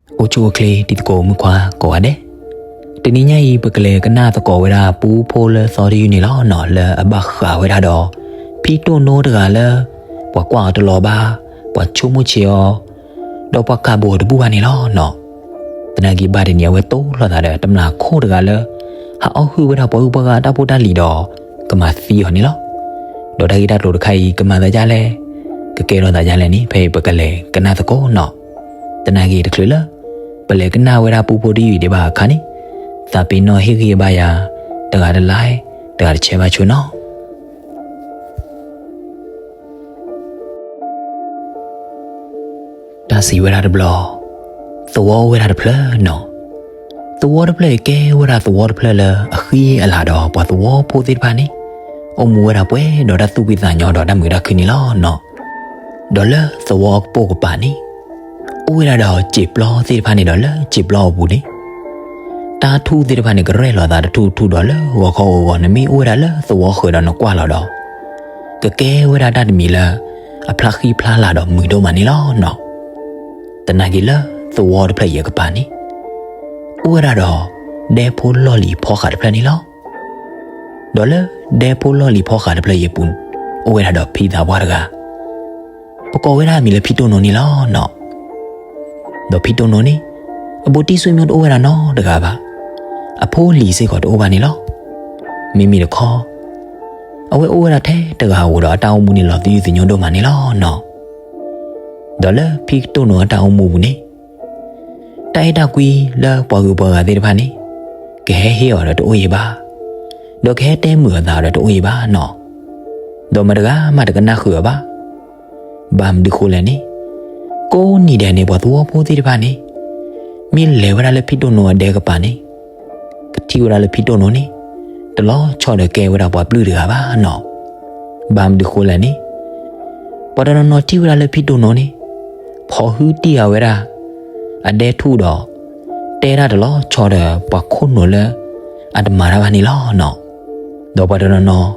အိၣ်ဆူၣ်အိၣ်ချ့တံၤသကိးမုၣ်ခွါကိးဂၤဒဲး, တနံၤညါအံၤ ပကလဲၤကနၣ်သကိးဝဲဒၣ်ပူဖိလၢသီတယုၢ်န့ၣ်လီၤနီၤ, လၢအဘၣ်ဃးဝဲဒၣ်ဒီး ဖံတိၢ်နိတဂၤလၢ ပှၤကွၢ်အီၤတလီၤဘၣ်, ပှၤဆိကမိၣ်ဆံးအီၤ, ဒီးပှၤကးဘိးအီၤတဘူၣ်ဘၣ်န့ၣ်လီၤနီၤ. သနာ်က့ဘၣ်တနံၤအဝဲတိၢ်လိာ်သးဒီးတမျာ်ခိၣ်တဂၤလၢ ဟးအီၣ်ဟုၣ်ဝဲဒၣ်ပှၤဂုၤပှၤဂၤတၢ်ဖိတၢ်လံၤဒီး ကမၤသံအီၤန့ၣ်လီၤ. ဒီးတၢ်ဂ့ၢ်တၢ်ကျိၤတခါအံၤ ကမၤသးဒ်လဲၣ်, ကကဲထီၣ်သးဒ်လဲၣ်န့ၣ် ဖဲအံၤပကလဲၤကနၣ်သကိးနီၤ. သနာ်က့တချုးလၢ ပလဲၤကနၣ်ဝဲဒၣ်ပူဖိတယုၢ်အံၤဒံးဘၣ်အခါန့ၣ်, သးပ့ၤနီၣ်ဟ့ၣ်ဂံၢ်ဘါယၤ တဂၤတlike, တဂၤတshareဘၣ်ဆိနီၤ. တၢ်စံးဝဲဒၣ်တဘျီ, သဝီအိၣ်ဝဲဒၣ်တဖျၢၣ်နီၤ. သဝီတဖျၢၣ်အံၤကဲဝဲဒၣ်သဝီတဖျၢၣ်လၢ အဃံအလၤဒီးပှၤသဝီဖိသ့ၣ်တဖၣ်န့ၣ် အိၣ်မူဝဲဒၣ်ပှဲၤဒီးတၢ်သူၣ်ဖှံသးညီဒီးတၢ်မုာ်တၢ်ခုၣ်န့ၣ်လီၤနီၤ. ဒီးလၢသဝီအကပိာ်ကပၤန့ၣ် အိၣ်ဝဲဒၣ်ဒီးစံာ်ပျီသ့ၣ်တဖၣ်န့ၣ်ဒီးလၢစံာ်ပျီအပူၤန့ၣ် တၢ်ထူၣ်သ့ၣ်တဖၣ်န့ၣ် ကရဲၣ်လီၤသးတထူၣ်ထူၣ်ဒီးလၢဂီၤခီဂီၤဂီၤ နမ့ၢ်အိၣ်ဝဲဒၣ်လၢသဝီဃၢၤဒီးနကွၢ်လီၤဒီး ကကဲဝဲဒၣ်တၢ်တမံၤလၢ အဖျါဃံဖျါလၤဒီးမုာ်ဒိၣ်မးန့ၣ်လီၤနီၤ. သနာ်က့လၢသဝီတဖျၢၣ်အံၤအကပၤန့ၣ် အိၣ်ဝဲဒၣ်ဒီး ဒဲဖိလီၢ်လံၤဖီဃးတဖျၢၣ်န့ၣ်လီၤ. ဒီးလၢဒဲဖိလီၢ်လံၤဖီဃးတဖျၢၣ်အံၤအပူၤ အိၣ်ဝဲဒၣ်ဒီးဖံသးပှၢ်တဂၤ ပကိးဝဲဒၣ်အမံၤလၢဖံတိၢ်နိန့ၣ်လီၤနီၤ. ဒီးဖံတိၢ်နိန့ၣ် အဘူးတံၢ်ဆွေမျိုးတအိၣ်ဝဲဒၣ်နီတဂၤဘၣ်. အဖိအလံၤစ့ၢ်ကီးတအိၣ်ဘၣ်န့ၣ်လီၤ. မ့မ့ၢ်တခီ အဝဲအိၣ်ဝဲဒၣ်ထဲတဂၤဧိၤဒီးအတၢ်အိၣ်မူန့ၣ်လီၤသယုၢ်သညိဒိၣ်မးန့ၣ်လီၤနီၤ. ဒီးလၢဖံတိၢ်နိအတၢ်အိၣ်မူပူၤန့ၣ် တၢ်အဲၣ်တၢ်ကွံလၢပှၤဂုၤပှၤဂၤသ့ၣ်တဖၣ်န့ၣ် ကဟဲဟ့ၣ်အီၤဒီးတအိၣ်အံၤဘၣ်. ဒီးကဟဲတဲမုာ်အသးဒီးတအိၣ်အံၤဘၣ်နီၤ. ဒီးမတဂၤမးတကနၣ်ဃုာ်အီၤဘၣ်. ဘၣ်မနုၤဃိလဲၣ်န့ၣ်, ကိးနံၤဒဲးန့ၣ်ပှၤသဝီဖိသ့ၣ်တဖၣ်န့ၣ် မ့ၢ်လဲၤဝဲဒၣ်လၢဖံတိၢ်နိအဒဲကပၤန့ၣ် ကထံၣ်ဝဲဒၣ်လၢဖံတိၢ်နိန့ၣ် တလီၤဆီဒီးကဲဝဲဒၣ်ပှၤပျုၢ်တဂၤဘၣ်နီၤ. ဘၣ်မနုၤဃိလဲၣ်န့ၣ်, ပှၤတနီၤနီၤထံၣ်ဝဲဒၣ်လၢဖံတိၢ်နိန့ၣ် ဖီၣ်ဟုတံၢ်ဃာ်ဝဲဒၣ် အဒဲထူၣ်ဒီး တဲတၢ်တလီၤဆီဒီးပှၤခိၣ်နူာ်လၢအတမၤတၢ်ဘၣ်န့ၣ်လီၤနီၤ. ဒီးပှၤတနီၤနီၤ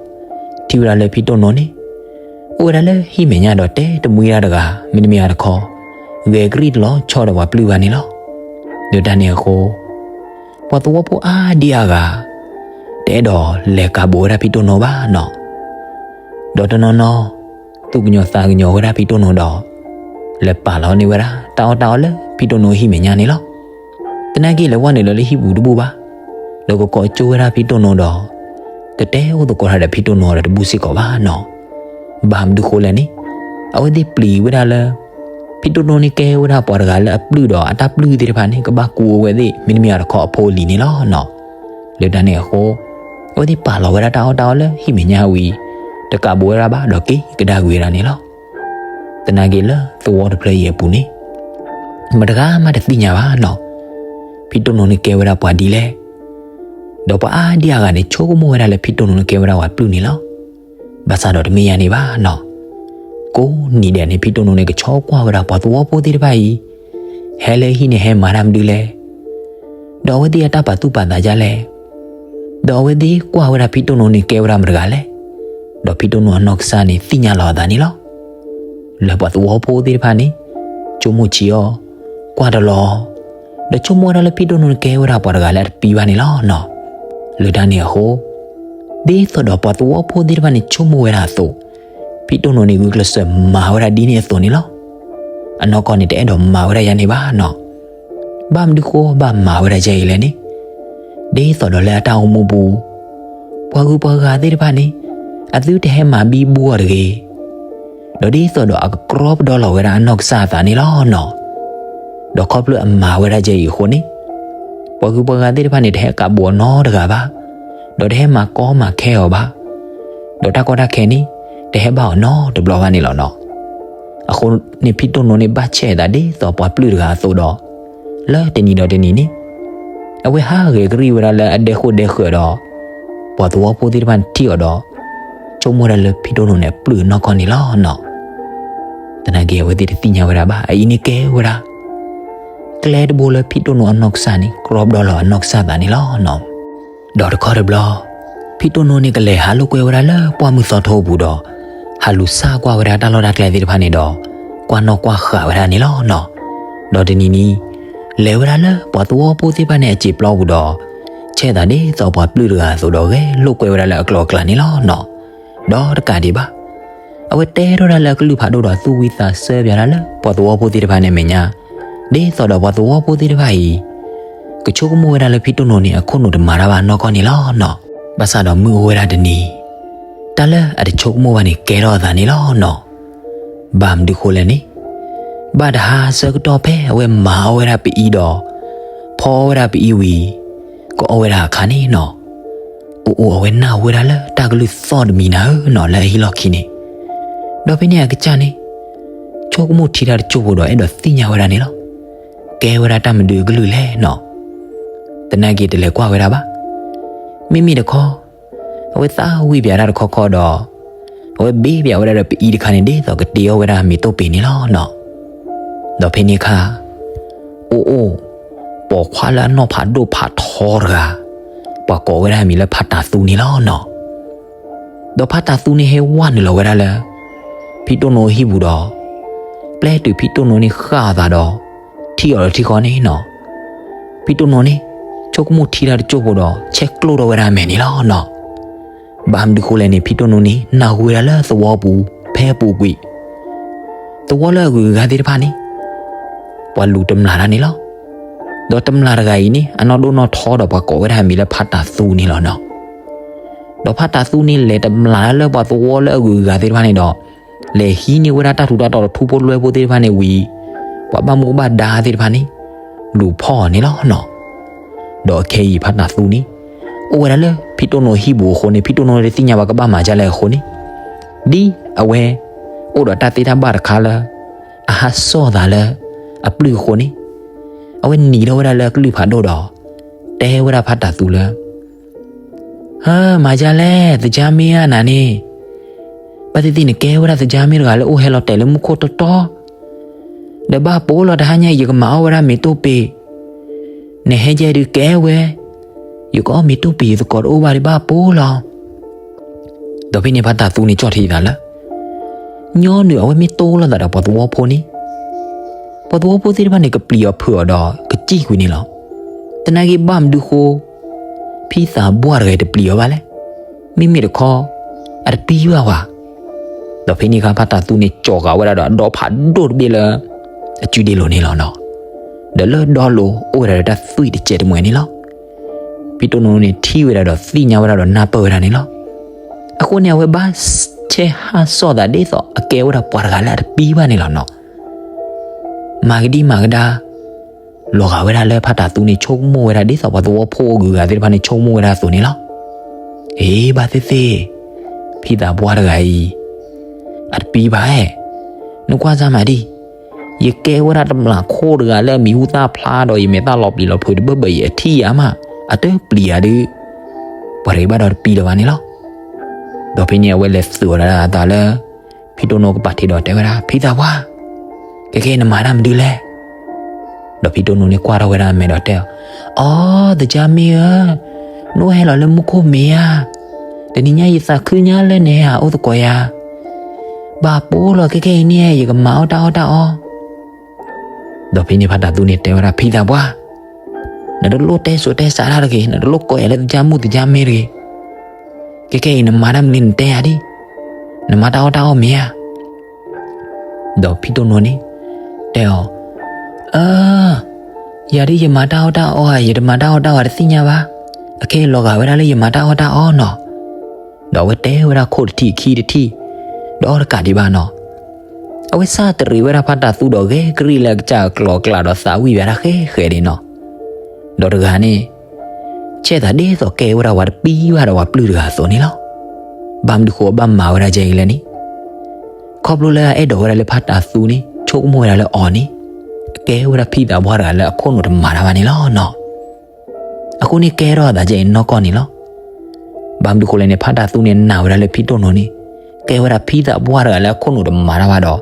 ထံၣ်ဝဲဒၣ်လၢဖံတိၢ်နိန့ၣ် အိၣ်ဝဲဒၣ်လၢဟံၣ်မဲာ်ညါဒီးတဲတမှံတၢ်တဂၤ မ့တမ့ၢ်တခီ ဂဲၤကရံၣ်တလီၤဆီဒီးပှၤပျုၢ်ဘၣ်န့ၣ်လီၤ. ဒီးတၢ်န့ၣ်အဃိ ပှၤသဝီဖိအါဒံအါဂၤ တအဲၣ်ဒိးလဲၤကးဘိးဝဲဒၣ်ဖံတိၢ်နိဘၣ်နီၤ. ဒီးတနီၤနီၤ သူၣ်ကညီၤသးကညီၤဝဲဒၣ်ဖံတိၢ်နိဒီး လဲၤပာ်လီၤန့ၢ်ဝဲဒၣ်တၢ်အီၣ်တၢ်အီလၢဖံတိၢ်နိဟံၣ်မဲာ်ညါန့ၣ်လီၤ. သနာ်က့လဲၤဝဲနုာ်လၢလၢဟံၣ်ပူၤတဘူၣ်ဘၣ်, ဒီးကကိးကၠိဝဲဒၣ်ဖံတိၢ်နိဒီး တတဲအိၣ်သကိးတၢ်ဒီးဖံတိၢ်နိဒီးတဘူၣ်စ့ၢ်ကီးဘၣ်နီၤ. ဘၣ်မနုၤဃိလဲၣ်န့ၣ်, အဝဲသ့ၣ်ပျံၤဝဲဒၣ်လၢ ဖံတိၢ်နိန့ၣ်ကဲဝဲဒၣ်ပှၤတဂၤလၢအပျုၢ်ဒီးအတၢ်ပျုၢ်သ့ၣ်တဖၣ်န့ၣ် ကဘၣ်ကူအဝဲသ့ၣ် မ့တမ့ၢ်တခီအဖိအလံၤန့ၣ်လီၤနီၤ. လၢတၢ်န့ၣ်အဃိ အဝဲသ့ၣ်ပာ်လီၤဝဲဒၣ်တၢ်အီၣ်တၢ်အီလၢဟံၣ်မဲာ်ညါဝံၤ တကးဘိးဝဲဒၣ်ဘၣ်ဒီးက့ၤကဒါကွံာ်ဝဲဒၣ်န့ၣ်လီၤ. သနာ်က့လၢသဝီတဖျၢၣ်အံၤအပူၤန့ၣ် မတဂၤမးတသ့ၣ်ညါဘၣ်နီၤ, ဖံတိၢ်နိန့ၣ်ကဲဝဲဒၣ်ပှၤဒ်လဲၣ်. ဒီးပှၤအါဒံအါဂၤန့ၣ် ဆိကမိၣ်ဝဲဒၣ်လၢဖံတိၢ်နိန့ၣ်ကဲဝဲဒၣ်ပှၤပျုၢ်န့ၣ်လီၤ. ဘၣ်ဆၣ်ဒီးတမ့ၢ်ယၤန့ၣ်ဘၣ်နီၤ. ကိးနံၤဒဲးန့ၣ် ဖံတိၢ်နိန့ၣ်ကဆီကွၢ်ဝဲဒၣ်ပှၤသဝီဖိသ့ၣ်တဖၣ်အံၤ ဟဲလၢဟံၣ်န့ၣ်ဟဲမၤတၢ်မနုၤလဲၣ်, ဒီးအဝဲသ့ၣ်အတၢ်ပာ်သူၣ်ပာ်သးဒ်လဲၣ်, ဒီးအဝဲသ့ၣ်ကွၢ်ဝဲဒၣ်ဖံတိၢ်နိန့ၣ်ကဲဝဲဒၣ်မတဂၤလဲၣ်, ဒီးဖံတိၢ်နိအနီၢ်ကစၢ်န့ၣ်သ့ၣ်ညါလီၤအသးန့ၣ်လီၤ. လၢပှၤသဝီဖိသ့ၣ်တဖၣ်န့ၣ် ဆိကမိၣ်ဆံးအီၤ, ကွၢ်တလီၤ, ဒီးဆိကမိၣ်ဝဲဒၣ်လၢဖံတိၢ်နိန့ၣ်ကဲဝဲဒၣ်ပှၤတဂၤလၢအတပံဘၣ်န့ၣ်လီၤနီၤ. လၢတၢ်န့ၣ်အဃိ ဒ်သိးဒီးပှၤသဝီဖိသ့ၣ်တဖၣ်န့ၣ်ဆိကမိၣ်ဝဲဒၣ်အသိး, ဖံတိၢ်နိန့ၣ်ဂုာ်ကျဲးစၢးမၤဝဲဒၣ်ဒ်န့ၣ်အသိးန့ၣ်လီၤ. အနီၢ်ကီၢ်န့ၣ်တအဲၣ်ဒိးမၤဝဲဒၣ်ယၤန့ၣ်ဘၣ်နီၤ. ဘၣ်မနုၤဃိဘၣ်မၤဝဲဒၣ်ယဲအံၤလဲၣ်န့ၣ်, ဒ်သိးဒီးလၢအတၢ်အိၣ်မူပူၤ ပှၤဂုၤပှၤဂၤသ့ၣ်တဖၣ်န့ၣ် အသုတဟဲမၤဘံဘူအီၤတဂ့ၤ, ဒီးဒ်သိးဒီးအကကြီပဒီလီၤဝဲဒၣ်အနီၢ်ကစၢ်အသးန့ၣ်လီၤနီၤ. ဒီးခီဖျိအမၤဝဲဒၣ်ယဲအံၤအဃိန့ၣ်, ပှၤဂုၤပှၤဂၤသ့ၣ်တဖၣ်န့ၣ် တဟဲကးဘိးအီၤနီတဂၤဘၣ်, ဒီးတဟဲမၤကီမၤခဲအီၤဘၣ်, ဒီးတၢ်ကီတၢ်ခဲန့ၣ် တဟဲဘၣ်အီၤနီတဘျီဘၣ်န့ၣ်လီၤနီၤ. အဃိန့ၣ်ဖံတိၢ်နိန့ၣ်ဘၣ်ဆဲးအသးဒ်သိးပှၤပျုၢ်တဂၤအသိးဒီး, လၢတနံၤဒီးတနံၤန့ၣ် အဝဲဟးဂဲၤကရံၣ်ဝဲဒၣ်လၢအဒဲဃိၣ်ဒဲဃၢၤဒီး, ပှၤသဝီဖိသ့ၣ်တဖၣ်န့ၣ်ထံၣ်အီၤဒီး, ဆိကမိၣ်ဝဲဒၣ်လၢဖံတိၢ်နိန့ၣ်အပျုၢ်အနီၢ်ကီၢ်န့ၣ်လီၤနီၤ. သနာ်က့အဝဲသ့ၣ်တသ့ၣ်ညါဝဲဒၣ်ဘၣ် အအံၤန့ၣ်ကဲဝဲဒၣ် ကျဲတဘိလၢဖံတိၢ်နိအနီၢ်ကစၢ်န့ၣ် ကြီပဒီလီၤအနီၢ်ကစၢ်သးန့ၣ်လီၤနီၤ. ဒီးတခီတဘျီ, ဖံတိၢ်နိန့ၣ်ကလဲၤဟးလိာ်ကွဲဝဲဒၣ်လၢပှၢ်မုၢ်သီထိပူၤဒီး, ဟးလူၤဆၣ်ကွၢ်ဝဲဒၣ်တၢ်လီၢ်တၢ်ကျဲသ့ၣ်တဖၣ်န့ၣ်ဒီး, ကွၢ်နီၣ်ကွၢ်ဃာ်ဝဲဒၣ်န့ၣ်လီၤနီၤ. ဒီးတနံၤနံၤ, လဲၤဝဲဒၣ်လၢပှၤသဝီဖိသ့ၣ်တဖၣ်န့ၣ်အစံာ်ပျီပူၤဒီး ဆဲးသးဒ်သိးပှၤပျုၢ်တဂၤအသိးဒီးဂဲၤလိာ်ကွဲဝဲဒၣ်လၢအကျိၤအကျဲန့ၣ်လီၤနီၤ. ဒီးတကးဒံးဘၣ် အဝဲတဲထီၣ်ဝဲဒၣ်လၢအကလုၢ်ဖးဒိၣ်ဒီးသူၣ်ဝံသးစဲပၠးဒၣ်လၢပှၤသဝီဖိသ့ၣ်တဖၣ်န့ၣ်အမဲာ်ညါ ဒ်သိးဒီးပှၤသဝီဖိသ့ၣ်တဖၣ်အံၤ ကဆိကမိၣ်ဝဲဒၣ်လၢဖံတိၢ်နိန့ၣ် အခိၣ်နူာ်တမၤတၢ်ဘၣ်နီၢ်ကီၢ်န့ၣ်လီၤနီၤ. ဘၣ်ဆၣ်ဒီးမုၢ်အိၣ်ဝဲဒၣ်တနံၤ တၢ်လၢအတဆိကမိၣ်ဘၣ်န့ၣ်ကဲထီၣ်အသးန့ၣ်လီၤနီၤ. ဘၣ်မနုၤဃိလဲၣ်န့ၣ် ဘၣ်တဟါဆၢကတီၢ်ဖဲအဝဲမၤအီၣ်ဝဲဒၣ်ပအံၤဒီး ဖီအီၣ်ဝဲဒၣ်ပအံၤဝံၤ ကအီၣ်ဝဲဒၣ်အခါန့ၣ်နီၤ အိၣ်အိၣ်အဝဲနၢ်ဟူဝဲဒၣ်လၢတၢ်ကလုၢ်သီၣ်တမံၤနၤဧၢနီၤ လၢအဟံၣ်လီၢ်ခံန့ၣ်. ဒီးဖဲန့ၣ်အကစၢ်န့ၣ် ဆိကမိၣ်ထံတၢ်တစိၢ်ဖိဒီးအဲၣ်ဒိးသ့ၣ်ညါဝဲဒၣ်န့ၣ်လီၤ. ကဲဝဲဒၣ်တၢ်မနုၤအကလုၢ်လဲၣ်နီၤ. သနာ်က့တလဲၤကွၢ်ဝဲဒၣ်ဘၣ်. မ့မ့ၢ်တခီ အဝဲသးဝံၣ်ပၠးတၢ်တခီခီဒီး အဝဲဘ့ပၠးဝဲဒၣ်ဒီးပအံၤတခါန့ၣ် ဒ်သိးကတ့အီၣ်ဝဲဒၣ်မ့ၤတိၢ်ပ့ၤန့ၣ်လီၤနီၤ. ဒီးဖဲန့ၣ်အခါ အိၣ်အိၣ် ပိာ်ခွါလၢအနီၢ်ဖးဒိၣ်ဖးထီတဂၤ ပှၤကိးဝဲဒၣ်မံၤလၢဖးတၢ်သူန့ၣ်လီၤနီၤ. ဒီးဖးတၢ်သူန့ၣ်ဟဲဝဲနုာ်လီၤဝဲဒၣ်လၢ ဖံတိၢ်နိအဟံၣ်ပူၤဒီး ပျဲတုၤဖံတိၢ်နိန့ၣ်ဃၣ်အသးဒီး ထံၣ်အီၤဒီးထံဃီန့ၣ်နီၤ. ဖံတိၢ်နိန့ၣ် ဆိကမိၣ်ထံတၢ်တစိၢ်ဖိဒီး ဆဲးကျိးထီၣ်ဝဲဒၣ်အမဲာ်န့ၣ်လီၤနီၤ. ဘၣ်မနုၤဃိလဲၣ်န့ၣ် ဖံတိၢ်နိန့ၣ် နၢ်ဟူဝဲဒၣ်လၢသဝီပူၤ ဖဲအပူၤကွံာ် သဝီလၢအဂုၤအဂၤသ့ၣ်တဖၣ်န့ၣ် ပှၤလူၤတမျာ်တၢ်န့ၣ်လီၤ. ဒီးတမျာ်တဂၤအံၤန့ၣ် အနီၢ်ဒိၣ်နီၢ်ထီဒီးပှၤကိးဝဲဒၣ်မံၤလၢဖးတၢ်သူန့ၣ်လီၤနီၤ. ဒီးဖးတၢ်သူန့ၣ် လဲၤတမျာ်တၢ်လၢပှၤသဝီလၢအဂုၤအဂၤသ့ၣ်တဖၣ်န့ၣ်ဒီး လဲၤဟံးန့ၢ်ဝဲဒၣ်တၢ်ထူးတၢ်တီၤဒီးထူဖိလွဲဖိသ့ၣ်တဖၣ်န့ၣ်ဝံၤ ပှၤဘၣ်မူဘၣ်ဒါသ့ၣ်တဖၣ်န့ၣ် လူၤဖီၣ်အီၤန့ၣ်လီၤနီၤ. ဒီးအခဲအံၤဖးတၢ်သူန့ၣ် အိၣ်ဝဲဒၣ်လၢဖံတိၢ်နိအဟံၣ်ပူၤအဃိန့ၣ် ဖံတိၢ်နိတသ့ၣ်ညါဘၣ်ကဘၣ်မၤဒ်လဲၣ်အဃိန့ၣ် ဒ်အဝဲ အိၣ်ဒီးတၢ်သ့တၢ်ဘၣ်တခါလၢ အဟးစီၣ်သးလၢ အပျုၢ်အဃိန့ၣ် အဝဲနံၤထီၣ်ဝဲဒၣ်လၢအကလုၢ်ဖးဒိၣ်ဒီး တဲဝဲဒၣ်ဖးတၢ်သူလၢ ဟၢ မၤဒ်လဲၣ် သကြားမင်းဧၢ နၤန့ၣ် ဘၣ်သ့ၣ်သ့ၣ်နကဲဝဲဒၣ်သကြားမင်းတဂၤလၢအိၣ်ဟဲလီၤတဲာ်လၢမူခိၣ်တီတီ ဒီးဘၣ်ပိာ်လီၤတဟါညါအံၤ ယကမၤအီၣ်ဝဲဒၣ်မ့ၤတိၢ်ပ့ၤ, နဟဲကဲဒုးကဲဝဲ, ယကအီၣ်မ့ၤတိၢ်ပ့ၤယသကိးတအိၣ်ဘၣ်ဒီးဘၣ်ပိာ်လီၤ. ဒီးဖဲန့ၣ်ဖါတၢ်သူန့ၣ်ကၠီၣ်ထံသးလၢ ညီနုၢ်အဝဲမ့ၢ်တိၢ်လိာ်သးဒီးပှၤသဝီဖိန့ၣ်, ပှၤသဝီဖိသ့ၣ်တဖၣ်န့ၣ် ကပျံၤအီၤဖုးအီၤဒီးကစံၣ်ကွံာ်န့ၣ်လီၤ. သနာ်က့ဘၣ်မနုၤဃိ ဖံသးပှၢ်တဂၤတပျံၤအီၤဘၣ်လဲၣ်. မ့မ့ၢ်တခီ အတပံဘၣ်ဝဲ. ဒီးဖဲန့ၣ်အခါဖါတၢ်သူန့ၣ် ကၠီၤဃာ်ဝဲဒၣ်ဒီးအဒီဖးဒိၣ်တဘ့ၣ်လၢ အစုဒ့လိၤန့ၣ်လီၤနီၤ. ဒီးလၢဒီလိၤအိၣ်ဝဲဒၣ်ဒီးတၢ်သွံၣ်တစဲးတမှဲၤန့ၣ်လီၤ. ဖံတိၢ်နိန့ၣ်ထံၣ်ဝဲဒၣ်ဒီးသ့ၣ်ညါဝဲဒၣ်ဒီးနၢ်ပၢၢ်ဝဲဒၣ်န့ၣ်လီၤ. အဃိန့ၣ် အဝဲဘၣ်ဆဲးဟးစီၣ်သးဒ်သိးအကဲဝဲဒၣ်ပှၤတဂၤလၢအတပံဘၣ်န့ၣ်လီၤနီၤ. မၤကဒံမၤကဒါ လီၤဂာ်ဝဲဒၣ်လၢဖါတၢ်သူန့ၣ် ဆိကမိၣ်ဝဲဒၣ်ဒ်သိးပှၤသဝီဖိအဂုၤအဂၤသ့ၣ်တဖၣ်န့ၣ် ဆိကမိၣ်ဝဲဒၣ်အသိးန့ၣ်လီၤ. အ့ ဘၣ်သ့ၣ်သ့ၣ် ဖံသးပှၢ်တဂၤအံၤ အတပံဘၣ်ဧဲ, နကွၢ်စၢ်မးဒံး, ယကဲဝဲဒၣ်တမျၢ်ခိၣ်တဂၤလၢအမံၤဟူသၣ်ဖျါဒီး ယမဲာ်သၣ်လီၤပျံၤလီၤဖုးတဘၢဘၢအံၤ အထံၣ်ယၤမး အတပျံၤယၤဒုး ပှၤတဂၤဘၣ်ဒီးတပံလၢၤဘၣ်န့ၣ်လီၤ. ဒီးဖဲန့ၣ်အဝဲလဲၤသုးအီၤဒၣ်အသးလၢ ဖံတိၢ်နိကပၤထံးဒီးတဲဝဲဒၣ် ဖံသးပှၢ်, ခဲကဲအံၤနမၤတၢ်မနုၤလဲၣ်. ဒီးဖံတိၢ်နိန့ၣ်ကွၢ်ထီၣ်ဝဲဒၣ်အမဲာ်ဒီးတဲအီၤ, အီ သကြားမင်းဧၢ, နအိၣ်ဟဲလီၤလၢမူခိၣ်မ့ၢ်ဧါ. တနံၤညါယသးခုညါလၢနဟဲဟးအိၣ်သကိးယၤ, ဘၣ်ပိာ်လီၤ ခဲကဲအံၤန့ၣ် ယကမၤအီၣ်တၢ်အီၣ်တၢ်အီ ဒီးဖဲန့ၣ်ဖါတၢ်သူန့ၣ်တဲဝဲဒၣ် ဖံသးပှၢ်, နတလိၣ်တဲစိၤတဲစးတၢ်တဂ့ၤ, နတလိၣ်ကိးယၤလၢသကြားမုၣ်သကြားမင်းတဂ့ၤ. ခဲကဲအံၤနမၤတၢ်မနုၤလဲၣ် နတဲယၤဒံး, နမၤတၢ်အီၣ်တၢ်အီမ့ၢ်ဧါ. ဒီးဖံတိၢ်နိန့ၣ် တဲအီၤ, အၢ ယၤဒ်ယမၤတၢ်အီၣ်တၢ်အီဧါ, ယတမၤတၢ်အီၣ်တၢ်အီ တသ့ၣ်ညါဘၣ်. အခဲအံၤလီၤဂာ်ဝဲဒၣ်လၢယမၤတၢ်အီၣ်တၢ်အီနီၤ. ဒီးအဝဲတဲဝဲဒၣ်ခိၣ်တထံၣ်ခံတထံၣ်, ဒီးတကးဒံးဘၣ်နီၤ, အဝဲစၢ်တရံးဝဲဒၣ်ဖါတၢ်သူဒီးဂဲၤကရံၣ်လၢအကစၢ်အကျိၤအကျဲဒီးသးဝံၣ်ဝဲဒၣ်ဃဲဃဲဒၣ်နီၤ. ဒီးတဂၤန့ၣ် ဆဲးသးဒ်သိးကဲဝဲဒၣ်ပှၤတပံဘၣ်ဒီးပှၤပျုၢ်တဂၤအသိးန့ၣ်လီၤ. ဘၣ်မနုၤဃိအဘၣ်မၤဝဲဒၣ်ဒ်အံၤလဲၣ်န့ၣ်, ခီဖျိလၢအအဲၣ်ဒိးဝဲဒၣ်လၢဖါတၢ်သူန့ၣ် ဆိကမိၣ်ဝဲဒၣ်လၢအီၤန့ၣ် ကဲဝဲဒၣ်ဖံသးပှၢ်တဂၤလၢအခိၣ်နူာ်တမၤတၢ်ဘၣ်န့ၣ်လီၤနီၤ. အဃိန့ၣ်ကဲထီၣ်အသးဒ်အံၤနီၢ်ကီၢ်န့ၣ်လီၤ. ဘၣ်မနုၤဃိလဲၣ်န့ၣ် ဖါတၢ်သူန့ၣ်နာ်ဝဲဒၣ်လၢဖံတိၢ်နိန့ၣ် ကဲဝဲဒၣ်ဖံသးပှၢ်တဂၤလၢအခိၣ်နူာ်တမၤတၢ်ဘၣ်ဒီး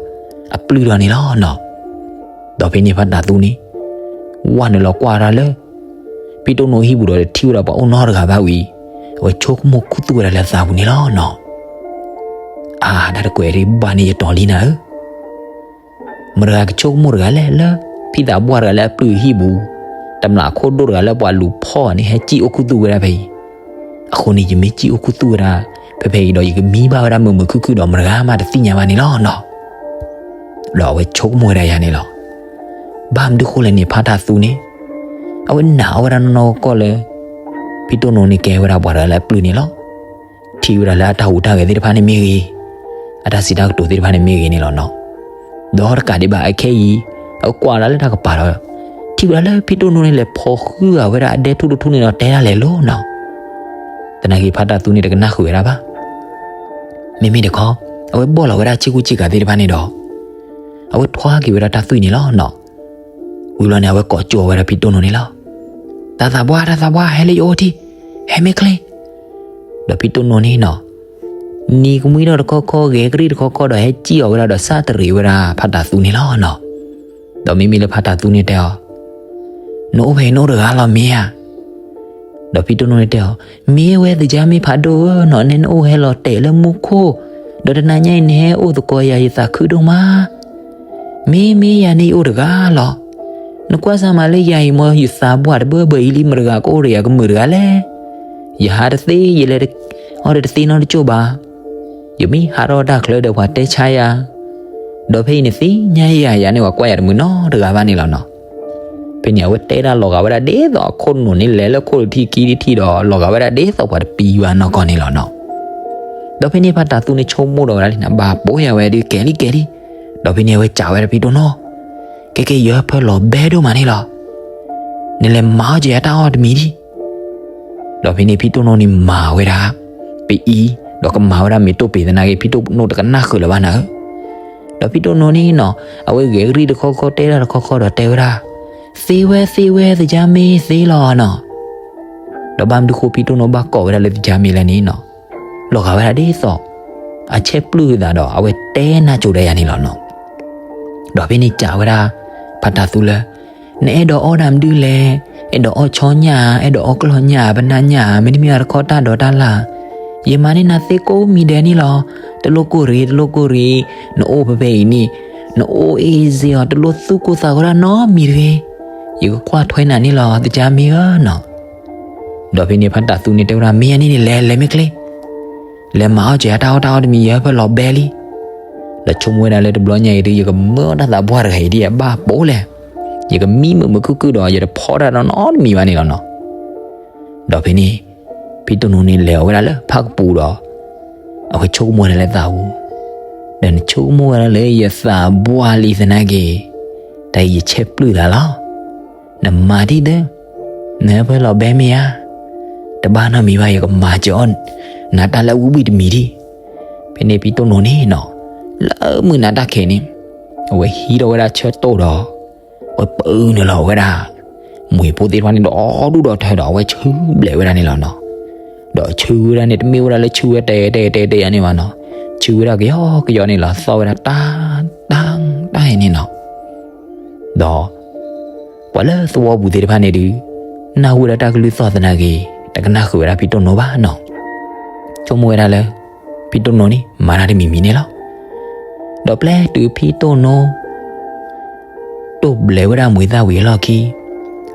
အပျုၢ်ထီၣ်န့ၣ်လီၤနီၤ. ဒီးဖဲန့ၣ်ဖါတၢ်သူန့ၣ် ဝဲနုာ်လီၤကွၢ်တၢ်လၢ ဖံတိၢ်နိဟံၣ်ပူၤဒီးတထံၣ်ဝဲဒၣ်ပှၤအိၣ်နီတဂၤဘၣ်ဝံၤ အဝဲဆိကမိၣ်ခူသူၣ်ဝဲဒၣ်လၢအသးပူၤန့ၣ်လီၤနီၤ. အါ တၢ်တကွဲးဒ်ဘၣ်န့ၣ်ယတီၤလံနၤဧၢ, မတၤတဂၤကဆိကမိၣ်တဂၤလဲၣ်လၢ ဖံသးပှၢ်တဂၤလၢအပျုၢ်အဟံၣ်ပူၤ, တမျးအခိၣ်ဒိၣ်တဂၤလၢပှၤလူၤဖီၣ်န့ၣ် ဟဲစံၣ်အိၣ်ခူသူၣ်ဝဲဒၣ်ဖဲအံၤ, အဃိန့ၣ် ယမ့ၢ်စံၣ်အိၣ်ခူသူၣ်ဝဲဒၣ် ဖဲဖဲအံၤဒီး ယကမံဘၣ်ဝဲဒၣ်မုာ်မုာ်ခုၣ်ခုၣ်ဒီး မတဂၤမးတသ့ၣ်ညါဘၣ်န့ၣ်လီၤနီၤ. ဒီးအဝဲဆိကမိၣ်ဝဲဒၣ်ယၤန့ၣ်လီၤ. ဘၣ်မနုၤဃိလဲၣ်န့ၣ် ဖါတၢ်သူန့ၣ် အဝဲနာ်အီၣ်ဝဲဒၣ်နီၢ်နီၢ်ကီၢ်ကီၢ်လၢ ဖံတိၢ်နိန့ၣ်ကဲဝဲဒၣ်ပှၤတဂၤလၢအပျုၢ်န့ၣ်လီၤ. ထံၣ်ဝဲဒၣ်လၢအတၢ်ဟူးတၢ်ဂဲၤသ့ၣ်တဖၣ်န့ၣ်မ့ၢ်ဂ့ၤ, အတၢ်စံးတၢ်ကတိၤသ့ၣ်တဖၣ်န့ၣ်မ့ၢ်ဂ့ၤန့ၣ်လီၤနီၤ. ဒီးတကးဒံးဘၣ်အခဲအံၤ အဝဲကွၢ်လၢ်လၢတၢ်ကပၤဒီး ထံၣ်ဝဲဒၣ်လၢဖံတိၢ်နိန့ၣ်လဲၤဖီၣ်ဃုာ်ဝဲဒၣ်အဒဲထူၣ်တထူၣ်န့ၣ်ဒီးတဲဒၣ်လဲာ်လီၤနီၤ. သနာ်က့ဖါတၢ်သူန့ၣ်တကနၣ်ဃုာ်ဝဲဒၣ်ဘၣ်. မ့မ့ၢ်တခီ အဝဲဘီၣ်လီၤဝဲဒၣ်ဆ့ကူဆ့ကၤသ့ၣ်တဖၣ်န့ၣ်ဒီး အဝဲထွါက့ၤဝဲဒၣ်တၢ်သွံၣ်န့ၣ်လီၤနီၤ. ဝံၤလီၤန့ၣ် အဝဲကိးကၠိဝဲဒၣ်ဖံတိၢ်နိန့ၣ်လီၤ. တၢ်သးပှၢ် တၢ်သးပှၢ် ဟဲလၢယအိၣ်ထံၣ်, ဟဲမ့ၢ်ချ့. ဒီးဖံတိၢ်နိန့ၣ်နီၤ နံၤကမှံထီၣ်တခီခီ ဂဲၤကရံၣ်တခီခီဒီး ဟဲစံၣ်အီၤဝဲဒၣ်ဒီးစၢ်တရံးဝဲဒၣ်ဖါတၢ်သူန့ၣ်လီၤနီၤ. ဒီးမ့မ့ၢ်လၢဖါတၢ်သူန့ၣ်တဲအီၤ, နအိၣ်ဖဲအံၤနအိၣ်တဂၤလီၤမ့ၢ်ဧါ. ဒီးဖံတိၢ်နိန့ၣ်တဲအီၤ, မ့ၢ်ဝဲသကၢ်မ့ၢ်ဖးဒိၣ်ဧၢနီၤ, နဲနအိၣ်ဟဲလီၤတဲာ်လၢမူခိၣ်, ဒီးတနၤညါအံၤနဟဲအိၣ်သကိးယၤ ယသးခုဒိၣ်မး. မ့ၢ်မ့ၢ်ယၤန့ၣ်ယအိၣ်တဂၤလီၤ. နကွၢ်စၢ်မးလၢယၤအံၤမ့ၢ် ယသးပှၢ်တဘၢဘၢအံၤလံ မတဂၤကအိၣ်ဒီးယၤကမုာ်တဂၤလဲၣ်. ယဟးတသ့ ယလဲၤအီၤဒီးတသ့နီတကၠိၢ်ဘၣ်. ယမ့ၢ်ဟးထီၣ်တၢ်ချၢဒီးပှၤတဲဆါယၤ, ဒီးဖဲအံၤနသ့ၣ်ညါယၤ ယၤန့ၣ်ပှၤကွၢ်ယၤတမုာ်နီတဂၤဘၣ်န့ၣ်လီၤနီၤ. ဖဲန့ၣ် အဝဲတဲဒၣ်လီၤဂာ်ဝဲဒၣ်ဒ်သိးအခိၣ်နူာ်န့ၣ် လဲၤလၢခိၣ်တထံၣ်ခံတထံၣ်ဒီး လီၤဂာ်ဝဲဒၣ်ဒ်သိးပှၤတပံၤဘၣ်နီၢ်ကီၢ်န့ၣ်လီၤနီၤ. ဒီးဖဲန့ၣ်ဖါတၢ်သူန့ၣ်ဆိကမိၣ်ဒီးဝဲဒၣ်လံနီၤ, ဘၣ်ပိာ်ယၤဝဲဒုးကဲၤလံကဲၤလံ. ဒီးဖဲန့ၣ်အဝဲစံးဝဲဒၣ်ဖံတိၢ်နိ, ကဲကဲ ယဟၢဖၢလီၤဘဲဒိၣ်မးန့ၣ်လီၤ. နလဲၤမၤအီၣ်ကဲၤယၤတၢ်အီၣ်တမံၤဒံး. ဒီးဖဲန့ၣ်ဖံတိၢ်နိန့ၣ်မၤဝဲဒၣ် ပအံၤ, ဒီးကမၤဝဲဒၣ်မ့ၢ်တိၢ်ပ့ၤသနာ်က့ ဖံတိၢ်နိတကနၣ်ဃုာ်လၢၤဘၣ်နၤဧၢ. ဒီးဖံတိၢ်နိန့ၣ်နီၤ, အဝဲဂဲၤကရံၣ်တခီခီတဲဒၣ်တခီခီဒီးတဲဝဲဒၣ်, သ့ဝဲသ့ဝဲသကၢ်မ့ၢ်သ့လီၤနီၤ. ဒီးဘၣ်မနုၤဃိဖံတိၢ်နိဘၣ်ကိးဝဲဒၣ်လၢသကၢ်မ့ၢ်လဲၣ်န့ၣ်နီၤ, လီၤဂာ်ဝဲဒၣ်ဒ်သိး အဆဲးပျုၢ်သးဒီး အဝဲတဲနၢ်ကၠိဒီးယၤန့ၣ်လီၤနီၤ. ဒီးဖဲန့ၣ်စံးဝဲဒၣ် ဖါတၢ်သူလၢ နအဲၣ်ဒိးအီၣ်ဒၣ်မနုၤလဲၣ်, အဲၣ်ဒိးအီၣ်ဆီညၣ်ဧါ, အဲၣ်ဒိးအီၣ်ကျီၢ်ညၣ်ဧါ, ပနၢ်ညၣ်ဧါ, မ့တမ့ၢ်တခီတၢ်ဒိးတၢ်လၣ်, ယမၤန့ၢ်နၤသ့ကိးမံၤဒဲးန့ၣ်လီၤ. တလိၣ်ကိၢ်ရ့ၣ်, တလိၣ်ကိၢ်ရ့ၣ်, နအိၣ်ဖဲဖဲအံၤန့ၣ်, နအိၣ်အ့ၣ်စ့အီၤ တလိၣ်သူၣ်ကိၢ်သးကိးဒၣ်နီတမံၤတဂ့ၤ. ယကကွၢ်ထွဲနၤန့ၣ်လီၤ သကၢ်မ့ၢ်ဧၢနီၤ. ဒီးဖဲန့ၣ်ဖါတၢ်သူန့ၣ်တဲဝဲဒၣ် မ့ၢ်ယၤန့ၣ်န့ၣ် လဲၤလဲၤမ့ၢ်ချ့, လဲၤမၤအီၣ်ကဲၤတၢ်အီၣ်တၢ်အီတမံၤ ယဟၢဖၢလီၤဘဲလံ. ဒီးဆိကမိၣ်ဝဲဒၣ်လၢတဘျီညါအံၤဒီး ယကမၢအီၣ်တၢ်သးပှၢ်တဂၤအံၤဒ်အဘၣ်ပိာ်လဲၣ်, ယကမံမုာ်မုာ်ခုၣ်ခုၣ်ဒီး ယတဖီတၢ်နီတမံၤဘၣ်န့ၣ်လီၤနီၤ. ဒီးဖဲန့ၣ် ဖံတိၢ်နိန့ၣ်လဲၤအီၤဝဲဒၣ်လၢဖၣ်ကပူၤဒီး အဝဲဆိကမိၣ်ဝဲဒၣ်လၢသးပူၤ, ဒီးနဆိကမိၣ်ဝဲဒၣ်လၢယသးပှၢ်လံသနာ်က့ တၢ်အံၤယဆဲးပျုၢ်သးလီၤ. နမၤဒ်ဒီး နဟၢဖၢလီၤဘဲမ့ၢ်ဧါ. တဘၣ်နီတမံၤဘၣ် ယကမၤစၢၤအီၣ်နၤတၢ်လၢအဝံၣ်ဝံၣ်တမံၤဒံး. ဖဲန့ၣ်ဖံတိၢ်နိန့ၣ်နီၤ လၢမုၢ်နၤတၢ်ခဲန့ၣ် အဝဲဟံးထီၣ်ဝဲဒၣ်ဆၢတိၢ်ဒီး အဝဲပၢနုာ်လီၤဝဲဒၣ် မှံဖိသ့ၣ်တဖၣ်န့ၣ်ဒီးဒူၣ်ဒီးထၢဒီး အဝဲဆူဘျဲးဝဲဒၣ်န့ၣ်လီၤနီၤ. ဒီးဆူဝဲဒၣ်န့ၣ် တမ့ၢ်ဝဲဒၣ်လၢဆူဝဲတဲတဲတဲတဲယၤန့ၣ်ဘၣ်နီၤ, ဆူဝဲဒၣ်ကယီကယီန့ၣ်လီၤ သီၣ်ဝဲဒၣ်တၢ်တၢ်တၢ်အံၤန့ၣ်နီၤ. ဒီး ပှၤလၢသဝီပူၤသ့ၣ်တဖၣ်န့ၣ်ဒီး နၢ်ဟူဝဲဒၣ်တၢ်ကလုၢ်သီၣ်သနာ်က့ တကနၣ်ဃုာ်ဝဲဒၣ်ဖံတိၢ်နိဘၣ်နီၤ. ဆိကမိၣ်ဝဲဒၣ်လၢ ဖံတိၢ်နိန့ၣ် မၤတၢ်တမံၤမံၤန့ၣ်လီၤ. ဒီးပျဲတုၤဖံတိၢ်နိ တိၢ်ဘျဲးဝဲဒၣ်မှံသၣ်ဝံၤအလီၢ်ခံ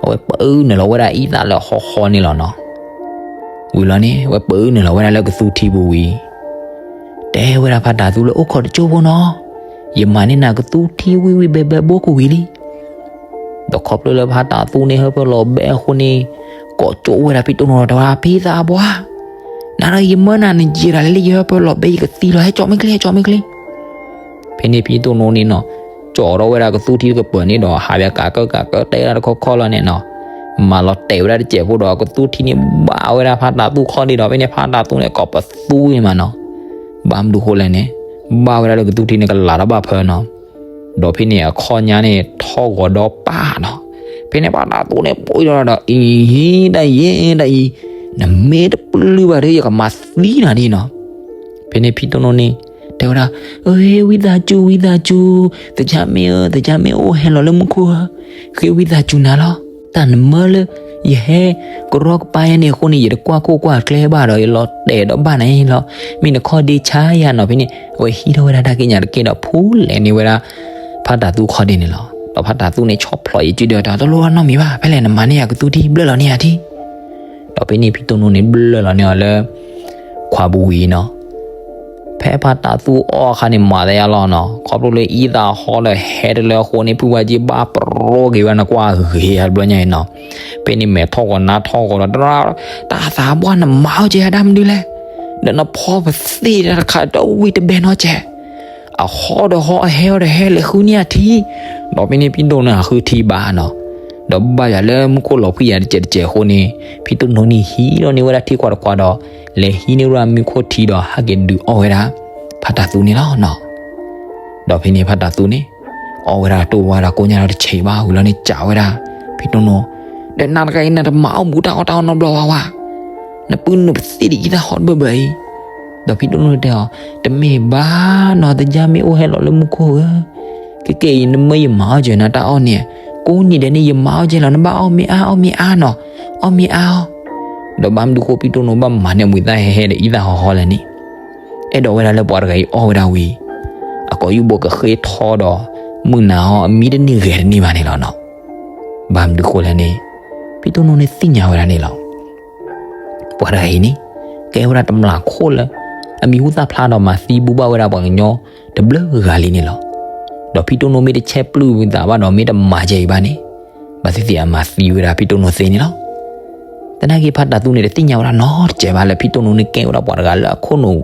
အဝဲပၢနုာ်လီၤဝဲဒၣ်အံသၣ်လၢဟီၣ်ဟီၣ်န့ၣ်လီၤနီၤ. ဝံၤလီၤန့ၣ် အဝဲပၢနုာ်လီၤဝဲဒၣ်လၢကသူထံပူၤဝံၤ တဲဝဲဒၣ်ဖါတၢ်သူလၢအိၣ်ခိးတကၠိဖိနီၤ, ယမၤန့ၢ်နၤကသူထံဝံၣ်ဝံၣ်ဘဲဘဲဘိကဝံၤလံ. ဒီးခီဖျိလၢဖါတၢ်သူန့ၣ် ဟၢဖၢလီၤဘဲအဃိန့ၣ် ကိးကၠိဝဲဒၣ်ဖံတိၢ်နိဒီးတဲဝဲဒၣ် ဖံသးပှၢ်, နၤဒီးယမၢနၤနယံာ်ဒၣ်လဲာ်လၢယဟၢဖၢလီၤဘဲ ယကသံလီၤ ဟဲကၠီမ့ၢ်ချ့ ဟဲကၠီမ့ၢ်ချ့. ဖဲန့ၣ်ဖံတိၢ်နိန့ၣ်နီၤ ကၠီထီၣ်ဝဲဒၣ်ကသူထံတကပၤန့ၣ်ဒီး ဟးဝဲကးကၢကးကၢတဲဒၣ်တခီခီလီၤန့ၣ်နီၤ, မၤလီၤတဲာ်ဝဲဒၣ်တစဲးဖိဒီး ကသူထံန့ၣ် ဘၣ်ဝဲဒၣ်ဖါတၢ်သူခီၣ်ဒံးဒီး ဖဲန့ၣ်ဖါတၢ်သူန့ၣ် ကိးပသူန့ၣ်မးနီၤ, ဘၣ်မနုၤဃိလဲၣ်န့ၣ် ဘၣ်ဝဲဒၣ်လၢကသူထံန့ၣ်ကလးထီၣ်ဘၣ်ဖၢနီၤ. ဒီးဖဲန့ၣ်အခီၣ်ညါန့ၣ် ထီၣ်ဂီၤဒီးပၢ်နီၤ. ဖဲန့ၣ်ဖါတၢ်သူန့ၣ် ပိာ်ဒီးဒီး အံၤ တၢ်အံၤ တၢ်အံၤ နမ့ၢ်တပျုၢ်ဘၣ်ဒီး ယကမၤသံနၤဒ်နီၤ. ဖဲန့ၣ်ဖံတိၢ်နိန့ၣ် တဲဝဲဒၣ်, အ့ ဝံသးစူၤ ဝံသးစူၤ, သကၢ်မ့ၢ်ဧၢ သကၢ်မ့ၢ်အိၣ်ဟဲလီၤလၢမူခိၣ်ဧၢ, ဃ့ဝံသးစူၤနၤလီၤ. တၢ်နမၢလၢ ယဟဲကရီကပါယဲန့ၣ်အဃိန့ၣ် ယတကွၢ်ခိၣ်ကွၢ်ကျဲဘၣ်ဒီး ယလီၤတဲာ်ဒီးဘၣ်နၤအံၤလီၤ. မ့ၢ်နခီၣ်ဒ့ဆါယၤနီၤ. ဖဲန့ၣ် အဝဲဟံးထီၣ်ဝဲဒၣ်တၢ်ကံးညာ်တက့ၢ်ဒီး ဖူလဲၤန့ၢ်ဝဲဒၣ် ဖါတၢ်သူခီၣ်ဒ့န့ၣ်လီၤ. ဒီးဖါတၢ်သူန့ၣ်ဆီဖျိးယစုဒီး တလိၣ်နီတမံၤဘၣ်, ဖဲလဲၣ်နမၤန့ၢ်ယၤကသူထံ ဘျၢၣ်လီၤန့ၢ်ယၤထံ. ဒီးဖဲန့ၣ်ဖံတိၢ်နိန့ၣ်ဘျၢၣ်လီၤန့ၢ်အီၤလၢ ခွါဘိဝံၤနီၤ. ဖဲဖါတၢ်သူအီၣ်အခါန့ၣ် မၤသးယါလီၤနီၤ, ခီဖျိလၢအံသၣ်ဟီဒီးဟဲတလၢအဃိန့ၣ် ဖုဝါက့ဘၣ်ပရိဂ့ၤဝဲနကွၢ်ဂ့ၤတဘျီညါအံၤနီၤ. ဖဲန့ၣ်မဲာ်ထီၣ်ဂီၤ နါထီၣ်ဂီၤဒီး တၢ်သးပှၢ်နမၤအီၣ်ကဲဒၣ်မနုၤလဲၣ်, ဒီးနဖီပသ့ၣ်တၢ်တခါတဝံၣ်တဘဲနီတကဲး, အဟီဒီးဟီ အဟဲအီၤဒီးဟဲလဲၤဃုန့ၢ်အထံ. ဒီးဖဲန့ၣ်ဖံတိၢ်နိအဃုထံဘၣ်နီၤ. ဒီးဘၣ်ယၤလၢမူခိၣ်လီၤဖှံယၤတစဲးတစဲးအဃိန့ၣ် ဖံတိၢ်နိန့ၣ်ဟံးဒီးန့ၢ်ဝဲဒၣ်ထံခွါတခွါဒီး လဲၤဟံးန့ၢ်ဝဲဒၣ်မူခိၣ်ထံဒီး ဟဲက့ၤဒုးအီၣ်ဝဲဒၣ် ဖါတၢ်သူန့ၣ်လီၤနီၤ. ဒီးဖဲန့ၣ်ဖါတၢ်သူန့ၣ် အီၣ်ဝဲဒၣ်တအိၣ်ဝဲဒၣ်ကိညါဒီးတဆံးဘၣ်ဝံၤလီၤန့ၣ် စံးဝဲဒၣ် ဖံတိၢ်နိ, ဒီးနၤတဂၤအံၤ နတမၤအီၣ်ဘူးတၢ်အီၣ်တၢ်အီနီတဘျီဘၣ်ဝဲ, နပုၢ်နပသ့ၣ်ဒ်အံသၣ်ဟီတဘၢၣ်ဘၢၣ်အံၤ. ဒီးဖံတိၢ်နိတဲအီၤ, တမ့ၢ်ဘၣ်နီၤ, တယါမ့ၢ်အိၣ်ဟဲလီၤလၢမူခိၣ်ဧၢ, ခဲကဲအံၤ နမၢယမၤအီၣ်ကဲနၤတၢ်အီၣ်န့ၣ်, ကိးနံၤဒဲးန့ၣ် ယမၤအီၣ်ကဲလီၤ, နဘၣ်အီၣ်မ့ၢ်အါ အီၣ်မ့ၢ်အါနီၤ, အီၣ်မ့ၢ်အါအီၤ. ဒီးဘၣ်မနုၤဃိဖံတိၢ်နိဘၣ်မၤန့ၢ်မူၤသၣ်ဟဲဟဲဒီးအံသၣ်ဟီဟီလဲၣ်န့ၣ်, အဲၣ်ဒိးဝဲဒၣ်လၢပှၤတဂၤအံၤအီၣ်ဝဲဒၣ်ဝံၤ အကိာ်ယူၢ်ဘိကဃ့ထီဒီး မုၢ်နၤဟီအမံတန့ၢ်ဂဲၤတန့ၢ်ဘၣ်န့ၣ်လီၤနီၤ. ဘၣ်မနုၤဃိလဲၣ်န့ၣ်, ဖံတိၢ်နိန့ၣ်သ့ၣ်ညါဝဲဒၣ်န့ၣ်လီၤ. ပှၤတဂၤအံၤန့ၣ် ကဲဝဲဒၣ်တမျာ်ခိၣ်လၢ အမံၤဟူသၣ်ဖျါဒီးမၤသံဘူးဘၣ်ဝဲဒၣ်ပှၤကညီတဘျုးဂၤလံန့ၣ်လီၤ. ဒီးဖံတိၢ်နိမ့ၢ်တဆဲးပျုၢ်သးဘၣ်ဒီးမ့ၢ်တမၤကဲအံၤဘၣ်န့ၣ်, ဘၣ်သ့ၣ်သ့ၣ်အမၤသံဝဲဒၣ်ဖံတိၢ်နိသ့န့ၣ်လီၤ. သနာ်က့ဖါတၢ်သူန့ၣ်တသ့ၣ်ညါဝဲဒၣ်နီတစဲးဘၣ်လၢဖံတိၢ်နိန့ၣ်ကဲဝဲဒၣ်ပှၤတဂၤလၢအခိၣ်နူာ်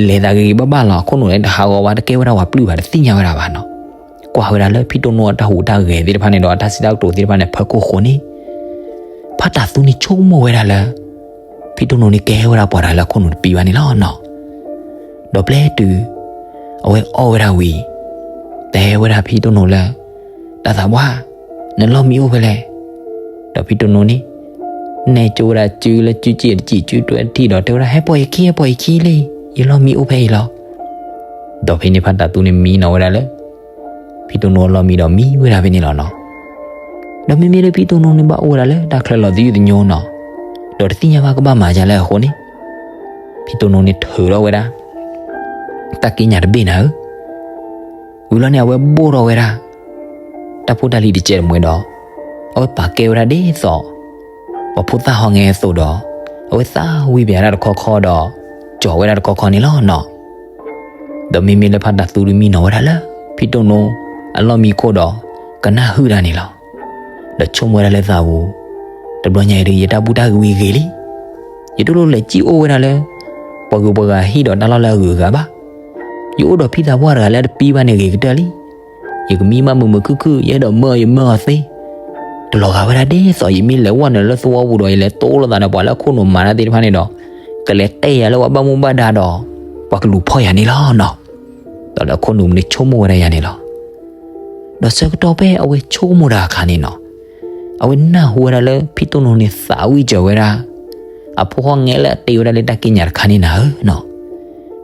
လဲၤသးဂ့ၤဂ့ၤဘၣ်ဘၣ်လီၤ, အခိၣ်နူာ်လၢတဟးဂီၤဘၣ် တကဲဝဲဒၣ်ပှၤပျုၢ်ဘၣ် တသ့ၣ်ညါဝဲဒၣ်ဘၣ်နီၤ. ကွၢ်ဝဲဒၣ်လၢဖံတိၢ်နိအတၢ်ဟူးတၢ်ဂဲၤသ့ၣ်တဖၣ်န့ၣ်ဒီး အတၢ်စံးတၢ်ကတိၤသ့ၣ်တဖၣ်န့ၣ် ဖၢခိၣ်ဃိန့ၣ် ဖါတၢ်သူန့ၣ်ဆိကမိၣ်ဝဲဒၣ်လၢ ဖံတိၢ်နိန့ၣ်ကဲဝဲဒၣ်ပှၤတဂၤလၢအခိၣ်နူာ်တပံဘၣ်န့ၣ်လီၤနီၤ. ဒီးပျဲတုၤ အဝဲအီၣ်ဝဲဒၣ်ဝံၤ တဲဝဲဒၣ်ဖံတိၢ်နိလၢ တၢ်သးပှၢ် နလီၢ်မံအိၣ်ဖဲလဲၣ်. ဒီးဖံတိၢ်နိန့ၣ် နဲၣ်ကၠိဝဲဒၣ်စုလၢစုစ့ၣ်တစံၣ်စုတွဲတထံၣ်ဒီး တဲဝဲဒၣ် ဟဲပိာ်ယခံ ဟဲပိာ်ယခံလံ, ယလီၢ်မံအိၣ်ဖဲအံၤလီၤ. ဒီးဖဲန့ၣ်ဖါတၢ်သူန့ၣ်မံနီၤဝဲဒၣ်လၢ ဖံတိၢ်နိအလီၢ်မံဒီးမံဝဲဒၣ်ဖဲန့ၣ်လီၤနီၤ. ဒီးမ့မ့ၢ်လၢဖံတိၢ်နိန့ၣ်ဘၣ်အိၣ်ဝဲဒၣ်လၢတၢ်ချၢလီၤသယုၢ်သညိနီၤ, ဒီးတသ့ၣ်ညါဘၣ်ကဘၣ်မၤဒ်လဲၣ်အဃိန့ၣ် ဖံတိၢ်နိန့ၣ်ထုးထီၣ်ဝဲဒၣ် တၢ်က့ညၣ်တဘ့ၣ်နၤဧၢ, ဝံၤလီၤန့ၣ် အဝဲဘိၣ်ထီၣ်ဝဲဒၣ် တၢ်ဖိတၢ်လံၤတစဲးတမှဲဒီး အဝဲပာ်ကဲဝဲဒၣ်ဒ်သိး ပှၤဖိသၣ်ဟီၣ်ငဲအသိးဒီး အဝဲသးဝံၣ်ပယၤတၢ်တခီခီဒီး ကၠီၤဝဲဒၣ်တခီခီန့ၣ်လီၤနီၤ. ဒီးမ့မ့ၢ်လၢဖါတၢ်သူဒုးမံနီၤဝဲဒၣ်လၢ ဖံတိၢ်နိ အလီၢ်မံခိၣ်ဒီး ကနၣ်ဟုၣ်တၢ်န့ၣ်လီၤ. ဒီးဆိကမိၣ်ဝဲဒၣ်လၢသးပူၤ တဘျီညါအံၤဒုး ယတၢ်ဘူၣ်တၢ်ဝံဂ့ၤလံ. ယတလိၣ်လဲၤစံၣ်အိၣ်ဝဲဒၣ်လၢ ပှၤဂုၤပှၤဂၤဟံၣ်ဒီးတၢ်လီၢ်လၢအဂုၤအဂၤဘၣ်. ယအိၣ်ဒီးဖံသးပှၢ်တဂၤလၢအတပံဘၣ်န့ၣ်ဂ့ၤကတၢၢ်လံ. ယကမံဘၣ်မုာ်မုာ်ခုၣ်ခုၣ် ယအဲၣ်ဒိးမၢအီၤယမၢအီၤသ့. တလီၤဂာ်ဝဲဒၣ်ဒ်သိးယမ့ၢ်လဲၤဝဲနုာ်လၢသဝီပူၤဒီး ယလဲၤတိၢ်လိာ်သးဒီးပှၤလၢအခိၣ်နူာ်မၤတၢ်သ့ၣ်တဖၣ်န့ၣ်ဒီး ကလဲၤတဲယၤလၢပှၤဘၣ်မူဘၣ်ဒါဒီး ပှၤကလူၤဖီၣ်ယၤန့ၣ်လီၤနီၤ. ဒီးလၢအခိၣ်နူာ်န့ၣ်ဆိကမိၣ်ဝဲဒၣ်ယၤန့ၣ်လီၤ. ဒီးဆၢကတီၢ်ဖဲအဝဲဆိကမိၣ်တၢ်အခါန့ၣ်နီၤ, အဝဲနၢ်ဟူဝဲဒၣ်လၢဖံတိၢ်နိန့ၣ်သးဝံၣ်စၢၤဝဲဒၣ် အဖိဟီၣ်ငဲလၢအတ့ဝဲဒၣ်လၢတၢ်က့ညၣ်တခါန့ၣ်နၤဧၢနီၤ.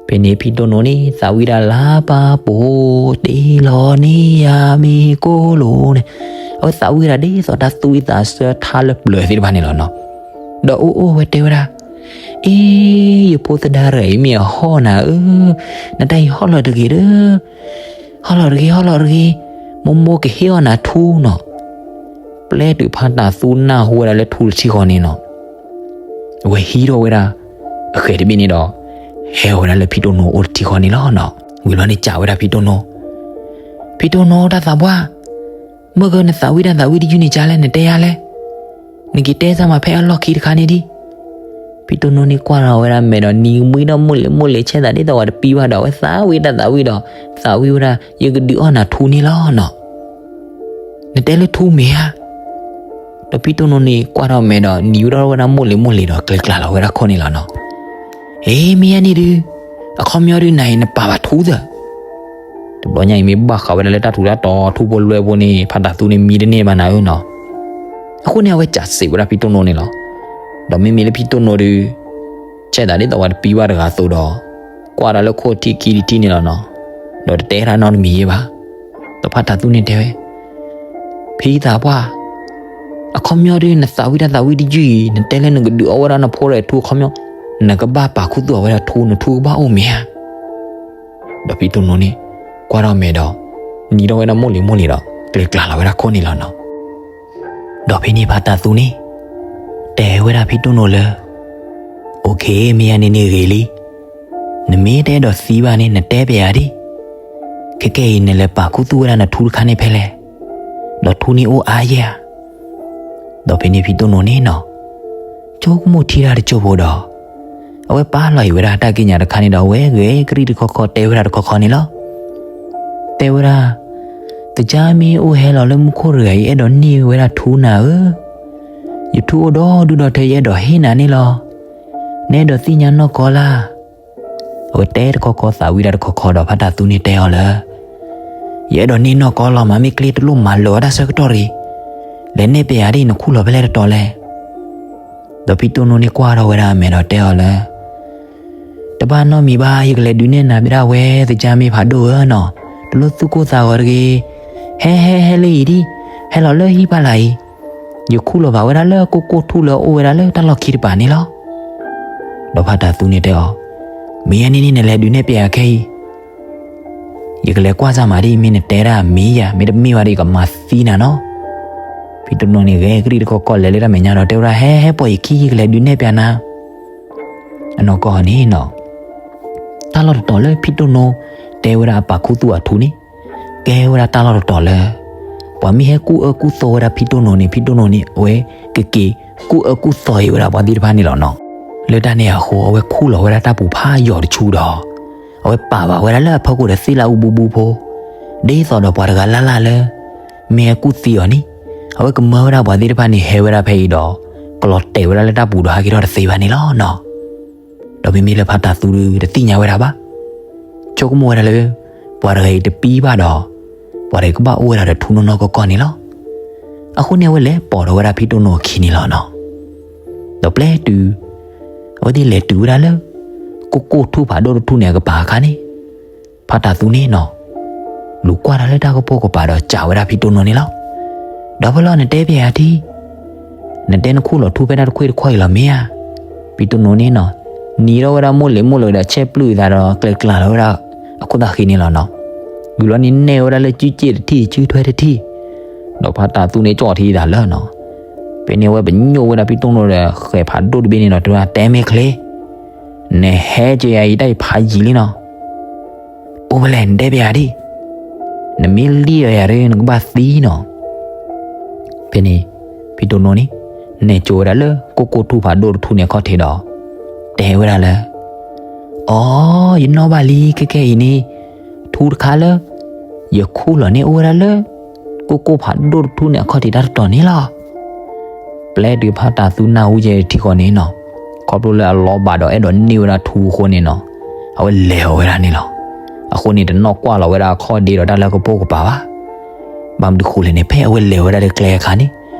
ဖဲန့ၣ်ဖံတိၢ်နိန့ၣ် သးဝံၣ်ဒၣ်လါပၢ်ပိာ် တ့လီၤန့ၢ်ယၤမ့ၤကိၣ်လိၤန့ၣ်, အဝဲသးဝံၣ်ဒၣ်ဒ်သိးတၢ်သူၣ်ဝံၣ်သးဆၢထါလၢပျၢၤသ့ၣ်တဖၣ်န့ၣ်လီၤနီၤ. ဒီးအိၣ်အိၣ်ဝဲတဲဝဲဒၣ်, အ့ ယဖိသဒါရၤအံၤမ့ၢ်အဟီၣ်နၤဧၢ, နတၢ်အံၤဟီၣ်လီၤတဂ့ၤဒီး ဟီၣ်လီၤတဂ့ၤ ဟီၣ်လီၤတဂ့ၤ, မိၢ်မိၢ်ကဟ့ၣ်အီၣ်နၤထူနီၤ. ပျဲတုၤဖါတၢ်သူနၢ်ဟူဝဲဒၣ်လၢထူတထံဃီန့ၣ်နီၤ, အဝဲဟံးထီၣ်ဝဲဒၣ် အဃဲၤတဘ့ၣ်န့ၣ်ဒီး ဟဲဝဲဒၣ်လၢဖံတိၢ်နိအိၣ်တထံဃီန့ၣ်လီၤနီၤ. ဝံၤလီၤန့ၣ်စံးဝဲဒၣ်ဖံတိၢ်နိ, ဖံတိၢ်နိတၢ်သးပှၢ်, မ့ၢ်ဂ့ၤနသးဝံၣ်တၢ်သးဝံၣ်တယုၢ်န့ၣ်ကလဲၣ် နတဲယၤလဲၣ်. နက့ၤတဲစၢ်မးဖဲအလီၢ်ခံတခါန့ၣ်ဒံး. ဖံတိၢ်နိန့ၣ်ကွၢ်ထီၣ်ဝဲဒၣ်မဲာ်ဒီးနံၤကမှံဒီးမိၢ်လံၤမိၢ်လံၤ ဆဲးသးဒ်သိးဝဲတပံဘၣ်ဒီး အဝဲသးဝံၣ်တၢ်သးဝံၣ်ဒီး သးဝံၣ်ဝဲဒၣ် ယကဒုးအီၣ်နၤထူန့ၣ်လီၤနီၤ. နတဲလၢထူမ့ၢ်ဧါ. ဒီးဖံတိၢ်နိန့ၣ်ကွၢ်ထီၣ်မဲာ်ဒီး နံၤဝဲဒၣ်ဝဲဒၣ်မိၢ်လံၤမိၢ်လံၤဒီး ကျဲကျါလီၤဝဲဒၣ်ခိၣ်န့ၣ်လီၤနီၤ. အ့ မ့ၢ်ယါန့ၣ်ဒုး, အခီပညီဒုးနၤအံၤနပာ်ဘၣ်ထူသၢ တဘျီညါအံၤမ့ၢ်ဘၣ်ဃးဝဲဒၣ်လၢတၢ်ထူးတၢ်တီၤ ထူဖိလွဲဖိန့ၣ် ဖါတၢ်သူန့ၣ်မံတန့ၢ်ဘၣ်နၤဧၢနီၤ. အဃိန့ၣ် အဝဲစံးစ့ၢ်ဝဲဒၣ်ဖံတိၢ်နိန့ၣ်လီၤ. ဒီးမ့မ့ၢ်လၢဖံတိၢ်နိဒုး ဆဲးသးဒ်သိးဝဲတပံဘၣ်တဂၤအသိးဒီး ကွၢ်ဒီးလၢခိၣ်ထံးခံတထံးန့ၣ်လီၤနီၤ. ဒီးတတဲတၢ်နီတမံၤယဲဘၣ်. ဒီးဖါတၢ်သူန့ၣ်တဲဝဲ ဖံသးပှၢ်, အခီပညီဒုး နသးဝံၣ်တၢ်သးဝံၣ်တယုၢ်အံၤ နတဲလၢနကဒုးအီၣ်ဝဲဒၣ်နဖိဒီးထူအခီပညီ, နကဘၣ်ပာ်ခူသူၣ်အီၤဝဲဒၣ်ထူ နထူကဘၣ်အိၣ်မ့ၢ်ဧါ. ဒီးဖံတိၢ်နိန့ၣ် ကွၢ်ထီၣ်မဲာ်ဒီး နံၤထီၣ်ဝဲဒၣ်မိၢ်လံၤမိၢ်လံၤဒီး ကျဲၤကျါလီၤဝဲဒၣ်ခိၣ်န့ၣ်လီၤနီၤ. ဒီးဖဲန့ၣ်ဖါတၢ်သူန့ၣ် တဲဝဲဒၣ်ဖံတိၢ်နိလၢ OK, မ့ၢ်ယၤန့ၣ်န့ၣ်ဂ့ၤလံ. နမ့ၢ်တအဲၣ်ဒိးသံဘၣ်န့ၣ် နတဲပျးယၤဒံး. ခဲကဲအံၤနလဲၤပာ်ခူသူၣ်ဝဲဒၣ်နထူတခါန့ၣ်ဖဲလဲၣ်, ဒီးထူန့ၣ်အိၣ်အါယဲၢ်ဧါ. ဒီးဖဲန့ၣ်ဖံတိၢ်နိန့ၣ်နီၤ ဆိကမိၣ်ထံတၢ်တစိၢ်ဖိဒီး အဝဲပာ်လီၤအံၤဝဲဒၣ်တၢ်ကံးညာ်တခါန့ၣ်ဒီး အဝဲဂဲၤကရံၣ်တခီခီတဲဝဲဒၣ်တခီခီန့ၣ်လီၤ. တဲဝဲဒၣ်, သကါမ့ၢ်အိၣ်ဟဲလီၤလၢမူခိၣ်တဂၤအံၤ အဲၣ်ဒိးန့ၢ်ဝဲဒၣ်ထူနၤဧၢ, ယထူအိၣ်ဒီဒူၣ်ဒီထၢ ယအဲၣ်ဒိးဟ့ၣ်နၤန့ၣ်လီၤ. နအဲၣ်ဒိးသ့ၣ်ညါနီၢ်ကီၢ်လၢ်. အဝဲတဲတခီခီသးဝံၣ်တၢ်တခီခီဒီး ဖါတၢ်သူန့ၣ်တဲအီၤလၢ ယအဲၣ်ဒိးန့ၢ်နီၢ်ကီၢ်လီၤမး မ့ၢ်ကျ့တလိၣ်မၤလၢာ်ဝဲဒၣ်ဆၢကတီၢ်ရံၤ, လဲၤနဲၣ်ပျးယၤဒ်အံၤ နခူၣ်လီၤဖဲလဲၣ်တတီၤလဲၣ်. ဒီးဖံတိၢ်နိန့ၣ်ကွၢ်ထီၣ်ဝဲဒၣ်အမဲာ်ဒီးတဲအီၤလၢ တဘၣ်နီတမံၤဘၣ် ယကလဲၤဒုးနဲၣ်နၤဒၣ်ဝဲ သကါမ့ၢ်ဖးဒိၣ်ဧၢနီၤ, တလိၣ်သူၣ်ကိၢ်သးဂီၤတဂ့ၤ. ဟဲဟဲဟဲလၢအံၤဒံး, ဟဲလီၤလၢဟံၣ်ဖးလၢ်အံၤ, ယခူၣ်လီၤဘၣ်ဝဲဒၣ်လၢကိၢ်ကိၢ်ထူၣ်လၢအအိၣ်ဝဲဒၣ်လၢတၢ်လီၢ်ခံတပၤန့ၣ်လီၤ. ဒီးဖါတၢ်သူန့ၣ်တဲအီၤ, မ့ၢ်ယဲန့ၣ်န့ၣ် နလဲၤဒုးနဲၣ်ပျးယၤခဲအံၤ ယကလဲၤကွၢ်စၢ်မးဒ်အံၤ မ့ၢ်နတဲဒၣ်မ့ၢ်ယၤ, မ့တမ့ၢ်ဘၣ်ဒီး ယကမၤသံနၤနီၤ. ဖံတိၢ်နိန့ၣ်ဂဲၤကရံၣ်တခီခီလဲၤလၢတၢ်မဲာ်ညါဒီးတဲဝဲဒၣ် ဟဲ ဟဲပိာ်ယခံ ယကလဲၤဒုးနဲၣ်ပျးနၤ. အနီၢ်ကီၢ်န့ၣ်နီၤ တၢ်လီၢ်တတီၤလၢဖံတိၢ်နိ တဲဝဲဒၣ်အပာ်ခူသူၣ်အထူန့ၣ် ကဲဝဲဒၣ်တၢ်လီၢ်တတီၤလၢ ပှၤမ့ၢ်ဟဲကူၣ်အၢကူၣ်သီဝဲဒၣ်ဖံတိၢ်နိန့ၣ် ဖံတိၢ်နိန့ၣ် အဝဲကက့ၤကူၣ်အၢကူၣ်သီအံၤဝဲဒၣ်ပှၤသ့ၣ်တဖၣ်န့ၣ်လီၤနီၤ. လၢတၢ်န့ၣ်အဃိ အဝဲခူၣ်လီၤဝဲဒၣ်တၢ်ပူၤဖးယိာ်တဆူဒီး အဝဲပာ်ဘၣ်ဝဲဒၣ်လၢအဖီခိၣ်ဒီးသ့ၣ်လၢအူဘူးဘူးဖိ, ဒ်သိးဒီးပှၤတဂၤလၢ်လၢ်လၢ မ့ၢ်ဟဲကူၣ်သံအီၤန့ၣ် အဝဲကမၢဝဲဒၣ်ပှၤသ့ၣ်တဖၣ်န့ၣ် ဟဲဝဲဒၣ်ဖဲအံၤဒီး ကလီၤတဲာ်ဝဲဒၣ်လၢတၢ်ပူၤဒီးဟးက့ၤထီၣ်တသ့ဘၣ်န့ၣ်လီၤနီၤ. ဒီးမ့မ့ၢ်လၢဖါတၢ်သူတသ့ၣ်ညါဝဲဒၣ်ဘၣ်, ဆိကမိၣ်ဝဲဒၣ်လၢ ပှၤတဂၤအံၤတပံဘၣ်ဒီး ပှၤတဂၤအံၤကဘၣ်အိၣ်ဝဲဒၣ်ဒီးထူနီၢ်နီၢ်ကီၢ်ကီၢ်န့ၣ်လီၤ. အဃိန့ၣ် အဝဲလဲၤပိာ်ထီၣ်ဝဲဒၣ်ဖံတိၢ်နိအခံန့ၣ်လီၤနီၤ. ဒီးပျဲတုၤ အဝဲသ့ၣ်လဲၤတုၤဝဲဒၣ်လၢ ကိၢ်ကိၢ်ထူၣ်ဖးဒိၣ်တထူၣ်န့ၣ်အကပၤအခါန့ၣ် ဖါတၢ်သူန့ၣ်နီၤ လူၤကွၢ်တၢ်လၢတၢ်ကပိာ်ကပၤဒီးစံးဝဲဒၣ်ဖံတိၢ်နိန့ၣ်လီၤ. ဒီးဖဲလီၤနတဲပျးယၤဒံး, နတဲနခူၣ်လီၤထူဖဲတၢ်တခွ့ၣ်တခီၣ်အံၤလီၤမ့ၢ်ဧါ. ဖံတိၢ်နိန့ၣ်နီၤ နံၤထီၣ်ဝဲဒၣ်မိၢ်လံၤမိၢ်လၢၤဒီးဆဲးပျုၢ်အသးဒီးကျဲၤကျါလီၤဝဲဒၣ်အခိၣ်သၣ်ဃံန့ၣ်လီၤနီၤ. ဂုာ်လီၤန့ၣ်နဲၣ်ဝဲဒၣ်လၢကုက့ၣ်တထံၣ်ဆူထွဲတထံၣ်, ဒီးဖါတၢ်သူန့ၣ်ကၠီၣ်ထံအသးလၢနီၤ. ဖဲန့ၣ်အဝဲပညိၣ်ဝဲဒၣ်ဖံတိၢ်နိဒီးဃဲၤဖးဒိၣ်တဘ့ၣ်န့ၣ်ဒီး တဲဝဲဒၣ်တဲမ့ၢ်ချ့ နဟဲက့ၤယၤအံၤတၢ်အံၤဖးယံာ်လံနီၤ. အိၣ်ဖဲလဲၣ်နတဲပျးယၤဒံး, နမ့ၢ်လံၣ်အီၤယၤဒီး နကဘၣ်သံနီၤ. ဖဲန့ၣ် ဖံတိၢ်နိန့ၣ် နဲၣ်ကၠိဝဲဒၣ်လၢကိၢ်ကိၢ်ထူၣ်ဖးဒိၣ်တထူၣ်န့ၣ်အခီၣ်ထံးဒီး တဲဝဲဒၣ်လၢ အိ ယနီၣ်ဘၣ်လံ ခဲကဲအံၤန့ၣ် ထူတခါလၢ ယခူၣ်လီၤန့ၣ်အိၣ်ဝဲဒၣ်လၢ ကိၢ်ကိၢ်ဖးဒိၣ်တထူၣ်န့ၣ်အခီၣ်ထံးတၢ်တတီၤန့ၣ်လီၤ. ပျဲတုၤဖါတၢ်သူနၢ်ဟူကဲထံဃီန့ၣ်နီၤ, ခီဖျိလၢအလီၤဘၣ်ဒီးအဲၣ်ဒိးန့ၢ်ဝဲဒၣ်ထူအဃိန့ၣ်နီၤ, အဝဲလဲၤအီၤဝဲဒၣ်န့ၣ်လီၤ. အဃိန့ၣ် တနီၣ်ကွၢ်လီၤဝဲဒၣ်အခီၣ်ဒ့ဒီးတၢ်လၢကပိာ်ကပၤဘၣ်. ဘၣ်မနုၤဃိလဲၣ်န့ၣ် ဖဲအဝဲလဲၤဝဲဒၣ်လၢကျဲအခါန့ၣ်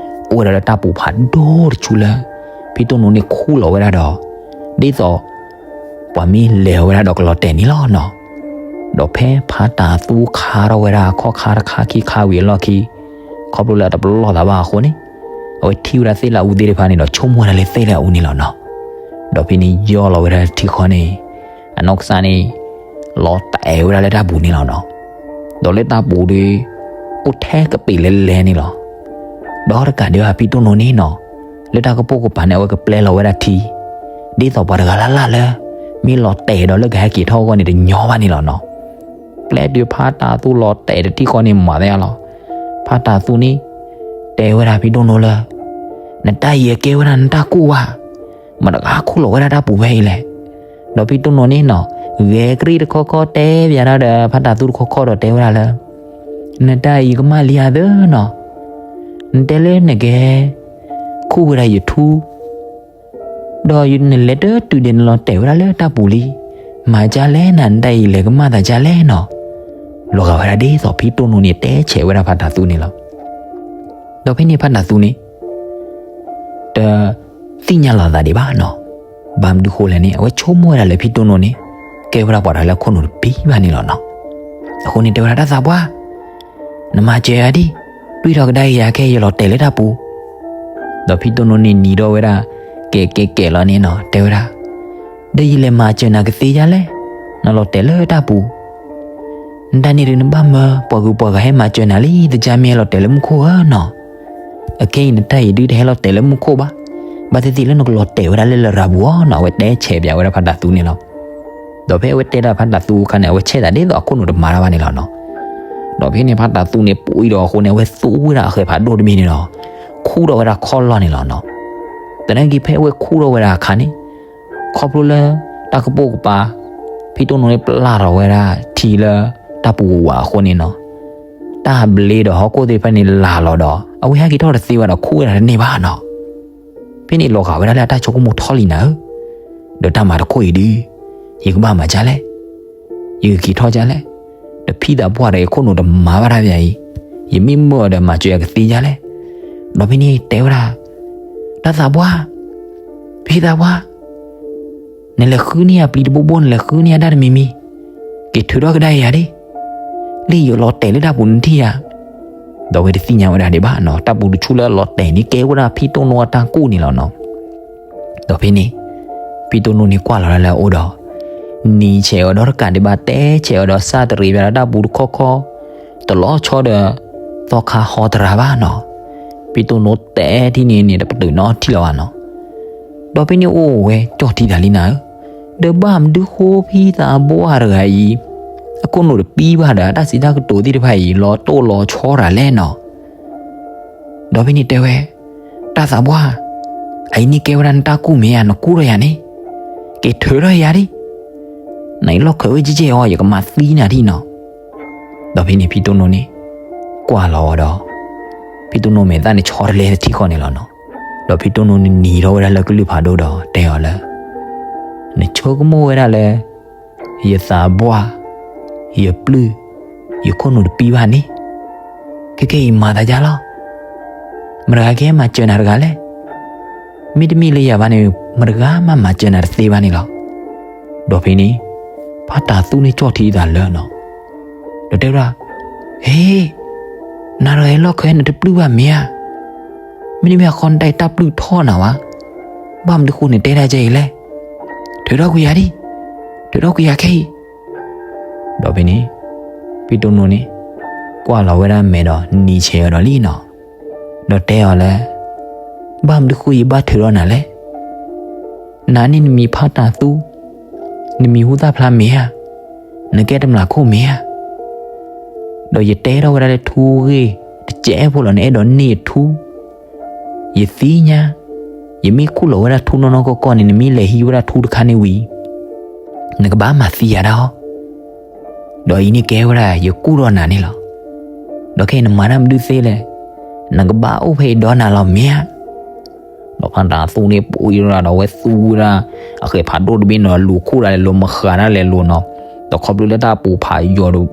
အိၣ်ဝဲဒၣ်လၢတၢ်ပူၤဖးဒိၣ်တဆူလၢ ဖံတိၢ်နိန့ၣ်ခူၣ်လီၤဝဲဒၣ်ဒီး ဒ်သိး ပှၤမ့ၢ်လဲၤအီၤဝဲဒၣ်ဒီးကလီၤတဲာ်န့ၣ်လီၤနီၤ. ဒီးဖဲဖါတၢ်သူခါထီၣ်ဝဲဒၣ်အခီၣ်ခါတခါခံခါဝံၤအလီၢ်ခံ ခီဖျိလၢအတပလီၢ်သးဘၣ်အဃိန့ၣ် အဝဲထံၣ်ဝဲဒၣ်သ့ၣ်လၢအူသ့ၣ်တဖၣ်န့ၣ်ဒီး ဆိကမိၣ်ဝဲဒၣ်လၢသ့ၣ်လၢအူန့ၣ်လီၤနီၤ. ဒီးဖဲန့ၣ်ယီၢ်လီၤဝဲဒၣ်ထံဃီန့ၣ် အနီၢ်ကစၢ်န့ၣ် လီၤတဲာ်ဝဲဒၣ်လၢတၢ်ပူၤန့ၣ်လီၤနီၤ. ဒီးလၢတၢ်ပူၤဒီး အိၣ်ထဲကပ့ၤလဲၤလဲၤန့ၣ်လီၤ. ဒီးတကးဒံးဘၣ်ဖံတိၢ်နိန့ၣ်နီၤ လၢတၢ်ကပိာ်ကပၤန့ၣ် အဝဲကပျဲလီၤဝဲဒၣ်ထံ ဒ်သိးပှၤတဂၤလၢ်လၢ်လၢ မ့ၢ်လီၤတဲာ်ဒီးလၢကဟဲက့ၤထီၣ်အဂီၢ်န့ၣ် တညီဘၣ်န့ၣ်လီၤနီၤ. ပျဲတုၤဖါတၢ်သူလီၤတဲာ်တထံၣ်ဃီန့ၣ် မၤသ့ၣ်ညါလီၤ. ဖါတၢ်သူန့ၣ် တဲဝဲဒၣ်ဖံတိၢ်နိလၢ နတၢ်အံၤအကဲဝဲဒၣ်နတၢ်ကူၣ်ဘၣ်, မတၤတဂၤခူၣ်လီၤဝဲဒၣ်တၢ်ပူၤဖဲအံၤလဲၣ်. ဒီးဖံတိၢ်နိန့ၣ်နီၤ ဂဲၤကရံၣ်တခီခီတဲပျးတၢ်ဒီးဖါတၢ်သူတခီခီဒီးတဲဝဲဒၣ်လၢ နတၢ်အံၤကမၣ်လံဧါသၢနီၤ, နတဲလၢနက ခူၣ်ဝဲဒၣ်ယထူ ဒီးနလဲၤတတုၤဒံးနလီၤတဲာ်ဝဲဒၣ်လၢတၢ်ပူၤလံ, မၤဒ်လဲၣ်နၤ နတၢ်အံၤလဲၤကမၣ်သးဒ်လဲၣ်နီၤ. လီၤဂာ်ဝဲဒၣ်ဒ်သိးဖံတိၢ်နိန့ၣ်တဲဆဲးဝဲဒၣ်ဖါတၢ်သူန့ၣ်လီၤ. ဒီးဖဲန့ၣ်ဖါတၢ်သူန့ၣ် တသ့ၣ်ညါလီၤသးဒံးဘၣ်နီၤ. ဘၣ်မနုၤဃိလဲၣ်န့ၣ် အဝဲဆိကမိၣ်ဝဲဒၣ်လၢဖံတိၢ်နိန့ၣ် ကဲဝဲဒၣ်ပှၤတဂၤလၢအခိၣ်နူာ်တပံဘၣ်န့ၣ်လီၤနီၤ. အဃိန့ၣ်တဲဝဲဒၣ်တၢ်သးပှၢ် နမၤစၢၤယၤဒံး, တွံၢ်ထီၣ်ကဒါက့ၤယၤခဲအံၤ ယလီၤတဲာ်လၢတၢ်ပူၤ. ဒီးဖံတိၢ်နိန့ၣ်နံၤထီၣ်ဝဲဒၣ် ကဲးကဲးကဲးလီၤန့ၣ်နီၤ တဲဝဲဒၣ်, ဒီးယလဲၤမၤစၢၤနၤကသ့ဒ်လဲၣ်, နလီၤတဲာ်လၢတၢ်ပူၤ. နတၢ်န့ၣ်ဒုးနဘၣ်မၢပှၤဂုၤပှၤဂၤဟဲမၤစၢၤနၤလံ သကြားမင်း ဟဲလီၤတဲာ်လၢမူခိၣ်ဧၢနီၤ. အခဲအံၤနတၢ်အံၤဒုးတဟဲလီၤတဲာ်လၢမူခိၣ်ဘၣ်, ဘၣ်သ့ၣ်သ့ၣ်လၢနကလီၤတဲာ်ဝဲဒၣ်လၢလရာ်ပူၤအီၤနီၤ, အဝဲတဲဆဲးပၠးဝဲဒၣ်ဖါတၢ်သူန့ၣ်လီၤ. ဒီးဖဲအဝဲတဲဒၣ်ဖါတၢ်သူအခါန့ၣ် အဝဲဆဲးသးဒ်သိးအခိၣ်နူာ်တမၤတၢ်ဘၣ်န့ၣ်လီၤနီၤ. ဒီးဖဲန့ၣ်ဖါတၢ်သူန့ၣ် ပှံၤဒီးအဃိန့ၣ် အဝဲသူဝဲဒၣ်အဃဲၤဖးဒိၣ်တဘ့ၣ်န့ၣ်ဒီး ခူၣ်ထီၣ်ဝဲဒၣ်ခီၣ်လီၢ်န့ၣ်လီၤနီၤ. သနာ်က့ဖဲအဝဲခူၣ်ထီၣ်ဝဲဒၣ်အခါန့ၣ် ခီဖျိလၢတၢ်ကပိာ်ကပၤ ဖံတိၢ်နိန့ၣ်ပျၢ်ထီၣ်ဝဲဒၣ်ထံလၢတၢ်ပူၤဝးအဃိန့ၣ်နီၤ, တၢ်ဘျ့ဒီးဟီၣ်ခိၣ်သ့ၣ်တဖၣ်န့ၣ်လၢ်လီၤဒီး အဝဲဟဲက့ၤထီၣ်တသ့ဘၣ်ဒီးခူၣ်ဝဲဒၣ်တန့ၢ်ဘၣ်နီၤ. ဖဲန့ၣ်လီၤဂာ်ဝဲဒၣ်လၢအတၢ်ဆိကမိၣ်ထီၣ်လံနၤဧၢ, ဒီးတၢ်မၤတခိၣ်အံၤဒုး ယကဘၣ်မၤဒ်လဲၣ်, ယကက့ၤထီၣ်ဒ်လဲၣ်, ဒီးဖံသးပှၢ်ဒီးယခိၣ်နူာ်တမၤဘၣ်တၢ်ဘၣ်အံၤ, ယမ့ၢ်မၢအီၤဒီးမၤစၢၤယၤကသ့ဒ်လဲၣ်. ဒီးဖဲန့ၣ်တဲဝဲဒၣ်, တၢ်သးပှၢ်, ဖံသးပှၢ် နလဲၤဃုန့ၢ်ယၤပျံၤတဘိဘိ နလဲၤဃုန့ၢ်ယၤဒၣ်တမံၤမံၤ, က့ၤထုးထီၣ်ကဒါက့ၤယၤဒၣ်, လၢယလီၤတဲာ်လၢတၢ်ပူၤနထံၣ်ယၤ. ဒီးအဝဲတသ့ၣ်ညါဝဲဒၣ်ဒံးဘၣ်နီၤ, တၢ်ပူၤတဆူလၢအလီၤတဲာ်န့ၣ် ကဲဝဲဒၣ်ဖံတိၢ်နိအတၢ်ကူၣ်န့ၣ်လီၤနီၤ. ဒီးဖဲန့ၣ် ဖံတိၢ်နိန့ၣ်ကွၢ်လီၤဒၣ်လၢအအိၣ်ဒီး နံၤဆဲးအီၤဒီးတကးဒံးဘၣ် တဲဆဲးအီၤဒီးစၢ်တရံးဘၣ်ဒီးတၢ်ပူၤတခီခီ, တလီၤဆီဒီး သီခါဟီတရံးဘၣ်နီၤ. ဖံတိၢ်နိတဲထံၣ်န့ၣ်န့ၣ် တပတုာ်နီထံၣ်လီၤဘၣ်နီၤ. ဒီးဖဲန့ၣ်အိၣ်ဝဲကၠီၣ်ထံသးလံနၤဧၢ, ဒီးဘၣ်မနုၤဃိဖံသးပှၢ်တဂၤအံၤ အခိၣ်နူာ်တပံဘၣ်ဒီး အတၢ်စံးတၢ်ကတိၤသ့ၣ်တဖၣ်အံၤ လီၤတိၢ်လီၤဆီတရံးလဲၣ်နီၤ. ဒီးဖဲန့ၣ်တဲဝဲ, တၢ်သးပှၢ်, အအံၤန့ၣ်ကဲဝဲဒၣ်နတၢ်ကူၣ်မ့ၢ်ဧါ, နကူၣ်ထီၣ်ယၤန့ၣ်, က့ၤထုးထီၣ်ယၤဒၣ်, နအံၤလီၢ်ခၢးဝဲကဲကဲအီၤ ယကမၤသံနၤဒၣ်နီၤ. ဒီးဖဲန့ၣ်ဖံတိၢ်နိန့ၣ် ကွၢ်လီၤဝဲဒီး ဖံတိၢ်နိမဲာ်သၣ်န့ၣ်ဆီတလဲတထံၣ်ဃီန့ၣ်လီၤနီၤ. ဒီးဖံတိၢ်နိန့ၣ်နံၤထီၣ်ဝဲဒၣ်လၢကလုၢ်ဖးဒိၣ်ဒီးတဲအီၤလၢ နဆိကမိၣ်ဝဲဒၣ်လၢ ယသးပှၢ်, ယပျုၢ်, ယခိၣ်နူာ်တပံဘၣ်န့ၣ်, ခဲကဲအံၤမၤသးဒ်လဲၣ်, မတၤတဂၤကဟဲမၤစၢၤနၤတဂၤလဲၣ်. မ့တမ့ၢ်လၢယၤဘၣ်န့ၣ် မတၤတဂၤမးမၤစၢၤနၤတသ့ဘၣ်န့ၣ်လီၤ. ဒီးဖဲန့ၣ် ဖါတၢ်သူန့ၣ်ကၠီၣ်ထံသးလၢာ်နီၤ. ဒီးတဲဝဲဒၣ်, ဟ့, နၤဒီးဟဲလီၢ်ခၢးနတပျုၢ်ဘၣ်မ့ၢ်ဧါ, မ့တမ့ၢ်အဃိနတၢ်အံၤတၢ်ပျုၢ်ထီၣ်နၤဝဲ, ဘၣ်မနုၤဃိနတဲဒ်အံၤလဲၣ်. ထုးထီၣ်ကွံာ်ယၤဒၣ်, ထုးထီၣ်ကွံာ်ယၤခဲအံၤ. ဒီးဖဲန့ၣ် ဖံတိၢ်နိန့ၣ် ကွၢ်လီၤဝဲဒၣ်မဲာ်ဒီးနံၤဆဲးအီၤဒီးလံနီၤ. ဒီးတဲအီၤလၢ ဘၣ်မနုၤဃိယဘၣ်ထုးထီၣ်နၤလဲၣ်. နၤန့ၣ်နမံၤဖါတၢ်သူ, နမံၤဟူသၣ်ဖျါမ့ၢ်ဧါ, နကဲတမျၢ်ခိၣ်မ့ၢ်ဧါ. ဒီးယတဲထီၣ်ဝဲဒၣ်လၢထူဂ့ၢ်တစဲးဖိလီၤ နအဲၣ်ဒိးန့ၢ်ထူ, ယသ့ၣ်ညါ, ယမ့ၢ်ခူၣ်လီၤဝဲဒၣ်ထူနီၢ်နီၢ်ကီၢ်ကီၢ်န့ၣ် နမ့ၢ်လဲၤဟံးဝဲဒၣ်ထူတခါန့ၣ်ဝံၤ နကဘၣ်မၤသံယၤဒၣ်အီၤ. ဒီးအံၤန့ၣ်ကဲဝဲဒၣ်ယကူၣ်ထီၣ်နၤန့ၣ်လီၤ. ဒီးခဲအံၤနမၤတၢ်မနုၤသ့လဲၣ်, နကဘၣ်အိၣ်ဖဲအံၤဒီးနၤလီၤမ့ၢ်ဧါ. ဒီးဖါတၢ်သူန့ၣ်ပှံၤဒီးအဝဲသူဝဲဒၣ် အဃဲၤဖးဒိၣ်တဘ့ၣ်နီၤ လူၤခူၣ်ဒၣ်လဲာ်လိၤ မဃာ်ဒၣ်လဲာ်လိၤနီၤ. ဒီးခီဖျိလၢတၢ်ပူၤဖးယိာ်ဒီး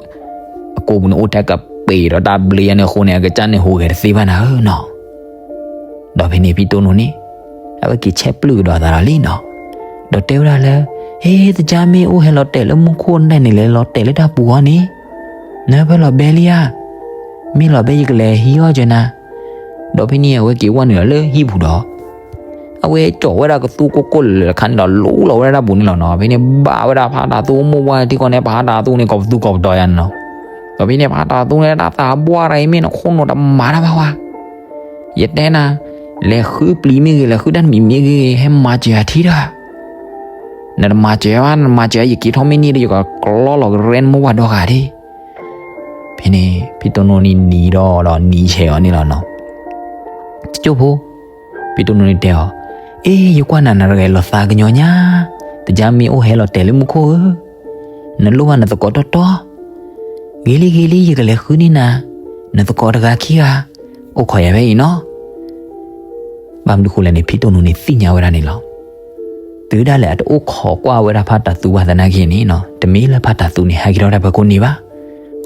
အကိာ်ပူၤန့ၣ်အိၣ်ထဲကပ့ၤဒီးတၢ်ဘျ့ယါန့ၣ်အဃိန့ၣ် အကစၢ်န့ၣ်ဟူးဂဲၤတသ့ဘၣ်နၤဧၢနီၤ. ဒီးဖဲန့ၣ်ဖံတိၢ်နိန့ၣ် အဝဲက့ၤဆဲးပျုၢ်ကဒီးသးဒီးလံနီၤ. ဒီးတဲဝဲဒၣ်လၢ ဟ့ သကၢ်မ့ၢ်အိၣ်ဟဲလီၤတဲာ်လၢမူခိၣ်နၢ်န့ၣ် လဲၤလီၤတဲာ်လၢတၢ်ပူၤအီၤန့ၣ် နဖဲလီၤဘဲလံဧါ. မ့ၢ်လီၤဘဲယကလဲၤဟံးအီၣ်ကၢနၤ. ဒီးဖဲန့ၣ်အဝဲက့ၤဝဲနုာ်လီၤလၢဟံၣ်ပူၤဒီး အဝဲကၠီာ်ဝဲဒၣ်ကသူကိၢ်ကိၢ်လၢာ်လၢာ်တခါန့ၣ်ဒီးလူလီၤဝဲဒၣ်တၢ်ပူၤန့ၣ်လီၤနီၤ. ဖဲန့ၣ်ဘၣ်ဝဲဒၣ်ဖါတၢ်သူမိၢ်ဝါထံကီၢ်န့ၣ် ဖါတၢ်သူန့ၣ် ကီၢ်ပသူကီၢ်ပတီၤယါန့ၣ်နီၤ. ဒီးဖဲန့ၣ်ဖါတၢ်သူန့ၣ် တၢ်သးပှၢ်တဂၤအံၤမ့ၢ်နခိၣ်နူာ်တမၤတၢ်ဘၣ်ဝဲ ယတဲနၤ, လဲၤဃုပျံၤမ့ၢ်ဂ့ၤ လဲၤဃုတၢ်တမံၤမ့ၢ်ဂ့ၤ ဟဲမၤစၢၤယၤထံတၢ်. နတမၤစၢၤဘၣ် နမၤစၢၤယက့ၤထီၣ်မ့ၢ်န့ၣ်ဒီး ယကကျီလီၤကရဲနမိၢ်ဝၤဒီဂၤဒၣ်. ဖဲန့ၣ် ဖံတိၢ်နိန့ၣ်နံၤဒီးဒီးနံၤဆဲးအီၤန့ၣ်လီၤနီၤ. တကၠိၢ်ဖိ, ဖံတိၢ်နိန့ၣ်တဲအီၤ, အ့ ယကွၢ်နၤနၤတဂၤအံၤလီၤသးကညီၤညါ, သကၢ်မ့ၢ်အိၣ်ဟဲလီၤတဲာ်လၢမူခိၣ်ဧၢ, နလိၣ်ဘၣ်နသကိးတီတီ, ဂ့ၤလံဂ့ၤလံ ယကလဲၤဃုန့ၢ်နၤ, နသကိးတဂၤခံဂၤ အိၣ်ခိးယၤဖဲအံၤနီၤ. ဘၣ်မနုၤဃိလဲၣ်န့ၣ် ဖံတိၢ်နိန့ၣ်သ့ၣ်ညါဝဲဒၣ်န့ၣ်လီၤ. တုၤဒၣ်လဲာ်အတအိၣ်ခိးကွၢ်ဝဲဒၣ်ဖါတၢ်သူဘၣ်သနာ်က့န့ၣ်နီၤ တမ့ၢ်လၢဖါတၢ်သူန့ၣ် ဟဲက့ၤထီၣ်တၢ်ဖီခိၣ်န့ၣ်ဘၣ်.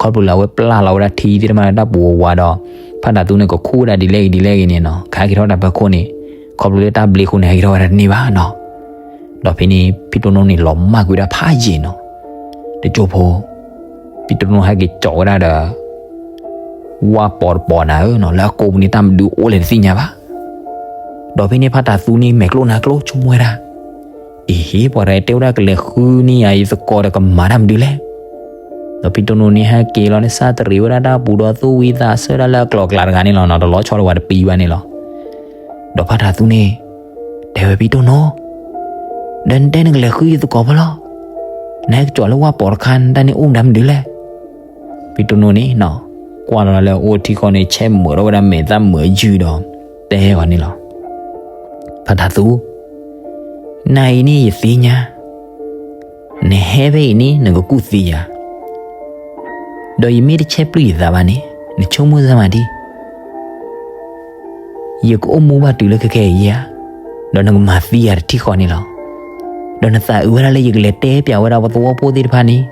ခီဖျိလၢအဝဲပျၢ်လီၤဝဲဒၣ်ထံသ့ၣ်တဖၣ်လၢတၢ်ပူၤဝးဒီး ဖါတၢ်သူန့ၣ်ကခူၣ်ဝဲဒၣ်ဒ်လဲၣ်ဂ့ၤဒ်လဲၣ်ဂ့ၤန့ၣ်နီၤ ကဟဲက့ၤထီၣ်တၢ်ဖီခိၣ်န့ၣ် ခီဖျိလၢတၢ်ဘျ့အဃိန့ၣ် ဟဲက့ၤထီၣ်ဝဲဒၣ်တန့ၢ်ဘၣ်နီၤ. ဒီးဖဲန့ၣ် ဖံတိၢ်နိန့ၣ်လီၤမၢ်ကွံာ်ဝဲဒၣ်ဖးယံာ်နီၤ. တကၠိၢ်ဖိ, ဖံတိၢ်နိဟဲက့ၤကၠီာ်ဝဲဒၣ်ဒီး ဝါပီၤတပီၤနၤဧၢနီၤ လၢအကိာ်ပူၤန့ၣ်တၢ်မနုၤအိၣ်လဲၣ်တသ့ၣ်ညါဘၣ်. ဒီးဖဲန့ၣ်ဖါတၢ်သူန့ၣ်မဲာ်ကျိၣ်နါကျိၣ်ဆိကမိၣ်ဝဲဒၣ်, အ့ဟ့ ပှၤတဂၤတဲဝဲဒၣ်ကလဲၤဃုန့ၢ်ယၤယသကိးဒီးကမၤတၢ်မနုၤလဲၣ်. ဒီးဖံတိၢ်နိန့ၣ်ဟဲက့ၤလီၤန့ၣ် စၢ်တရံးဝဲဒၣ်တၢ်ပူၤဒီးသူၣ်ဝံသးဆၢဒၣ်လၢအကျိၤအကျဲတဂၤန့ၣ်လီၤနီၤ, တလီၤဆီဒီးဝဲတပံၤဘၣ်န့ၣ်လီၤ. ဒီးဖါတၢ်သူန့ၣ် တဲဝဲဖံတိၢ်နိ, ဒီးနတဲနကလဲၤဃုယသကိးဖဲလဲၣ်, နဟဲက့ၤလၢဝၣ်ပိာ်တခါ နတၢ်န့ၣ်အိၣ်မတၤမနုၤလဲၣ်. ဖံတိၢ်နိန့ၣ်နီၤ ကွၢ်လီၤလၢအအိၣ်ထံဃီန့ၣ် ဆဲးမုာ်ထီၣ်ဝဲဒၣ်မဲာ်သၣ်မုာ်အယုၢ်ဒီး တဲအီၤန့ၣ်လီၤ. ဖါတၢ်သူ, နၤအံၤန့ၣ်ယသ့ၣ်ညါ, နဟဲဖဲအံၤန့ၣ် နကကူၣ်သံယၤ, ဒီးယမ့ၢ်တဆဲးပျုၢ်ယသးဘၣ်န့ၣ် နဆိကမိၣ်စၢ်မးဒံး, ယကအိၣ်မူဘၣ်တုၤလၢခဲခဲအံၤဧါ, ဒီးနကမၤသံယၤတထံၣ်ဃီန့ၣ်လီၤ. ဒီးနသးအုးဝဲဒၣ်လၢယကလဲၤတဲပၠးဝဲဒၣ်ပှၤသဝီဖိသ့ၣ်တဖၣ်န့ၣ်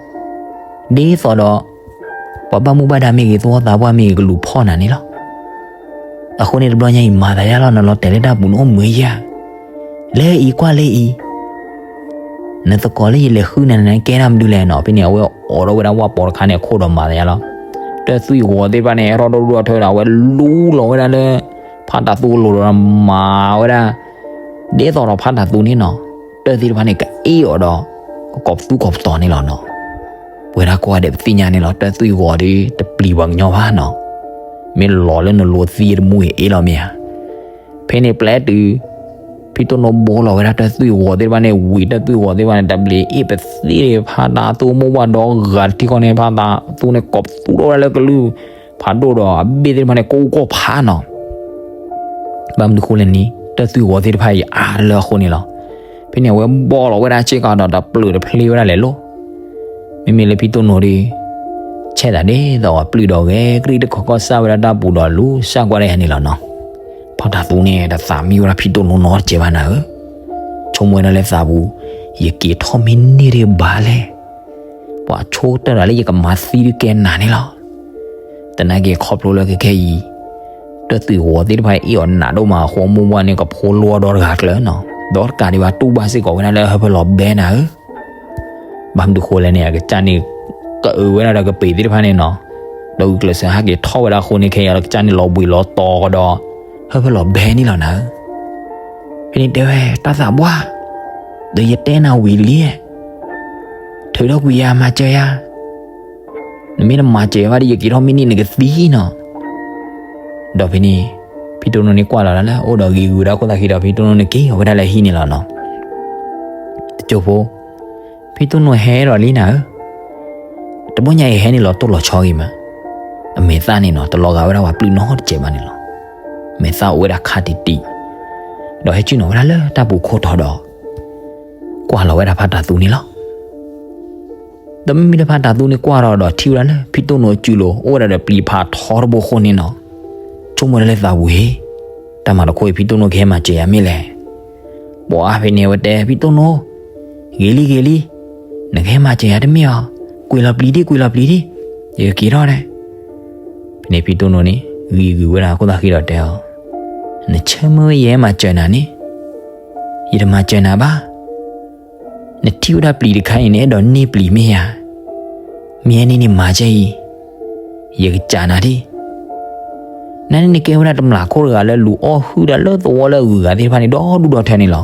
ဒ်သိးဒီး ပှၤဘၣ်မူဘၣ်ဒါမ့ၢ်ဂ့ၤ သဝီသးပှၢ်မ့ၢ်ဂ့ၤ ကလူၤဖီၣ်နၤန့ၣ်လီၤ. အဃိန့ၣ်တဘျီညါအံၤ မၤသးယါလီၤ, နလီၤတဲာ်လၢတၢ်ပူၤန့ၣ်အိၣ်မုာ်ယါ, လဲၤအံၤကွၢ်လၢအံၤ, နသကိးလၢယလဲၤဃုနၤန့ၣ် ကဲဒၣ်မနုၤလဲၣ်နီၤ. ဖဲန့ၣ်အဝဲအိးထီၣ်ဝဲဒၣ်ဝၣ်ပိာ်တခါန့ၣ်အခိၣ်ဒီးမၤသးယါလီၤ. တၢ်သွံၣ်ဂီၤသ့ၣ်တဖၣ်န့ၣ် ဟဲထီၣ်ဒီဒူၣ်ဒီထၢဒီး အဝဲလူလီၤဝဲဒၣ်လၢ ဖါတၢ်သူအလိၤဒီးမၤဝဲဒၣ် ဒ်သိးဒီးဖါတၢ်သူန့ၣ်နီၤ တၢ်သ့ၣ်တဖၣ်န့ၣ် ကအ့ၣ်အီၤဒီး ကကိးပသူကိးပသီန့ၣ်လီၤနီၤ. ပဝဲဒၣ်ကိးဂၤဒဲးပသ့ၣ်ညါန့ၣ်လီၤ, တၢ်သွံၣ်ဂီၤဒီး တပျံၤပှၤကညီဘၣ်နီၤ. မ့ၢ်လီၤလၢနလိၤသံတမူအ့ၣ်လီၤမ့ၢ်ဧါ. ဖဲန့ၣ်ပျဲတုၤ ဖံတိၢ်နိဘိလီၤဝဲဒၣ်တၢ်သွံၣ်ဂီၤသ့ၣ်တဖၣ်န့ၣ် ဝံၤတၢ်သွံၣ်ဂီၤသ့ၣ်တဖၣ်န့ၣ် တဘျီအ့ၣ်ပသ့ၣ် ဖါတၢ်သူမိၢ်ပှၢ်ဒီဂၤတထံၣ်ဃီန့ၣ် ဖါတၢ်သူန့ၣ် ကိးပသူထီၣ်ဝဲဒၣ်လၢကလုၢ် ဖးဒိၣ်ဒီးအဘ့ၣ်သ့ၣ်တဖၣ်န့ၣ် ကိးကီၢ်ဖးနီၤ. ဘၣ်မနုၤဃိလဲၣ်န့ၣ် တၢ်သွံၣ်ဂီၤသ့ၣ်တဖၣ်အံၤအါလၢအဃိန့ၣ်လီၤ. ဖဲန့ၣ်အဝဲဘီလီၤဝဲဒၣ်စ့ၢ်ကီးဒီးတပျုာ်တဖျ့ဝဲဒၣ်လဲၤလိၤ. မ့မ့ၢ်လၢဖံတိၢ်နိဒီး ဆဲးသးဒ်သိးအပျုၢ်ဒီးဂဲၤကရံၣ်တခီကီၢ်စၢ်ဝဲဒၣ်တၢ်ပူၤဒီး လူၤစၢ်ကွၢ်ဒၣ်ယၤန့ၣ်လီၤနီၤ. ဖါတၢ်သူန့ၣ် တသးမံဝဲဒၣ်ဖံတိၢ်နိနီတစဲးဘၣ်နၤဧၢ. ဆိကမိၣ်ဝဲဒၣ်လၢသးပူၤ ယက့ၤထီၣ်မ့ၢ်န့ၢ်ဒံးဘၣ်လဲၣ်. ပှၤဆိတၢ်ဒီးလၢယကမၤသံဒုးကဲနၤန့ၣ်လီၤ. သနာ်က့ခီဖျိလၢခဲခဲအံၤ တၢ်သွံၣ်ဂီၤသ့ၣ်တဖၣ်အ့ၣ်အီၤနးဒိၣ်မးအဃိ မိၢ်ပှၢ်န့ၣ်ကဖိလီၤဒီတဂၤကျၢၤနီၤ, ဒီးတကးဒံးဘၣ်တူၢ်ဘၣ်စ့ၢ်ကီးဝဲဒၣ်လၢဟၢဖၢလီၤဘဲနၤဧၢ. ဘၣ်မနုၤဃိလဲၣ်န့ၣ် အကစၢ်န့ၣ် ကအုးဝဲဒၣ်ဒီးကပ့ၤသ့ၣ်တဖၣ်န့ၣ်နီၤ, ဒီးဂုာ်ကျဲးစၢးဟဲက့ၤထီၣ်ဝဲဒၣ်အဃိန့ၣ် ခဲအံၤဒီးကစၢ်န့ၣ်လီၤဘှံးလီၤတီၤကဒီး ဟၢဖၢလီၤဘဲန့ၣ်လီၤနၤဧၢ. ဖဲန့ၣ်တဲဝဲ တၢ်သးပှၢ်, ဒီးယတဲနၤဝံၤလံ, ထုးထီၣ်ကွံာ်ယၤမၤစၢၤယၤ, နမ့ၢ်တမၤစၢၤယၤဘၣ်ဒီး ယက့ၤထီၣ်မ့ၢ်န့ၢ်နကသံနီၤ. ဒီးဖဲန့ၣ် ဖံတိၢ်နိန့ၣ်ကွၢ်လီၤလၢအိၣ်ဒီးဂ့ၤဂုၤဝဲဒၣ်ခိၣ်သၣ်ဃံဒီး ဖံတိၢ်နိန့ၣ်က့ၤအီၤဝဲဒၣ်လၢဟံၣ်န့ၣ်လီၤနီၤ. တစိၢ်ဖိ ဖံတိၢ်နိဟဲဒီးလံနၤဧၢ, တဘျီညါအံၤဟဲန့ၣ်လီၤတိၢ်လီၤဆီဂ့ၤမး, အမဲာ်သၣ်န့ၣ်နီၤ တလီၤဂာ်ဝဲဒၣ်ပှၤပျုၢ်နီတစဲးဘၣ်န့ၣ်လီၤ. မဲာ်သၣ်အိၣ်ဝဲဒၣ်ခါတံၢ်တံၢ်, ဒီးဟဲဆ့ၣ်နီၤဝဲဒၣ်လၢတၢ်ပူၤခိၣ်ထီဒီး ကွၢ်လီၤဝဲဒၣ်ဖါတၢ်သူန့ၣ်လီၤ. ဒီးမ့မ့ၢ်လၢဖါတၢ်သူန့ၣ်ကွၢ်ထီၣ်ဒီးထံၣ်ဝဲဒၣ်လၢ ဖံတိၢ်နိအစုလိၤ အိၣ်ဝဲဒၣ်ဒီးပျံၤဖးထီတဘိဃိန့ၣ်နီၤ, ဆိကမိၣ်ဝဲဒၣ်လၢသးပူၤဟ့ၣ်, တၢ်မၤတခီအံၤ ဖံတိၢ်နိကဟဲမၤစၢၤယၤမ့ၢ်လဲၣ်. ပှၤဖဲန့ၣ်အဝဲတဲ ဖံတိၢ်နိ, ဂ့ၤလံဂ့ၤလံ, နကဟဲမၤစၢၤယၤတမ့ၢ်အီၤ, ကွံာ်လီၤပျံၤဒံး ကွံာ်လီၤပျံၤဒံး, ယကက့ၤထီၣ်ဒဲး. ဖဲန့ၣ်ဖံတိၢ်နိန့ၣ် ဂ့ၤဂုၤဝဲဒၣ်ခိၣ်သၣ်ဃံဒီးတဲအီၤ, နဆၢမုၢ်ဝဲယဟဲမၤစၢၤနၤန့ၣ်, ယတမၤစၢၤနၤဘၣ်. နထံၣ်ဝဲဒၣ်ပျံၤတခါအံၤ နအဲၣ်ဒိးန့ၢ်ပျံၤမ့ၢ်ဧါ. မ့ၢ်အဲၣ်န့ၣ်န့ၣ်မၤစၢၤအံၤ, ယကစၢ်နၤဒံး. နန့ၣ်နကဲဝဲဒၣ်တမျာ်ခိၣ်တဂၤလၢလူၤအီၣ်ဟုၣ်တၢ်လၢသဝီလၢအဂုၤအဂၤသ့ၣ်တဖၣ်န့ၣ် ဒီဒူၣ်ဒီထၢန့ၣ်လီၤ.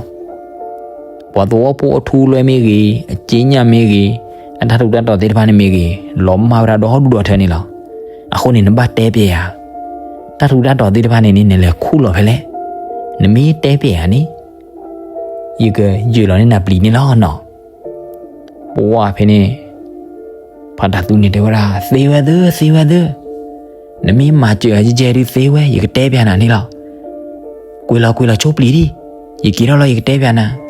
ပှၤသဝီဖိအထူလွဲမ့ၢ်ဂ့ၤ, အစ့ညၣ်မ့ၢ်ဂ့ၤ, အတၢ်ထူးတၢ်တီၤသ့ၣ်တဖၣ်န့ၣ်မ့ၢ်ဂ့ၤ, လီၤမၢ်ဝဲဒၣ်ဒီဒူၣ်ဒီထၢန့ၣ်လီၤ. အဃိန့ၣ် နဘၣ်တဲပျဲယၤ, တၢ်ထူးတၢ်တီၤသ့ၣ်တဖၣ်န့ၣ်န့ၣ် နလဲၤခူၣ်လီၤဖဲလဲၣ်. နမ့ၢ်တဲပျဲယၤန့ၣ် ယကယုၢ်လီၤန့ၢ်နၤပျံၤန့ၣ်လီၤနီၤ. ပှၤဖဲန့ၣ် ဖါတၢ်သူန့ၣ်တဲဝဲဒၣ် သ့ဝဲသ့ သ့ဝဲသ့, နမ့ၢ်မၤစၢၤယၤကဲကဲဒုးသ့ဝဲ ယကတဲပျဲနၤန့ၣ်လီၤ. ကွံာ်လီၤကွံာ်လီၤဆိပျံၤဒံး, ယက့ၤထီၣ်လီၤယကတဲပျဲနၤ.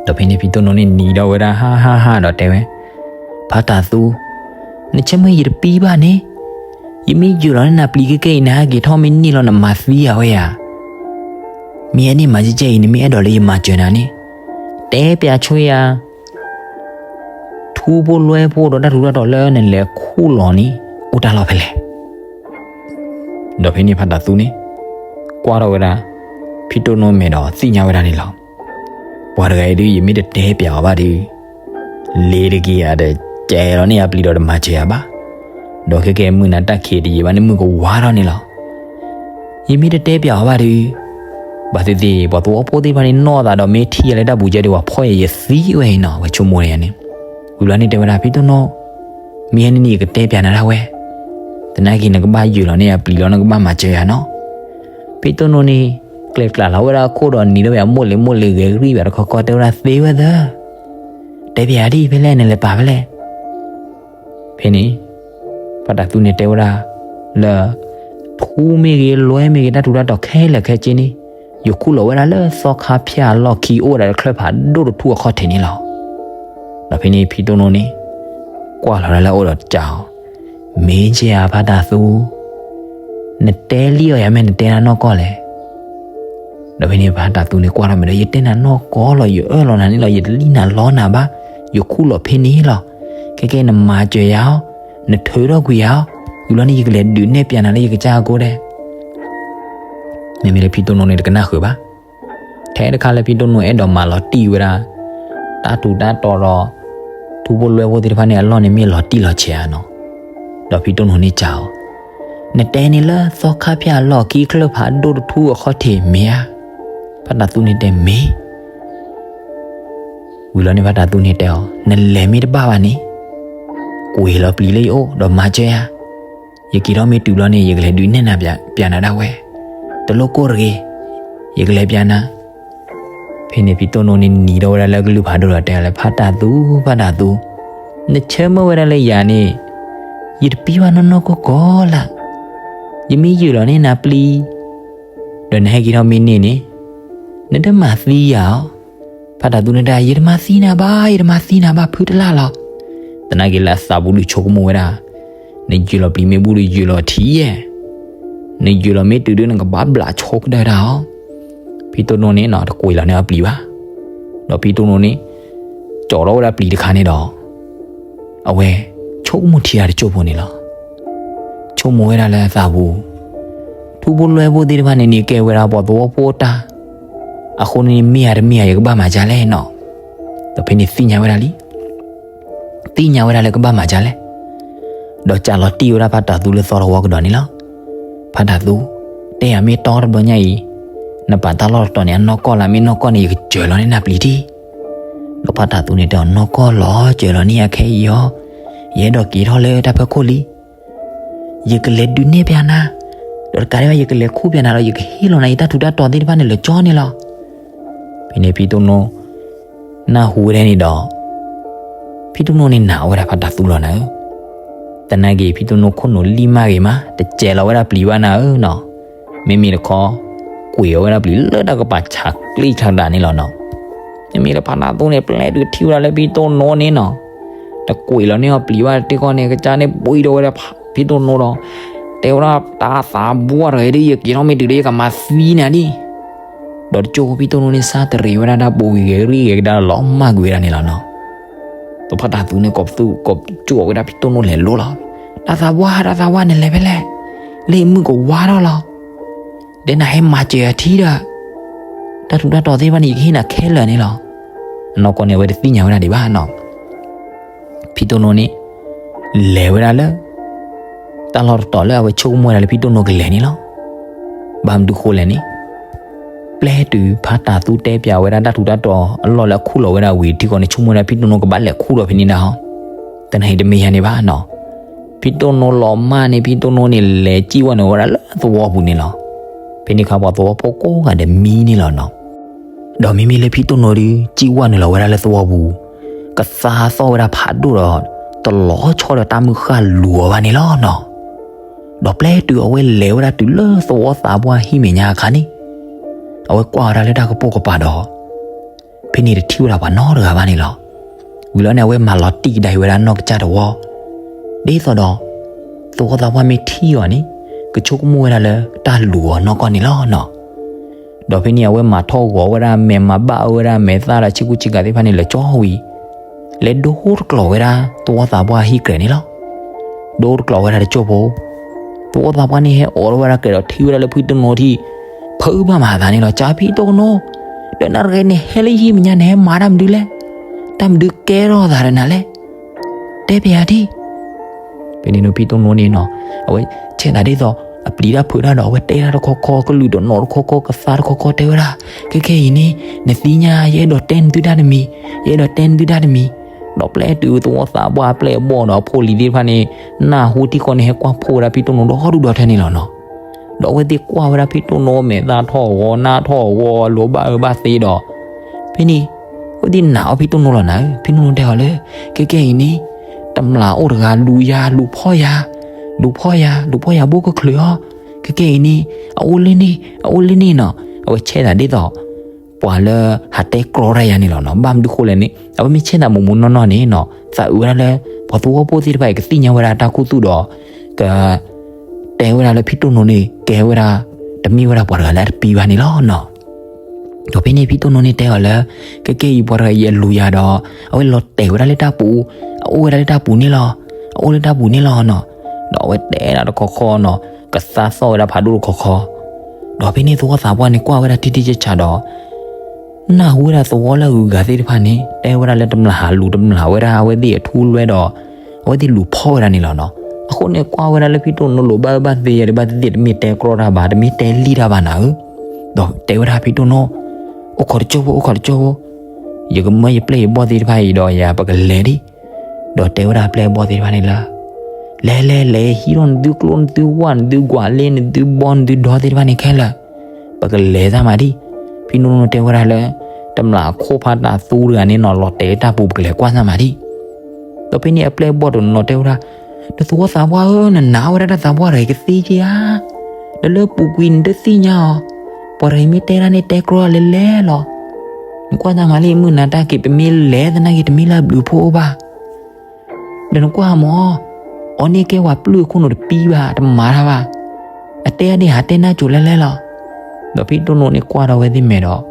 ဒီးဖဲန့ၣ်ဖံတိၢ်နိန့ၣ်နံၤဒီးဝဲဒၣ်ဟါဟါဟါဒီးတဲဝဲ, ဖါတၢ်သူ, နဆၢမုၢ်ယတပံၤဘၣ်န့ၣ်, ယမ့ၢ်ယုၢ်လီၤန့ၢ်နၤပျံၤကဲကဲအံၤ နဟဲက့ၤထီၣ်မ့ၢ်န့ၢ်လီၤနမၤသံယၤဝဲယၤ. မ့ၢ်အဲၣ်န့ၣ်မၤကဲကဲအံၤ နမ့ၢ်အဲၣ်ဒိးလၢယမၤစၢၤနၤန့ၣ်, တဲပျဲဆိယၤ ထူဖိလွဲဖိဒီးတၢ်ထူးတၢ်တီၤလၢနလဲၤခူၣ်လီၤန့ၣ် အိၣ်တၢ်လီၢ်ဖဲလဲၣ်. ဒီးဖဲန့ၣ်ဖါတၢ်သူန့ၣ် ကွၢ်ထီၣ်ဝဲဒၣ် ဖံတိၢ်နိမဲာ်ဒီးသ့ၣ်ညါဝဲဒၣ်န့ၣ်လီၤ. ပှၤတဂၤအံၤဒုး ယမ့ၢ်တတဲပျဲအီၤဘၣ်ဒီး လ့ၤတက့ၤယၤဒီး ကဲလီၤန့ၢ်ယၤပျံၤဒီးတမၤစၢၤယၤဘၣ်. ဒီးခဲကဲမုၢ်နၤတၢ်ခံးတယံာ်ဘၣ်န့ၣ် မုၢ်ကဝါထီၣ်န့ၣ်လီၤ. ယမ့ၢ်တတဲပျဲအီၤဘၣ်ဒီး ဘၣ်သ့ၣ်သ့ၣ် ပှၤသဝီဖိသ့ၣ်တဖၣ်န့ၣ် နီၢ်သးဒီးမ့ၢ်ထံၣ်ယၤလၢတၢ်ပူၤကဲဒီး ပှၤဖီၣ်ယၤယသံဝဲအံၤနီၤ ဝဲဆိကမိၣ်ယၤန့ၣ်. ဝံၤလီၤန့ၣ်တဲဝဲဒၣ် ဖံတိၢ်နိ မ့ၢ်ဟဲန့ၣ်န့ၣ် ယကတဲပျးနၤဒၣ်ဝဲ, သနာ်က့ နကဘၣ်ယုာ်လီၤန့ၢ်အပျံၤလီၤ နကဘၣ်မၤစၢၤယၤနီၤ. ဖံတိၢ်နိန့ၣ် ကျဲၤကျးလီၤဝဲဒၣ်အခိၣ်ဒီးနံၤဒီးဝဲအမိၢ်လ့ၤမိၢ်လ့ၤ ဂဲၤကရံၣ်ဘၣ်တခီခီ တဲဝဲဒၣ် သ့ဝဲသၢ, တဲပျးဒ်ဖဲလဲၣ် နလဲၤပာ်ဖဲလဲၣ်. ဖဲန့ၣ် ဖါတၢ်သူန့ၣ်တဲဝဲဒၣ် လၢ ထူမ့ၢ်ဂ့ၤ လွဲမ့ၢ်ဂ့ၤ တၢ်ထူးတၢ်တီၤခဲလၢာ်ခဲဆ့န့ၣ် ယခူၣ်လီၤဝဲဒၣ်လၢသီခါဖၠၣ်အလီၢ်ခံ အိၣ်ဝဲဒၣ်လၢချၢၣ်ဖးဒိၣ်တထူၣ်အခီၣ်ထံးန့ၣ်လီၤ. ဒီးဖဲန့ၣ်ဖံတိၢ်နိန့ၣ် ကွၢ်လီၤဒၣ်လၢအအိၣ်ဒီးစံးအီၤ, မ့ၢ်က့ဧါ ဖါတၢ်သူ, နတဲလံအီၤယၤ မ့ၢ်နတဲနၤနီၢ်ကီၢ်လဲၣ်. ဒီးဖဲန့ၣ်ဖါတၢ်သူန့ၣ်ကွၢ်ထီၣ်မဲာ်ဒီး ယတဲနၤနီၢ်ကီၢ်လီၤ, ယအၢၣ်လီၤနၤန့ၣ်လီၤ, ယတလံၣ်နၤလီနၤဘၣ်, ယခူၣ်လီၤဖဲန့ၣ်လီၤ. ခဲကဲနမၤစၢၤယၤအီၤ, နထုးထီၣ်ကွံာ်ယၤအီၤ, ဝံၤလီၤန့ၣ် ယကလဲၤဒုးနဲၣ်ပျးနၤလၢယကစၢ်အကိဒဲး. မ့မ့ၢ်လၢဖံတိၢ်နိန့ၣ်တကနၣ်ဃုာ်ဘၣ်. ထဲတခါလၢဖံတိၢ်နိအဲၣ်ဒိးမၤလီၤတံၢ်ဝဲဒၣ် တၢ်ထူးတၢ်တီၤဒီး ထူဖိလွဲဖိသ့ၣ်တဖၣ်န့ၣ် အလီၢ်န့ၣ်မ့ၢ်လီၤတံၢ်လီၤဆဲးဧါနီၤ. ဒီးဖံတိၢ်နိန့ၣ်စံးအီၤ, နတဲန့ၣ်လၢသီခါဖၠၣ်အလီၢ်ခံ ချၢၣ်ဖးဒိၣ်တထူၣ်အခီၣ်ထံးမ့ၢ်ဧါ. ဖါတၢ်သူန့ၣ်တဲမ့ၢ် ဝံၤလီၤန့ၣ် ဖါတၢ်သူန့ၣ်တဲအီၤ, နလဲၤမ့ၢ်တဘၣ်ဘၣ်န့ၣ် ကွံာ်လီၤပျံၤလၢယအိၣ်ဒီးမၤစၢၤယၤ, ယက့ၤထီၣ်မ့ၢ်တုၤလီၤန့ၣ် ယကလဲၤဒုးနဲၣ်နၤပျးနၤဒၣ်ဝဲ, တလိၣ်ကိၢ်တဂ့ၤ, ယကလဲၤပျးနၤ. ဖဲန့ၣ်ဖံတိၢ်နိန့ၣ်နံၤထီၣ်ဝဲဒၣ်လၢကလုၢ်ဖးဒိၣ်ဒီးတဲလၢ ဖါတၢ်သူ, ဖါတၢ်သူ, နဆၢမုၢ်ဝဲဒၣ်လၢယၤန့ၣ် ယတပံဘၣ်နီၢ်နီၢ်ကီၢ်ကီၢ်လၢ်, ယမ့ၢ်ယုာ်လီၤန့ၢ်နၤပျံၤ ဒီးနဟဲက့ၤထီၣ်မ့ၢ်န့ၢ်န့ၣ် နတမၤသံယၤအီၤ. ဖါတၢ်သူန့ၣ်တဲ ယတမၤသံနၤဘၣ်, ယတမၤသံနၤဘၣ် ဖုတလၢ်လီၤ. သနာ်က့လၢအသးပူၤဒုးဆိကမိၣ်ဝဲဒၣ်, နယုာ်လီၤပျံၤမ့ၢ်ဘူၣ်ဒီးယုာ်လီၤထံယဲၢ်, နယုာ်လီၤမ့ၢ်တုၤဒုးနကဘၣ်ဘျးဆိကတၢၢ်တၢ်အီၤ. ဖံတိၢ်နိန့ၣ်နီၤ တကွံာ်လီၤန့ၢ်အပျံၤဘၣ်. ဒီးဖံတိၢ်နိန့ၣ် ကၠီထီၣ်ဝဲဒၣ်ပျံၤတခါန့ၣ်ဒီး အဝဲ ဆိကမိၣ်ထံတၢ်တစိၢ်ဖိန့ၣ်လီၤ. ဆိကမိၣ်ဝဲဒၣ်လၢအသးပူၤ, ထူဖိလွဲဖိသ့ၣ်တဖၣ်န့ၣ်န့ၣ် ကဲဝဲဒၣ်ပှၤသဝီဖိတၢ်, အဃိန့ၣ်မ့ၢ်ဧါတမ့ၢ်ဧါ ယကဘၣ်မၤဒ်လဲၣ်နီၤ. ဒီးဖဲန့ၣ်သ့ၣ်ညါဝဲဒၣ်လံ, သ့ၣ်ညါဝဲဒၣ်လၢကဘၣ်မၤဒ်လဲၣ်. ဒီးစးလီၤတံၢ်ဝဲဒၣ်ဖါတၢ်သူလၢသီတဝီကဒီးန့ၣ်လီၤ. ဖါတၢ်သူ, တဲယၤမ့ၢ်တီတဘျီညါအံၤ, နပာ်တၢ်လီၢ်တတီၤန့ၣ် အနီၢ်ကီၢ်လၢမ့ၢ်နီၢ်ကီၢ်န့ၣ် ယကစၢၤလီၤန့ၢ်နၤပျံၤထံၣ်. ဒီးဖါတၢ်သူန့ၣ်တဲအီၤ နီၢ်ကီၢ်လီၤ စၢၤလီၤန့ၢ်ယၤခဲအံၤအီၤ, ယအဲၣ်ဒိးက့ၤထီၣ်လၢတၢ်ဖၢခိၣ်လံ. ယကလဲၤဒုးနဲၣ်ပျးနၤ, ဒီးတကးဒံးဘၣ် ယကလဲၤခူၣ်ပျးနၤဒီး ယကဟ့ၣ်လီၤနၤယတၢ်ထူးတၢ်တီၤသ့ၣ်တဖၣ်န့ၣ်လၢာ်ကၠီန့ၣ်လီၤ. ဖဲန့ၣ်ဖံတိၢ်နိ နၢ်ဟူဝဲဒၣ်န့ၣ်ဒီး ဖံတိၢ်နိန့ၣ်နာ်ဝဲဒၣ်ဖါတၢ်သူလီၤနၤဧၢ. သနာ်က့ ဖံတိၢ်နိခိၣ်နူာ်လံမးဂ့ၤမး တစဲးလီၤဝဲဒၣ်ပျံၤဘၣ်နၤဧၢနီၤ. မ့မ့ၢ်တခီ ကွံာ်အီၤဝဲဒၣ်ပျံၤလၢတၢ်ကပၤဆးကျံဆးဒးန့ၣ်လီၤနီၤ. မ့မ့ၢ်လၢဖါတၢ်သူန့ၣ် ပျဲတုၤထံၣ်ဝဲဒၣ်လၢဖံတိၢ်နိန့ၣ်နီၤ, တကွံာ်လီၤန့ၢ်အီၤပျံၤဘၣ်တ့ၢ်ဃီန့ၣ် ကစၢ်န့ၣ်ဘှံးဒီးဝဲဒၣ်ဖံတိၢ်နိဒီး တဲဝဲဒၣ် တၢ်သးဘှါတဂၤဒီး ယက့ၤထီၣ်မ့ၢ်တုၤဒီး ယကမၤသံနၤဒံး. ဒီးတကၠိဖိဖံတိၢ်နိန့ၣ် စးတရံးဝဲဒၣ်တၢ်ဘူးဂ့ၤဂ့ၤရံၣ်ဂ့ၤကဒါလီၤမၢ်ကွံာ်ဝဲဒၣ်န့ၣ်လီၤနီၤ. ဒီးဖါတၢ်သူန့ၣ် ကိးပသူ ကိးကၠိဝဲဒၣ်ဖံတိၢ်နိလဲၤလိၤလီၤ. တၢ်သးဘှါ တၢ်သးဘှါ နလဲၤဖဲလဲၣ်, လၢယမုၢ်ကဝါထီၣ်လီၤ. ဒီးနဟဲမၤစၢၤယၤထံဒီး တၢ်ထူးတၢ်တီၤသ့ၣ်တဖၣ်န့ၣ် ယကဟ့ၣ်နၤခဲလၢာ်န့ၣ်လီၤ. အနီၢ်ကီၢ်န့ၣ် အဝဲတသ့ၣ်ညါဝဲဒၣ်ဒံးဘၣ်နီၤ. ဖံတိၢ်နိန့ၣ် လဲၤဝဲဒၣ်လၢ တၢ်လီၢ်တတီၤလၢအဝဲဆိကမိၣ်ဝဲဒၣ်လၢဖံတိၢ်နိကလဲၤန့ၣ်လီၤ. ဘၣ်မနုၤဃိလဲၣ်န့ၣ် ပျဲတုၤဖါတၢ်သူတဲပျးဝဲဒၣ်တၢ်ထူးတၢ်တီၤအလီၢ်လၢအခူၣ်လီၤဝဲဒၣ်ဝံၤထံဃီန့ၣ် ဆိကမိၣ်ဝဲဒၣ်ဖံတိၢ်နိကဘၣ်လဲၤခူၣ်ဒီးဖဲန့ၣ်ဒၣ်ဟီ, သနာ်က့တမ့ၢ်ယၤန့ၣ်ဘၣ်နီၤ. ဖံတိၢ်နိလီၤမၢ်န့ၣ် ဖံတိၢ်နိန့ၣ် လဲၤစံၣ်ဝဲနုာ်ဝဲဒၣ်လၢသဝီပူၤန့ၣ်လီၤ. ဖဲန့ၣ်အခါပှၤသဝီဖိကိးဂၤဒဲးမံန့ၣ်လီၤနီၤ. ဒီးမ့မ့ၢ်လၢဖံတိၢ်နိဒီး စံၣ်ဝဲနုာ်လီၤဝဲဒၣ်လၢသဝီပူၤ ကသါသီၣ်ဝဲဒၣ်ဖးဒိၣ်ဒီး တလီၤဆီဒီးတၢ်မုၢ်ဃၢ်လူၤအီၤဘၣ်န့ၣ်လီၤနီၤ. ဒီးပျဲတုၤအဝဲလဲၤဝဲဒၣ်တုၤလၢသဝီသးပှၢ်ဟံၣ်မဲာ်ညါအခါန့ၣ် အဝဲကွၢ်ဝဲဒၣ်လၢတၢ်ကပိာ်ကပၤဒီး ဖဲန့ၣ်တထံၣ်ဝဲဒၣ်ပှၤနီတဂၤဘၣ်န့ၣ်လီၤ. ဝံၤလီၤန့ၣ် အဝဲမၤလီၤတံၢ်ကဒါအံၤဝဲဒၣ်နီၢ်ကစၢ်တဝီ, ဒ်သိးဒီး သဝီသးပှၢ်မ့ၢ်ထံၣ်အီၤန့ၣ် ကဆိကမိၣ်ဝဲဒၣ်လၢတၢ်လူၤအီၤနီၢ်ကီၢ်န့ၣ်လီၤနီၤ. ဒီးဖဲန့ၣ် အဝဲမၤထီၣ်ဂီၤဝဲဒၣ်မဲာ် မၤဘၣ်အၢဝဲဒၣ်မဲာ်သၣ်ဒီးဆ့ကူဆ့ကၤသ့ၣ်တဖၣ်န့ၣ် လၢာ်ကၠီဝံၤ လဲၤဒိတကျိၤဝဲဒၣ်သဝီသးပှၢ်ဟံၣ်ကြဲးန့ၣ်လီၤ. ဒိတကျိၤဝဲဒၣ်တကၠိၢ်ဖိ, သဝီသးပှၢ်န့ၣ်ဟဲအိးထီၣ်ဝဲဒၣ်ကြဲးဒီးထံၣ်ဝဲဒၣ်လၢဖံတိၢ်နိထံၣ် ဖုးဘၣ်မၤသးန့ၣ်လီၤ. ကၠီဖံတိၢ်နိ, ဒီးနၣ်ရံၣ်န့ၣ်ဟဲလၢယဟံၣ်မဲာ်ညါန့ၣ် ဟဲမၤတၢ်မနုၤလဲၣ်, တၢ်မနုၤကဲထီၣ်သးဒီးနၤလဲၣ်, တဲပျးယၤဒံး. ဖဲန့ၣ်ဖံတိၢ်နိန့ၣ်နီၤ အဝဲဆဲးသးဒ်သိး အပျံၤတၢ်ဖုးတၢ်ဒီး အဝဲတဲတၢ်တခီခီ ကလုာ်တနီၤတခီခီ ကသါတခီခီ တဲဝဲဒၣ်, ခဲခဲအံၤန့ၣ် နသ့ၣ်ညါ ယအဲၣ်ဒိးတဲနသုတၢ်တမံၤ, ယအဲၣ်ဒိးတဲနသုတၢ်တမံၤ, ဒီးပျဲတုၤသဝီသးပှၢ်ပျဲၢ်အဘီၣ်ဒီးအဖိလံၤသ့ၣ်တဖၣ်န့ၣ် နၢ်ဟူထံဃီန့ၣ် ဟဲကွၢ်ဖှိၣ်ဝဲဒၣ်ဖံတိၢ်နိဒီဒူၣ်ဒီထၢန့ၣ်လီၤနီၤ. ဒီးအဝဲသ့ၣ်ကွၢ်ဝဲဒၣ်ဖံတိၢ်နိ မဲာ်သၣ်ထီၣ်ဂီၤနၢ်ထီၣ်ဂီၤ လိၤဘၣ်အၢဘၣ်သီဒီး ဖဲန့ၣ် အဝဲသ့ၣ်နာ်အီၤဖံတိၢ်နိလီၤနၤဧၢ, ဖံတိၢ်နိတဲအီၤလၢ ခဲကဲအံၤန့ၣ် တမျာ်အိၣ်တဂၤလူၤယၤ လူၤဖီၣ်ယၤ, လူၤဖီၣ်ယၤ လူၤဖီၣ်ယၤဘိၣ်ကချုးအီၤ, ခဲကဲအံၤန့ၣ် အအိၣ်လၢန့ၣ် အအိၣ်လၢန့ၣ်နီၤ. အဝဲဆဲးသးဒ်သိး ပှၤလၢဟးတဲကြီတၢ်ယၤန့ၣ်လီၤနီၤ. ဘၣ်မနုၤဃိလဲၣ်န့ၣ် အဝဲမ့ၢ်ဆဲးသးမိၢ်မိၢ်နီၢ်နီၢ်န့ၣ်နီၤ သးအုးဝဲဒၣ်လၢ ပှၤသဝီဖိသ့ၣ်တဖၣ်အံၤ ကသ့ၣ်ညါဝဲဒၣ်တၢ်ခူသူၣ်ဒီး က တဲဝဲဒၣ်လၢဖံတိၢ်နိန့ၣ် ကဲဝဲဒၣ် တမ့ၢ်ဝဲဒၣ်ပှၤတဂၤလၢအတပံဘၣ်န့ၣ်လီၤနီၤ. ဒီးဖဲန့ၣ်ဖံတိၢ်နိန့ၣ်တဲအီၤလၢ ခဲကဲအံၤပှၤတဂၤအံၤအလူၤယၤဒီး အဝဲလီၤတဲာ်ဝဲဒၣ်လၢတၢ်ပူၤ, အအိၣ်ဝဲဒၣ်လၢတၢ်ပူၤန့ၣ်လီၤ, အအိၣ်လၢတၢ်ပူၤန့ၣ်လီၤနီၤ. ဒီးအဝဲတဲဒၣ်တခီခီနီၤ ကသါသီၣ်ဝဲဒၣ်ဖးဒိၣ်တခီခီ. ဒီးဖဲန့ၣ်သဝီသးပှၢ်န့ၣ်ကွၢ်ဝဲဒၣ်ထံထံဆးဆးဒီး နၢ်ဟူဝဲဒၣ်သဝီလၢအဂုၤအဂၤသ့ၣ်တဖၣ်န့ၣ် တဲဝဲဒၣ်လၢတမျာ်ဟးလူၤတမျာ်ဝဲဒၣ်အဝဲသ့ၣ်အထူလွဲဒီး အဝဲသ့ၣ်လူၤဖီၣ်ဝဲဒၣ်န့ၣ်လီၤနီၤ. အဃိန့ၣ်ကွၢ်ဝဲဒၣ်လၢဖံတိၢ်နိလိၤဘၣ်အၢဘၣ်သီယၤဒံးဘၣ်သ့ၣ်သ့ၣ် တမ့ၢ်တဲကြီတၢ်ဘၣ် တမ့ၢ်တဲလံၣ်တၢ်ဘၣ်နၤဧၢ. ဒီးတဲဝဲဒၣ်ဖံတိၢ်နိ အိၣ်ခိးတကၠိဖိ အိၣ်ခိးတကၠိဖိ, ယကမၢယပျဲၢ်ယဘီၣ်သ့ၣ်တဖၣ်အံၤဒီးယၤပကလဲၤဒံး. ဒီးတဲဝဲဒၣ်ပျဲၢ်ဘီၣ်သ့ၣ်တဖၣ်န့ၣ်လၢ လဲၤလဲၤလဲၤ ဟံးထီၣ်နသုကျိ နသုဝၣ် နသုကွၢ်လ့ နသုဘီ နသုဒီသ့ၣ်တဖၣ်န့ၣ်ခဲလၢာ် ပကလဲၤသးမးဒံး. ဖံတိၢ်နိတဲဝဲဒၣ်လၢ တမျာ်ခိၣ်ဖးတးသူတဂၤန့ၣ်နီၤ လီၤတဲာ်လၢတၢ်ပူၤ ပကလဲၤကွၢ်သးမးဒံး. ဒီးဖဲန့ၣ်အပျဲၢ်ဘီၣ်တနီၤတဲဝဲဒၣ် နသဝီသးပှၢ်ဧၢ နနာ်ဝဲဒၣ်တၢ်သးပှၢ်တဂၤအံၤကသ့ဧါ, ဒီးလၢပူၤကွံာ်နတသ့ၣ်ညါအီၤ, ပှၤတဂၤအံၤမ့ၢ်တဲဒၣ်န့ၣ်တဲကြီလဲၤလဲၤလီၤ. နကွၢ်သးမးလံ မုၢ်နၤတၢ်က့ၤ ပမ့ၢ်လဲၤသနာ်က့ၤ တမ့ၢ်လၢအဘျုးအဖှိၣ်အိၣ်ဘၣ်. ဒီးနကွၢ်မး, အီၤန့ၢ်ကဲပှၤပျုၢ်အခိၣ်နူာ်တပံဘၣ် တမၤတၢ်ဘၣ်. အတဲဒၣ်န့ၣ် ဟးတဲနၢ်ကိၤလဲၤလဲၤလီၤ. ဒီးဖံတိၢ်နိန့ၣ်ကွၢ်ဒီးဝဲသ့ၣ်မဲာ်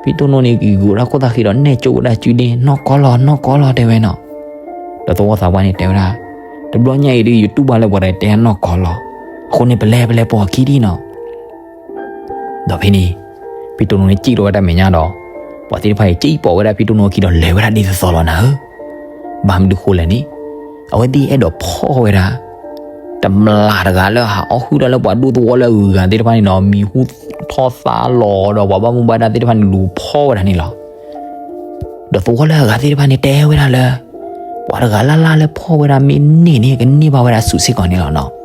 ဒီး ဖံတိၢ်နိန့ၣ်ဂံၢ်ဂုာ်ဒၣ်ခိၣ်သၣ်ဃံဒီး နဲၣ်ကၠိဝဲဒၣ်စုဒ့ နီၢ်ကီၢ်လီၤ နီၢ်ကီၢ်လီၤ တဲဝဲနီၤ. ဒီးသဝီသးပှၢ်န့ၣ်တဲဝဲဒၣ် တဘျီညါအံၤဒုး ယတူၢ်ဘၣ်လၢပှၤတဂၤတဲနီၢ်ကီၢ်လီၤ. အဃိန့ၣ် ပလဲၤ ပလဲၤပိာ်အခံဒံးနီၤ. ဒီးဖဲန့ၣ် ဖံတိၢ်နိန့ၣ်စံၣ်ထီၣ်ဝဲတၢ်မဲာ်ညါဒီး ပှၤသ့ၣ်တဖၣ်အံၤ စံၣ်ပိာ်ဝဲဒၣ်ဖံတိၢ်နိအခံဒီး လဲၤဝဲဒၣ်ဒ်သိးသိးလီၤနၤဧၢ. ဘၣ်မနုၤဃိလဲၣ်န့ၣ် အဝဲသ့ၣ်အဲၣ်ဒိးဖီၣ်ဝဲဒၣ် တမျာ်တဂၤလၢဟးအီၣ်ဟုၣ်တၢ်လၢပှၤဒူၣ်သဝီလၢအဂုၤအဂၤသ့ၣ်တဖၣ်န့ၣ်ဒီး မံၤဟူထီၣ်သါလီၤဒီး ပှၤဘၣ်မူဘၣ်ဒါသ့ၣ်တဖၣ်န့ၣ် လူၤဖီၣ်ဝဲဒၣ်န့ၣ်လီၤ. ဒီးသဝီလၢအဂၤသ့ၣ်တဖၣ်န့ၣ်တဲဝဲဒၣ်လၢ ပှၤတဂၤလၢ်လၢ်လၢဖီၣ်ဝဲဒၣ်မ့ၢ်န့ၢ်န့ၣ် ကန့ၢ်ဘၣ်ဝဲဒၣ်ဆူၣ်စ့ၢ်ကီးန့ၣ်လီၤနီၤ.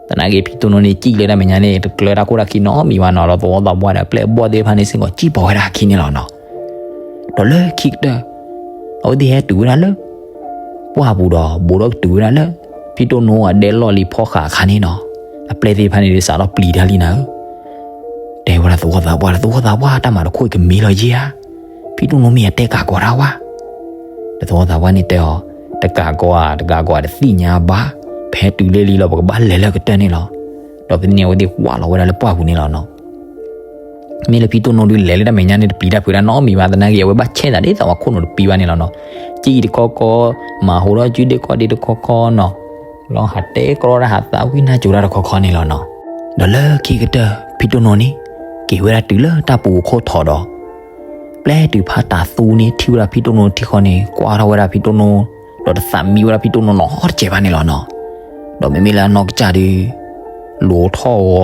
သနာ်က့ဖံတိၢ်နိန့ၣ် စံၣ်လၢတၢ်မဲာ်ညါန့ၣ် တကျၢတၢ်ခိၣ်တၢ်ခံနီတမံၤဘၣ်နီၤ. ဒီးသဝီသးပှၢ်ဒီးပျဲၢ်ဘီၣ်သ့ၣ်တဖၣ်န့ၣ်စ့ၢ်ကီး စံၣ်ပိာ်ဝဲဒၣ်အခံန့ၣ်လီၤနီၤ. ဒီးလၢခံကတၢၢ် အဝဲသ့ၣ်ဟဲတုၤဝဲဒၣ်လၢ ပှၢ်ပူၤဒီး ဘူးဒီးကတုၤဝဲဒၣ်လၢ ဖံတိၢ်နိအဒဲလီၢ်လံၤဖီၣ်ဃာ်အခါန့ၣ်နီၤ. အပျဲၢ်သ့ၣ်တဖၣ်န့ၣ်ဒုး စးထီၣ်ပျံၤတၢ်လံနၤဧၢ. တဲဝဲဒၣ်သဝီသးပှၢ် သဝီသးပှၢ် တၢ်မၤတခိၣ်အံၤကမ့ၢ်လီၤယဲဧါ. ဖံတိၢ်နိမ့ၢ်အတဲကးကီးတၢ်ဝဲ. ဒီးသဝီသးပှၢ်န့ၣ်တဲအီၤ တကးကီးဧါ တကးကီးဧါ တသ့ၣ်ညါဘၣ်. ဖဲတုၤလံလံလီၤ ပကဘၣ်လဲၤလၢကတၢၢ်န့ၣ်လီၤ. ဒီးဖဲန့ၣ်အဝဲသ့ၣ်ဝၢ်လီၤဝဲဒၣ်လၢပှၢ်ပူၤန့ၣ်လီၤနီၤ. မ့ၢ်လၢဖံတိၢ်နိဒုးလဲၤလၢတၢ်မဲာ်ညါန့ၣ် တပျံၤတၢ်ဖုးတၢ်နီတမံၤဘၣ် သနာ်က့ အဝဲဘၣ်ဆဲးသးဒ်သိးပှၤခိၣ်နူာ်တပံဘၣ်န့ၣ်လီၤနီၤ. စံၣ်တခီခီ မၤဟူးထီၣ်စုဒ့ကီၢ်ဒ့တခီခီနီၤ. လီၤဟးတဲကြီတၢ် ဟးသးဝံၣ်နၢ်ကၠိတၢ်တခီခီန့ၣ်လီၤနီၤ. ဒီးလၢခံကတၢၢ် ဖံတိၢ်နိန့ၣ် က့ၤဝဲဒၣ်တုၤလၢတၢ်ပူၤအခိၣ်ထံးဒီး ပျဲတုၤဖးတးသူန့ၣ်ထံၣ်ဝဲဒၣ်ဖံတိၢ်နိထံဃီန့ၣ် ကွၢ်ထီၣ်ဝဲဒၣ်ဖံတိၢ်နိ ဒီးတသးမံဝဲဒၣ်ဖံတိၢ်နိနီတစဲးဘၣ်န့ၣ်လီၤနီၤ. ဒီးမ့မ့ၢ်လၢအနီၢ်ကစၢ်ဒုး လူၤထီၣ်ဂီၤ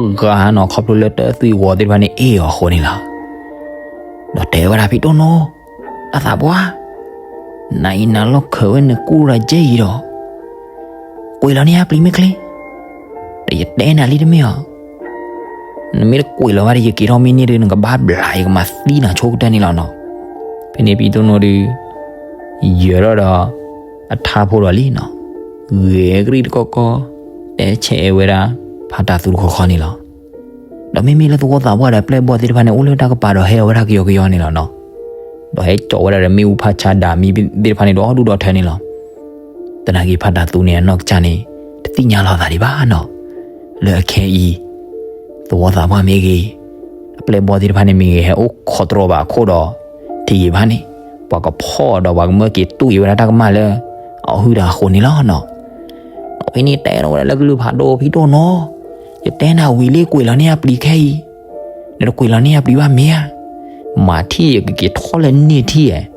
ဒီဂၤနီၤ ခီဖျိလၢတၢသွံၣ်ဂီၤသ့ၣ်တဖၣ်န့ၣ် အ့ၣ်အီၤအဃိန့ၣ်လီၤ. ဒီးတဲဝဲဒၣ်ဖံတိၢ်နိ တၢ်သးပှၢ် နၤအံၤနၤလီၢ်ခၢးဝဲနကူၣ်ရၤကဲအံၤဒီး ကွံာ်လီၤန့ၢ်အပျံၤမ့ၢ်ချ့, ဒီးယတဲနၤလံတမ့ၢ်ဧါ. နမ့ၢ်တကွံာ်လီၤဘၣ်ဒီး ယက့ၤထီၣ်မ့ၢ်န့ၢ်ဒီး နကဘၣ်ဘျး ယကမၤသံနၤဆိကတၢၢ်န့ၣ်လီၤနီၤ. ဖဲန့ၣ်ဖံတိၢ်နိဒုး ယၢၤထီၣ်ဒီး အထါဖိဒီးလံနီၤ, ဂဲၤကရံၣ်တကီၢ်ကီၢ်, တဲဆဲးဝဲဒၣ် ဖးတၢ်သူတခီခီန့ၣ်လီၤ. ဒီးမ့မ့ၢ်လၢသဝီသးပှၢ်ဒီးပျဲၢ်ဘီၣ်သ့ၣ်တဖၣ်န့ၣ် အိၣ်လၢတၢ်ကပၤဒီးဟဲအီၤဝဲဒၣ်ကယီကယီန့ၣ်လီၤနီၤ. ဒီးဟဲစိာ်ဝဲဒၣ်ဒီးမ့ၣ်အူဖးဆါဒၣ်မံသ့ၣ်တဖၣ်န့ၣ် ဒီဒူၣ်ဒီထၢန့ၣ်လီၤ. သနာ်က့ဖးတၢ်သူန့ၣ် အနီၢ်ကစၢ်န့ၣ် တသ့ၣ်ညါလီၤသးဒံးဘၣ်နီၤ. လၢအခဲအံၤ သဝီသးပှၢ်မ့ၢ်ဂ့ၤ, အပျဲၢ်ဘီၣ်သ့ၣ်တဖၣ်န့ၣ်မ့ၢ်ဂ့ၤ ဟဲအိၣ်ခိးတြီၤဘၣ်အခိၣ်ဒီး ထံၣ်ဂ့ၤဘၣ်န့ၣ် ပှၤကဖီၣ်ဒီးပှၤကမၢက့ၤတူၢ်အံၤဝဲဒၣ်တၢ်ကမၣ်လၢ အီၣ်ဟုၣ်တၢ်အဃိန့ၣ်လီၤနီၤ. အဝဲန့ၣ်တဲထီၣ်ဝဲဒၣ်လၢကလုၢ်ဖးဒိၣ် ဖံတိၢ်နိ, ယတဲနၤဝံၤလံကွံာ်လီၤန့ၢ်အပျံၤခဲအံၤ, နတကွံာ်လီၤန့ၢ်အပျံၤဘၣ်မ့ၢ်ဧါ. မၤထံၣ်ယကက့ၤထီၣ်လၢန့ၢ်ထံၣ်ဧါ.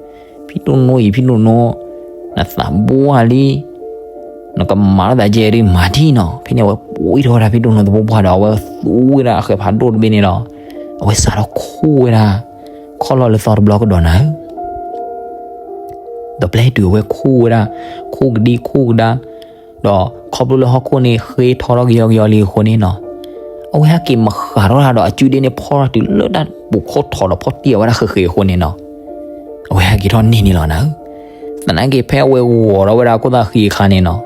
ဖံတိၢ်နိအံၤ ဖံတိၢ်နိ, နသးဘှၣ်လံ, နကမၤထီၣ်သးကဲဒုးမၤထံၣ်နီၤ. ဖဲန့ၣ်အဝဲပှ့ၤထီၣ်ဝဲဒၣ်ဖံတိၢ်နိသပှၢ်ပှၢ်ဒီး အဝဲသူဝဲဒၣ်အဃဲၤဖးဒိၣ်တဘ့ၣ်န့ၣ်ဒီး အဝဲစးထီၣ်ခူၣ်ဝဲဒၣ် ခီၣ်လီၢ်လၢသီတဘျီကဒီးနၤဧၢ. ဒီးပျဲတုၤအဝဲခူၣ်ဝဲဒၣ် ခူၣ်ကဒံခူၣ်ကဒါ, ဒီးခီဖျိလၢဟီၣ်ခိၣ်န့ၣ်ဃ့ထီထီၣ်ကယီကယီလံအဃိန့ၣ်နီၤ, အဝဲဟဲက့ၤမၤဃးထီၣ်တၢ်ဒီးအစုဒ့န့ၣ်ဖီထီၣ်တုၤလၢတၢ်ပူၤခိၣ်ထီဒီးဖီၣ်တံၢ်အီၤဝဲဒၣ်ဃ့ဃ့အဃိန့ၣ်နီၤ, အဝဲဟဲက့ၤထီၣ်န့ၢ်န့ၣ်လီၤနၤဧၢ. သနာ်က့ဖဲအဝဲဂီၤထီၣ်ဝဲဒၣ်ခိၣ်သၣ်ဃံအခါန့ၣ်နီၤ,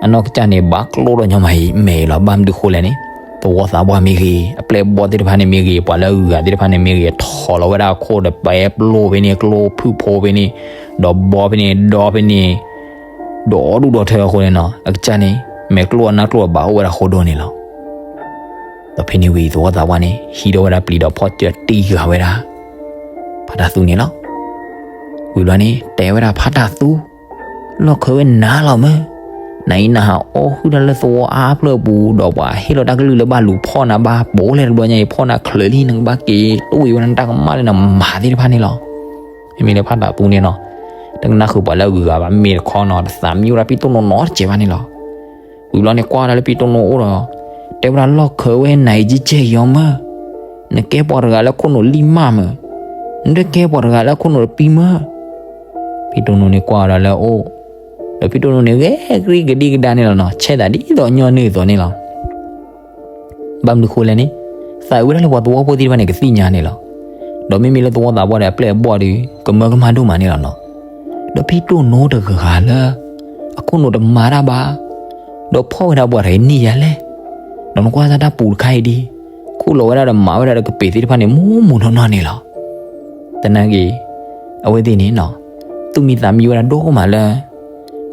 အနီၢ်ကစၢ်န့ၣ် ဘၣ်ကျိၣ်ဒီးညီမၤအံၤမဲာ်အံၤလီၤ. ဘၣ်မနုၤဃိလဲၣ်န့ၣ်, သဝီသးပှၢ်မ့ၢ်ဂ့ၤ, အပျဲၢ်အဘီၣ်သ့ၣ်တဖၣ်န့ၣ်မ့ၢ်ဂ့ၤ, ပှၤလၢအဂုၤအဂၤသ့ၣ်တဖၣ်န့ၣ်မ့ၢ်ဂ့ၤ, ထီၣ်လီၤဝဲဒၣ်အခိၣ်ဒီးပဲပျိၢ်ဖဲန့ၣ်, ကျိဖှိၣ်ဖဲန့ၣ်, ဒီးဘီဖဲန့ၣ်, ဒီဖဲန့ၣ်, ဒီဒူၣ်ဒီထၢအဃိန့ၣ်နီၤ, အကစၢ်န့ၣ် မဲာ်ကျိၣ်အနၢ်ကျိၣ်အဘၣ်အိၣ်ဝဲဒၣ်ဃိဒိၣ်န့ၣ်လီၤ. ဒီးဖဲန့ၣ်ဝံၤသဝီသးပှၢ်န့ၣ် ဟံးထီၣ်ဝဲဒၣ်ပျံၤဒီးဖီၣ်စၢတံၢ်ဃာ်ဝဲဒၣ် ဖါတၢ်သူန့ၣ်လီၤ. ဝံၤဘျီန့ၣ် တဲဝဲဒၣ်ဖါတၢ်သူ, လီၢ်ခၢဝဲနၤလီၤမၢ်, နအံၤနဟးအီၣ်ဟုၣ်တၢ်လၢသဝီအါဖျၢၣ်အပူၤ, ဒီးပှၤဟ့ၣ်လီၤတၢ်ကလုၢ်လၢဘၣ်လူၤဖီၣ်နၤဘၣ်ပိာ်လဲၣ်တဘျီညါအံၤ, ဖီၣ်နၤချၢးလံ, နကဘၣ်က့ၤတူၢ်ဝံၤဝဲနတၢ်ကမၣ်လၢနမၤသ့ၣ်တဖၣ်န့ၣ်လီၤ. မ့မ့ၢ်လၢဖါတၢ်သူန့ၣ်နီၤ, တကနၣ်ဃုာ်ပှၤလၢအဂုၤအဂၤဘၣ်, မ့ၢ်တခီနီၤ တသးမံဝဲဒၣ်ဖံတိၢ်နိနီတစဲးဘၣ်န့ၣ်လီၤ. ဝံၤဘျီန့ၣ်ကွၢ်ဝဲဒၣ်လၢဖံတိၢ်နိအအိၣ်ဒီး, တဲဝဲဒၣ်လီၢ်ခၢဝဲနၤအံၤကဲကဲအံၤအီၤမၢ်, နကဲပှၤတဂၤလၢခိၣ်နူာ်လံၢ်မၢ်မၢ်, နတကဲပှၤတဂၤလၢခိၣ်နူာ်တပံမၢ်. ဖံတိၢ်နိန့ၣ်ကွၢ်ဝဲဒၣ်လၢအအိၣ်, ဒီးဖံတိၢ်နိန့ၣ်ဂဲၤကရံၣ်ကဒံကဒါန့ၣ်လီၤနီၤ, ဆဲးသးဒ်သိးညီနုၢ်အသိးန့ၣ်လီၤ. ဘၣ်မနုၤဃိလဲၣ်န့ၣ်, သးအုးဝဲဒၣ်လၢပှၤသဝီဖိသ့ၣ်တဖၣ်န့ၣ် ကသ့ၣ်ညါန့ၣ်လီၤ. ဒီးမ့မ့ၢ်လၢသဝီသးပှၢ်ဒီးအပျဲၢ်အဘီၣ်ဒီး ကမၢကမၣ်ဒိၣ်မးန့ၣ်လီၤနီၤ. ဒီးဖံတိၢ်နိတဂၤလၢ အခိၣ်နူာ်တမၤတၢ်ဘၣ်, ဒီးဖီၣ်ဝဲဒၣ်ပှၤတဂၤန့ၢ်ယၤလဲၣ်, ဒီးနကွၢ်တၢ်တၢ်ပူၤတခါအံၤဒ်, ခူၣ်လီၤဝဲဒၣ်ဒီးမၤဝဲဒၣ်ဒီးကပ့ၤသ့ၣ်တဖၣ်န့ၣ် မူမူနီၢ်နီၢ်န့ၣ်လီၤ. သနာ်က့ အဝဲသ့ၣ်န့ၣ်နီၤ, သူၣ်မံသးမံဝဲဒၣ်ဒိၣ်မးလၢ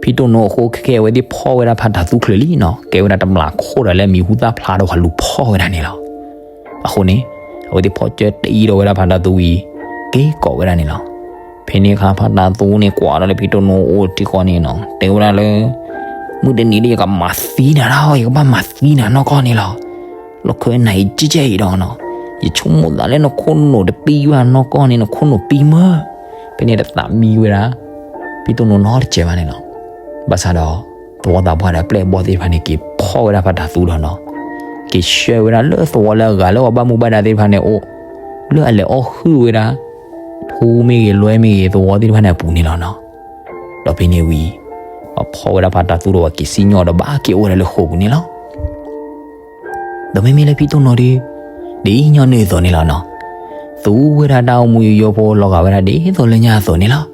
ဖံတိၢ်နိအဃိ ခဲကဲအဝဲသ့ၣ်ဖီၣ်ဝဲဒၣ်ဖါတၢ်သူချၢးလံနီၤ, ကဲဝဲဒၣ်တမျးခိၣ်ဒီးလၢအမံၤဟူသၣ်ဖျါဒီးပှၤလူၤဖီၣ်ဝဲဒၣ်န့ၣ်လီၤ. အဃိန့ၣ် အဝဲသ့ၣ်ဖီၣ်စၢတံၢ်ဒီးဝဲဒၣ်ဖါတၢ်သူဝံၤ က့ၤကိးဝဲဒၣ်န့ၣ်လီၤ. ဖဲန့ၣ်အခါ ဖါတၢ်သူန့ၣ်ကွၢ်ဒီးလၢဖံတိၢ်နိအအိၣ်ထံဃီန့ၣ်နီၤ, တဲဝဲဒၣ်လၢ မုၢ်တနံၤဒီးယကမၤသံနၤဒၣ်, ယကဘၣ်မၤသံနၤနီၢ်ကီၢ်န့ၣ်လီၤ. လီၢ်ခၢနၤအံၤကဲကဲအံၤဒီးနီၤ, ယဆိကမိၣ်သးလၢနခိၣ်နူာ်တပံဘၣ်နီၢ်ကီၢ်န့ၣ် နခိၣ်နူာ်ပံမၢ်. ဖဲန့ၣ်တသးမံဝဲဒၣ် ဖံတိၢ်နိနီတစဲးဘၣ်န့ၣ်လီၤ. ဘၣ်ဆၣ်ဒီး သဝီသးပှၢ်ဒီးအပျဲၢ်အဘီၣ်သ့ၣ်တဖၣ်န့ၣ် က့ၤဖီၣ်ဝဲဒၣ်ဖါတၢ်သူဒီးနီၤ, က့ၤဆှၢဝဲဒၣ်လၢသဝီလၢအဂၤလၢပှၤဘၣ်မူဘၣ်ဒါသ့ၣ်တဖၣ်န့ၣ်အိၣ်, လၢအလဲၤအီၣ်ဟုၣ်ဝဲဒၣ် ထူမ့ၢ်ဂ့ၤ လွဲမ့ၢ်ဂ့ၤ သဝီသ့ၣ်တဖၣ်န့ၣ်အပူၤန့ၣ်လီၤနီၤ. ဒီးဖဲန့ၣ်ဝံၤ ပှၤဖီၣ်ဝဲဒၣ်ဖါတၢ်သူဒီးပှၤက့ၤစံၣ်ညီၣ်ဒီးဘၣ်က့ၤအိၣ်ဝဲဒၣ်လၢဃိာ်ပူၤန့ၣ်လီၤ. ဒီးမ့မ့ၢ်လၢဖံတိၢ်နိဒီး ဒ်ညီနုၢ်အသိးန့ၣ်လီၤနီၤ, သူဝဲဒၣ်တၢ်အိၣ်မူယိယိဖိ လီၤဂာ်ဝဲဒၣ်ဒ်သိးလၢညါအသိးန့ၣ်လီၤ.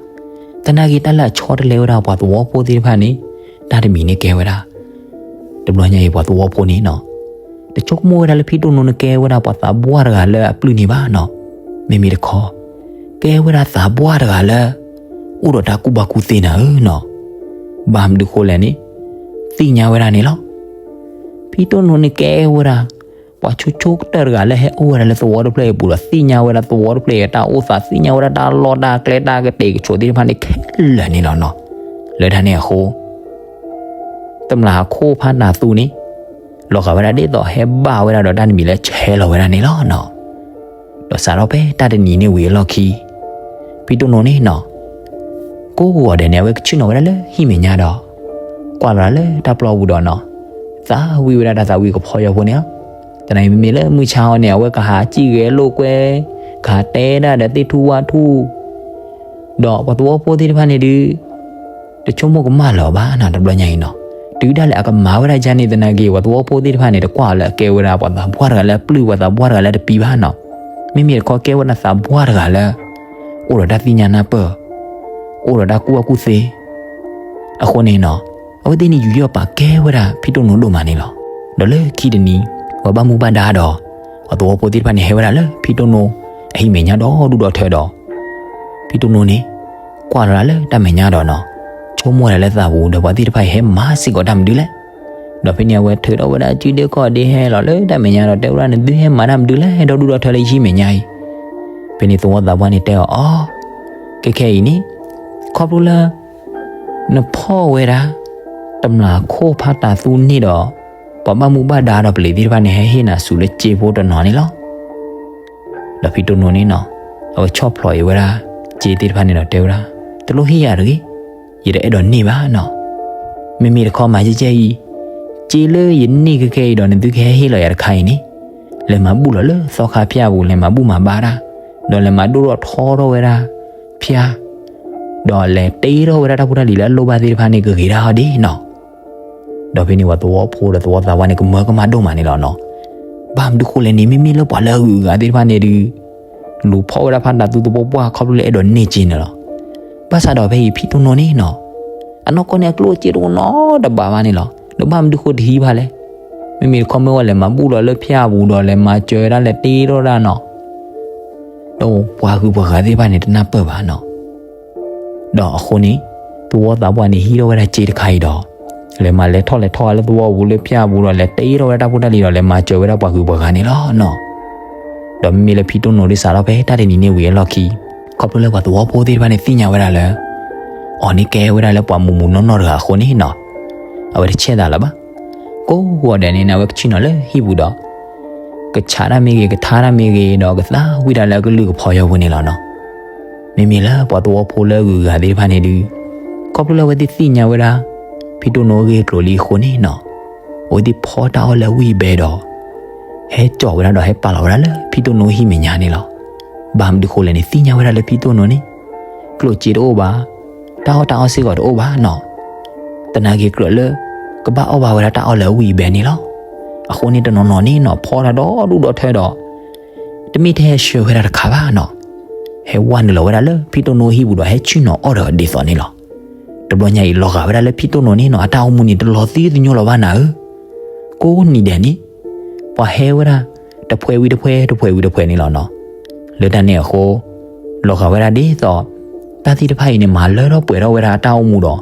သနာ်က့တၢ်လၢအဆီတလဲဝဲဒၣ်ပှၤသဝီဖိသ့ၣ်တဖၣ်န့ၣ် တၢ်တမံၤန့ၣ်ကဲဝဲဒၣ် တဘျီညါအံၤပှၤသဝီဖိန့ၣ်နီၤ, တဆိကမိၣ်ဝဲဒၣ်လၢဖံတိၢ်နိန့ၣ်ကဲဝဲဒၣ်ပှၤသးပှၢ်တဂၤလၢအပျုၢ်န့ၣ်ဘၣ်နီၤ. မ့မ့ၢ်တခီ ကဲဝဲဒၣ်သးပှၢ်တဂၤလၢ အိၣ်ဒီးတၢ်ကူၣ်ဘၣ်ကူၣ်သ့နၤဧၢနီၤ. ဘၣ်မနုၤဃိလဲၣ်န့ၣ် သ့ၣ်ညါဝဲဒၣ်န့ၣ်လီၤ. ဖံတိၢ်နိန့ၣ်ကဲဝဲဒၣ် ပှၤဆိဆိကတၢၢ်တဂၤလၢဟဲအိၣ်ဝဲဒၣ်လၢသဝီတဖျၢၣ်အံၤအပူၤဒီး သ့ၣ်ညါဝဲဒၣ်သဝီတဖျၢၣ်အံၤအတၢ်အိၣ်သး, သ့ၣ်ညါဝဲဒၣ်တၢ်လီၢ်တၢ်ကျဲတၢ်ကတဲာ်ကဆိးသ့ၣ်တဖၣ်န့ၣ်ခဲလၢာ်န့ၣ်လီၤနီၤ. လၢတၢ်န့ၣ်အဃိ တမျးခိၣ်ဖါတၢ်သူန့ၣ် လီၤဂာ်ဝဲဒၣ်ဒ်သိးဟဲဘၣ်ဝဲဒၣ်ဒီးတၢ်တမံၤလၢဆဲးလီၤဝဲဒၣ်န့ၣ်လီၤနီၤ. ဒီးစးထီၣ်ဖဲတၢ်တနံၤန့ၣ်ဝံၤအလီၢ်ခံ ဖံတိၢ်နိန့ၣ်နီၤ ကိးဂီၤဒဲးန့ၣ် အဝဲကဆ့ၣ်နီၤဝဲဒၣ်လၢဟံၣ်မဲာ်ညါဒီး ကွၢ်လီၤလၢတၢ်ပျီပူၤဒီးနီၤ သးဝံၣ်ဝဲဒၣ်တၢ်သးဝံၣ်ကဖီယီဖိန့ၣ်လီၤ. တနံၤအံၤမ့မ့ၢ်လၢမုၢ်ဆါအီၤန့ၣ် အဝဲကဟးစံၣ်ဂဲၤလိာ်ကွဲ ကဟးတဲဒၣ်ဒီးသ့ၣ်ထူၣ်ဝၣ်ထူၣ် ဒီးပှၤသဝီဖိသ့ၣ်တဖၣ်န့ၣ်ဒုး တဆိကမိၣ်ကမၣ်လၢၤအီၤဘၣ်နီၤ တဘျီညါအံၤနီၤ. တုၤဒၣ်လဲာ်အကမၤဝဲဒၣ်ဒ်န့ၣ်သနာ်က့ ပှၤသဝီဖိသ့ၣ်တဖၣ်န့ၣ် တကွၢ်အီၤလၢအကဲဝဲဒၣ်ပှၤသးပှၢ်တဂၤလၢအပျုၢ် ပှၤသးပှၢ်တဂၤလၢတပံဘၣ်နီၤ. မ့မ့ၢ်တခီကဲဝဲဒၣ်သးပှၢ်တဂၤလၢ အိၣ်ဒီးတၢ်သ့ၣ်ညါနၢ်ပၢၢ်, အိၣ်ဒီးတၢ်ကူၣ်ဘၣ်ကူၣ်သ့ အဃိန့ၣ်နီၤ အဝဲသ့ၣ်န့ၣ်ယူးယီၣ်ပာ်ကဲဝဲဒၣ်ဖံတိၢ်နိဒိၣ်မးန့ၣ်လီၤ. ဒီးလၢခံတနံၤ ပှၤဘၣ်မူဘၣ်ဒါဒီး ပှၤသဝီဖိသ့ၣ်တဖၣ်န့ၣ် ဟဲဝဲဒၣ်လၢဖံတိၢ်နိ အဟံၣ်မဲာ်ညါဒီးဒူၣ်ဒီးထၢဒီး ဖံတိၢ်နိန့ၣ် ကွၢ်လီၤဒၣ်လၢတၢ်မဲာ်ညါဒီးနီၤ ဆိကမိၣ်ဝဲဒၣ်လၢသးပူၤ ဒီးပှၤသ့ၣ်တဖၣ်အံၤဟဲမၤစ့ၢ်ကီးတၢ်မနုၤလဲၣ်. ဒီးဖဲန့ၣ်အဝဲထုးထီၣ်ဝဲဒၣ်စုဒ့ခီၣ်ဒ့ဟဲလီၤလၢတၢ်မဲာ်ညါဒီး တဲဝဲဒၣ်နသုဟဲမၤတၢ်မနုၤလဲၣ် ဒီဒူၣ်ဒီးထၢလၢယဟံၣ်မဲာ်ညါအံၤ. ဖဲန့ၣ်သဝီသးပှၢ်န့ၣ်တဲအီၤအီၤ ခဲခဲအံၤန့ၣ် ခီဖျိလၢ နဖီၣ်ဝဲဒၣ် တမျးခိၣ်ဖါတၢ်သူန့ၣ်ဒီး ပှၤဘၣ်မူဘၣ်ဒါဒီးပလံၤသ့ၣ်တဖၣ်န့ၣ် ဟဲဟ့ၣ်နၤဆူလၢစ့ဖိတနီၤန့ၣ်လီၤ. ဒီးဖံတိၢ်နိန့ၣ်နီၤ အဝဲဆီၣ်ဖျိးအံၤဝဲဒၣ် စ့သ့ၣ်တဖၣ်န့ၣ်ဒီးတဲဝဲဒၣ် တလိၣ်ဟ့ၣ်ယၤတဂ့ၤ, ယတအဲၣ်ဒိးန့ၢ်ဘၣ်နီၤ. မ့မ့ၢ်တခီမၤကဲကဲအံၤ စ့လၢယန့ၢ်ခဲခဲအံၤဒီး နသုကဟဲဟ့ၣ်လီၤယၤတခါအံၤန့ၣ် လဲၤမၤဘူၣ်လီၤလၢသီခါဖၠၣ်ပူၤ လဲၤမၤဘူၣ်မၤဘါတၢ် ဒီးလဲၤမၤဒိၣ်ထီၣ်ထီထီၣ်ဝဲဒၣ် ဖၠၣ် ဒီးလဲၤတ့ထီၣ်ဝဲဒၣ်တၢ်ဖိတၢ်လံၤလၢအလိၣ်ဘၣ်သ့ၣ်တဖၣ်န့ၣ် ကဂ့ၤဒၣ်အီၤဒ်နီၤ. ဒီးဖဲန့ၣ်ပှၤသဝီဖိဒီးသဝီသးပှၢ်န့ၣ် ကမၢကမၣ်ဒိၣ်မးန့ၣ်လီၤနီၤ. ဘၣ်မနုၤဃိလဲၣ်န့ၣ် မ့မ့ၢ်လၢပှၤလၢအဂုၤအဂၤသ့ၣ်တဖၣ်န့ၣ်ဒုး လူၤဖီၣ်ဝဲဒၣ်ဖးဒၣ်သူသပှၢ်ပှၢ် ခီဖျိလၢအဲၣ်ဒိးန့ၢ်က့န့ၣ်လီၤ. ဘၣ်ဆၣ်ဒီးဖဲအံၤဖံတိၢ်နိန့ၣ်နီၤ, အနီၢ်ကီၢ်န့ၣ်အကျိၣ်အစ့တအိၣ်နီတဘးဘၣ်န့ၣ်လီၤ. ဒီးဘၣ်မနုၤဃိတဟံးဘၣ်လဲၣ်. မ့မ့ၢ်တခီမ့ၢ်ဝဲလဲၤမၤဘူၣ်လီၤလၢဖၠၣ်ပူၤဒီးလဲၤမၤစၢၤဝဲဒၣ်လဲၤတ့ထီၣ်ဒၣ်နီၤ. ဒီးပှၤဂုၤပှၤဂၤသ့ၣ်တဖၣ်န့ၣ် တနၢ်ပၢၢ်ဘၣ်နီၤ. ဒီးအဃိန့ၣ် သဝီသးပှၢ်န့ၣ် ဟံးထီၣ်ဝဲဒၣ်စ့တခါအံၤဒီး လဲၤမၤလဲၤထီၣ်လဲၤထီၣ်လၢသဝီပူၤလၢဖၠၣ်ပူၤဒီး လဲၤတ့ထီၣ်ဝဲဒၣ်တၢ်ဖိတၢ်လံၤဒီး လဲၤမၤစၢၤဝဲဒၣ်ပှၤဂုၤပှၤဂၤန့ၣ်လီၤနီၤ. ဒီးမ့မ့ၢ်လၢဖံတိၢ်နိဒ်စးထီၣ်ဖဲတၢ်တနံၤန့ၣ်ဝံၤအလီၢ်ခံ, ခီဖျိလၢပှၤသဝီဖိသ့ၣ်တဖၣ်န့ၣ် သ့ၣ်ညါဝဲဒၣ်လၢ အီၤန့ၣ်ကဲဝဲဒၣ်လၢပှၤမူးမူးနီၢ်နီၢ်တဂၤအဃိန့ၣ်နီၤ, အဝဲတဆဲးသးလၢၤဘၣ်. ကိးဂီၤဒဲးန့ၣ် အဝဲကဆ့ၣ်နီၤလၢဟံၣ်ပူၤဒီး ကဆးတၢ်မ့ၢ်ဂ့ၤ ကထါတၢ်မ့ၢ်ဂ့ၤ ဒီးကသးဝံၣ်တၢ်လၢအကလုၢ်ကဖီယီၤပူၤန့ၣ်လီၤနီၤ. မ့မ့ၢ်လၢပှၤသဝီဖိလၢအဂုၤအဂၤသ့ၣ်တဖၣ်န့ၣ်ဒုး ခီဖျိလၢအဝဲသ့ၣ်သ့ၣ်ညါဝဲဒၣ် ဖံတိၢ်နိအဂ့ၢ်အကျိၤလံအဃိန့ၣ်နီၤ, အဝဲသ့ၣ်ဖီတၢ်အီၣ်လၢအဝံၣ်အဘဲဒီး ဟဲကၠီၤဝဲဒၣ်ဒီးဟဲပာ်လီၤဝဲဒၣ်လၢဖံတိၢ်နိဟံၣ်မဲာ်ညါန့ၣ်လီၤ. ဘၣ်မနုၤဃိလဲၣ်န့ၣ် သ့ၣ်ညါဝဲဒၣ်လၢဖံတိၢ်နိန့ၣ် ကျိၣ်စ့တအိၣ်ဘၣ်, တၢ်အီၣ်တၢ်အီစ့ၢ်ကီးတအိၣ်ဘၣ်နီၤ. သနာ်က့ကြၢးလၢ ကဘၣ်အီၣ်ဘၣ်ဝဲဒၣ်တၢ်အီၣ်လၢအဝံၣ်အဘဲန့ၣ်လီၤ. အဃိန့ၣ်တနီၤနီၤန့ၣ်နီၤ ဖီတၢ်ဒီဒူၣ်ဒီထၢဒီး တမ့ၢ်ထဲဟဲဆှၢဝဲဒၣ်တခါဘၣ်နီၤ, ဟဲဝဲနုာ်လီၤဝဲဒၣ်လၢဖံတိၢ်နိဟံၣ်ပူၤဒီး ဟဲဆ့ၣ်နီၤအီၣ်ဒီးဒ်သိးန့ၣ်လီၤ. တဘျီညါအံၤ လီၤဂာ်ဝဲဒၣ်လၢဖံတိၢ်နိန့ၣ်နီၤ အတၢ်အိၣ်မူန့ၣ် တလီၤသံသညိလၢၤဘၣ်နၤဧၢ. ကိးနံၤဒဲးန့ၣ် ပှၤဟဲဝဲဒၣ် တဖှဲဝံၤတဖှဲ တဖှဲဝံၤတဖှဲန့ၣ်လီၤနီၤ. လၢတၢ်န့ၣ်အဃိ လီၤဂာ်ဝဲဒၣ်ဒ်သိး တၢ်သ့ၣ်တဖၣ်အံၤန့ၣ် မၤလၢထီၣ်ပှဲၤထီၣ်ဝဲဒၣ်အတၢ်အိၣ်မူဒီး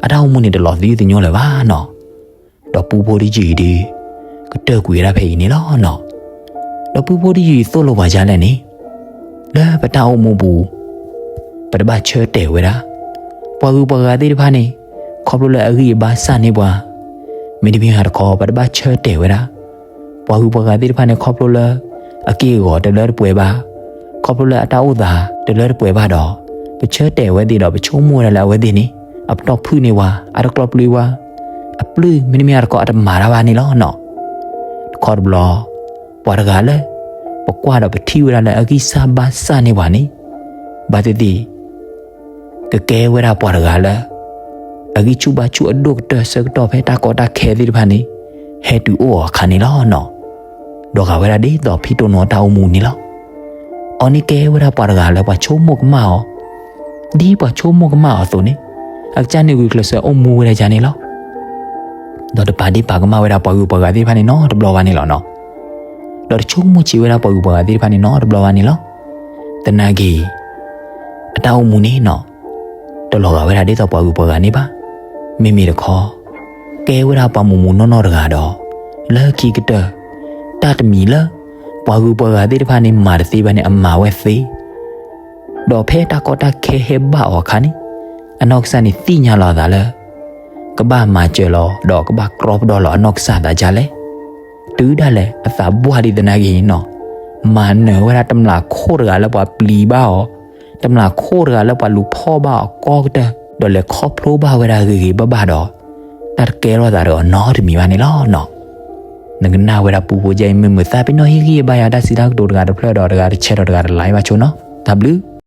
အတၢ်အိၣ်မူန့ၣ် တလီၤသံသညိလၢၤဘၣ်နီၤ. ဒီးပူဖိတယုၢ်အံၤဒုး ကတၢၢ်ကွံာ်ဝဲဒၣ်ဖဲအံၤန့ၣ်လီၤနီၤ. ဒီးပူဖိတယုၢ်အံၤသိၣ်လိပှၤဒ်လဲၣ်န့ၣ်, လၢပတၢ်အိၣ်မူပူၤ ပတဘၣ်ဆၢတဲာ်ဝဲဒၣ် ပှၤဂုၤပှၤဂၤသ့ၣ်တဖၣ်န့ၣ် ခီဖျိလၢအဂံၢ်အဘါစၢ်န့ၢ်ပှၤ, မ့တမ့ၢ်တခီ ပတဘၣ်ဆၢတဲာ်ဝဲဒၣ် ပှၤဂုၤပှၤဂၤသ့ၣ်တဖၣ်န့ၣ် ခီဖျိလၢ အက့ၢ်အဂီၤတလၢတပှဲၤဘၣ်, ခီဖျိလၢအတၢ်အိၣ်သးတလၢတပှဲၤဘၣ်ဒီး ပဆၢတဲာ်ဝဲသ့ၣ်ဒီး ပဆိကမိၣ်ဝဲဒၣ်လၢအဝဲသ့ၣ်န့ၣ် အပတီၢ်ဖုၣ်န့ၢ်ပှၤ, အတကျီပျုၤပှၤ, အပျုၢ်မ့တမ့ၢ်တခီ အတမၤတၢ်ဘၣ်န့ၣ်လီၤနီၤ. တခီတဘျီ ပှၤတဂၤလၢ ပကွၢ်ဒီးပထံၣ်ဝဲဒၣ်လၢအဂံၢ်စၢ်ဘါစၢ်န့ၢ်ပှၤန့ၣ် ဘၣ်သ့ၣ်သ့ၣ် ကကဲဝဲဒၣ်ပှၤတဂၤလၢ အဂံၢ်ဆူၣ်ဘါဆူၣ်အဒိၣ်ကတၢၢ်ဆၢကတီၢ်ဖဲတၢ်ကီတၢ်ခဲသ့ၣ်တဖၣ်န့ၣ် ဟဲတုၤအိၣ်အီၤအခါန့ၣ်လီၤနီၤ. ဒီးဂာ်ဝဲဒၣ်ဒ်သိးဖံတိၢ်နိအတၢ်အိၣ်မူန့ၣ်လီၤ. အီၤန့ၣ်ကဲဝဲဒၣ်ပှၤတဂၤလၢပှၤဆိကမိၣ်ကမၣ်အီၤ, ဒ်ပှၤဆိကမိၣ်ကမၣ်အီၤအသိးန့ၣ် အကစၢ်န့ၣ်ဂုာ်ကျဲးစၢးအိၣ်မူဝဲဒၣ်ယၤန့ၣ်လီၤ. ဒီးတပာ်ဒ့ၣ်ပာ်ကမၣ်ဝဲဒၣ်ပှၤဂုၤပှၤဂၤသ့ၣ်တဖၣ်န့ၣ်နီတဘျီဘၣ်န့ၣ်လီၤနီၤ. ဒီးတဆိကမိၣ်ဆံးဝဲဒၣ်ပှၤဂုၤပှၤဂၤသ့ၣ်တဖၣ်န့ၣ်နီတဘျီဘၣ်န့ၣ်လီၤ. သနာ်က့ အတၢ်အိၣ်မူန့ၣ်နီၤ တလီၤဂာ်ဝဲဒၣ်ဒ်သိးပှၤဂုၤပှၤဂၤန့ၣ်ဘၣ်. မ့မ့ၢ်တခီ ကဲဝဲဒၣ်ပှၤမူးမူးနီၢ်နီၢ်တဂၤဒီး လၢခံကတၢၢ် တၢ်တမံၤလၢ ပှၤဂုၤပှၤဂၤသ့ၣ်တဖၣ်န့ၣ် မၤတသ့ဘၣ်န့ၣ် အမၤဝဲသ့ ဒီးဖဲတၢ်ကီတၢ်ခဲဟဲဘၣ်အီၤအခါန့ၣ် အနီၢ်ကစၢ်န့ၣ်သ့ၣ်ညါလီၤအသးလၢ ကဘၣ်မၤစၢၤလီၤ ဒီးကဘၣ်ကြီပဒီလီၤအနီၢ်ကစၢ်သးဒ်လဲၣ်. တုၤဒၣ်လဲာ်အသးဘှၣ်ဒံးသနာ်က့နီၤ မၤနၢၤဝဲဒၣ်တမျာ်ခိၣ်တဂၤလၢပှၤပျံၤဘၣ်အီၤ, တမျာ်ခိၣ်တဂၤလၢပှၤလူၤဖီၣ်ဘၣ်အီၤကိးကတၢၢ်, ဒီးလဲၤခီဖျိဘၣ်ဝဲဒၣ်ဂ့ၤဂ့ၤဘၣ်ဘၣ်ဒီး တၢ်တကဲထီၣ်သးဒီးအီၤနီတမံၤဘၣ်န့ၣ်လီၤနီၤ. နကနၣ်ဝဲဒၣ်ပူဖိယါအံၤ မုာ်မုာ်သးပ့ၤနီၣ်ဟ့ၣ်ဂံၢ်ဟ့ၣ်ဘါယၤတၢ်စံးတၢ်ကတိၤတဂၤတဖျၢၣ်ဒီးတဂၤတဆဲးဒီးတဂၤတလါဘၣ်ဆိနီၤ. တၢ်ဘျုး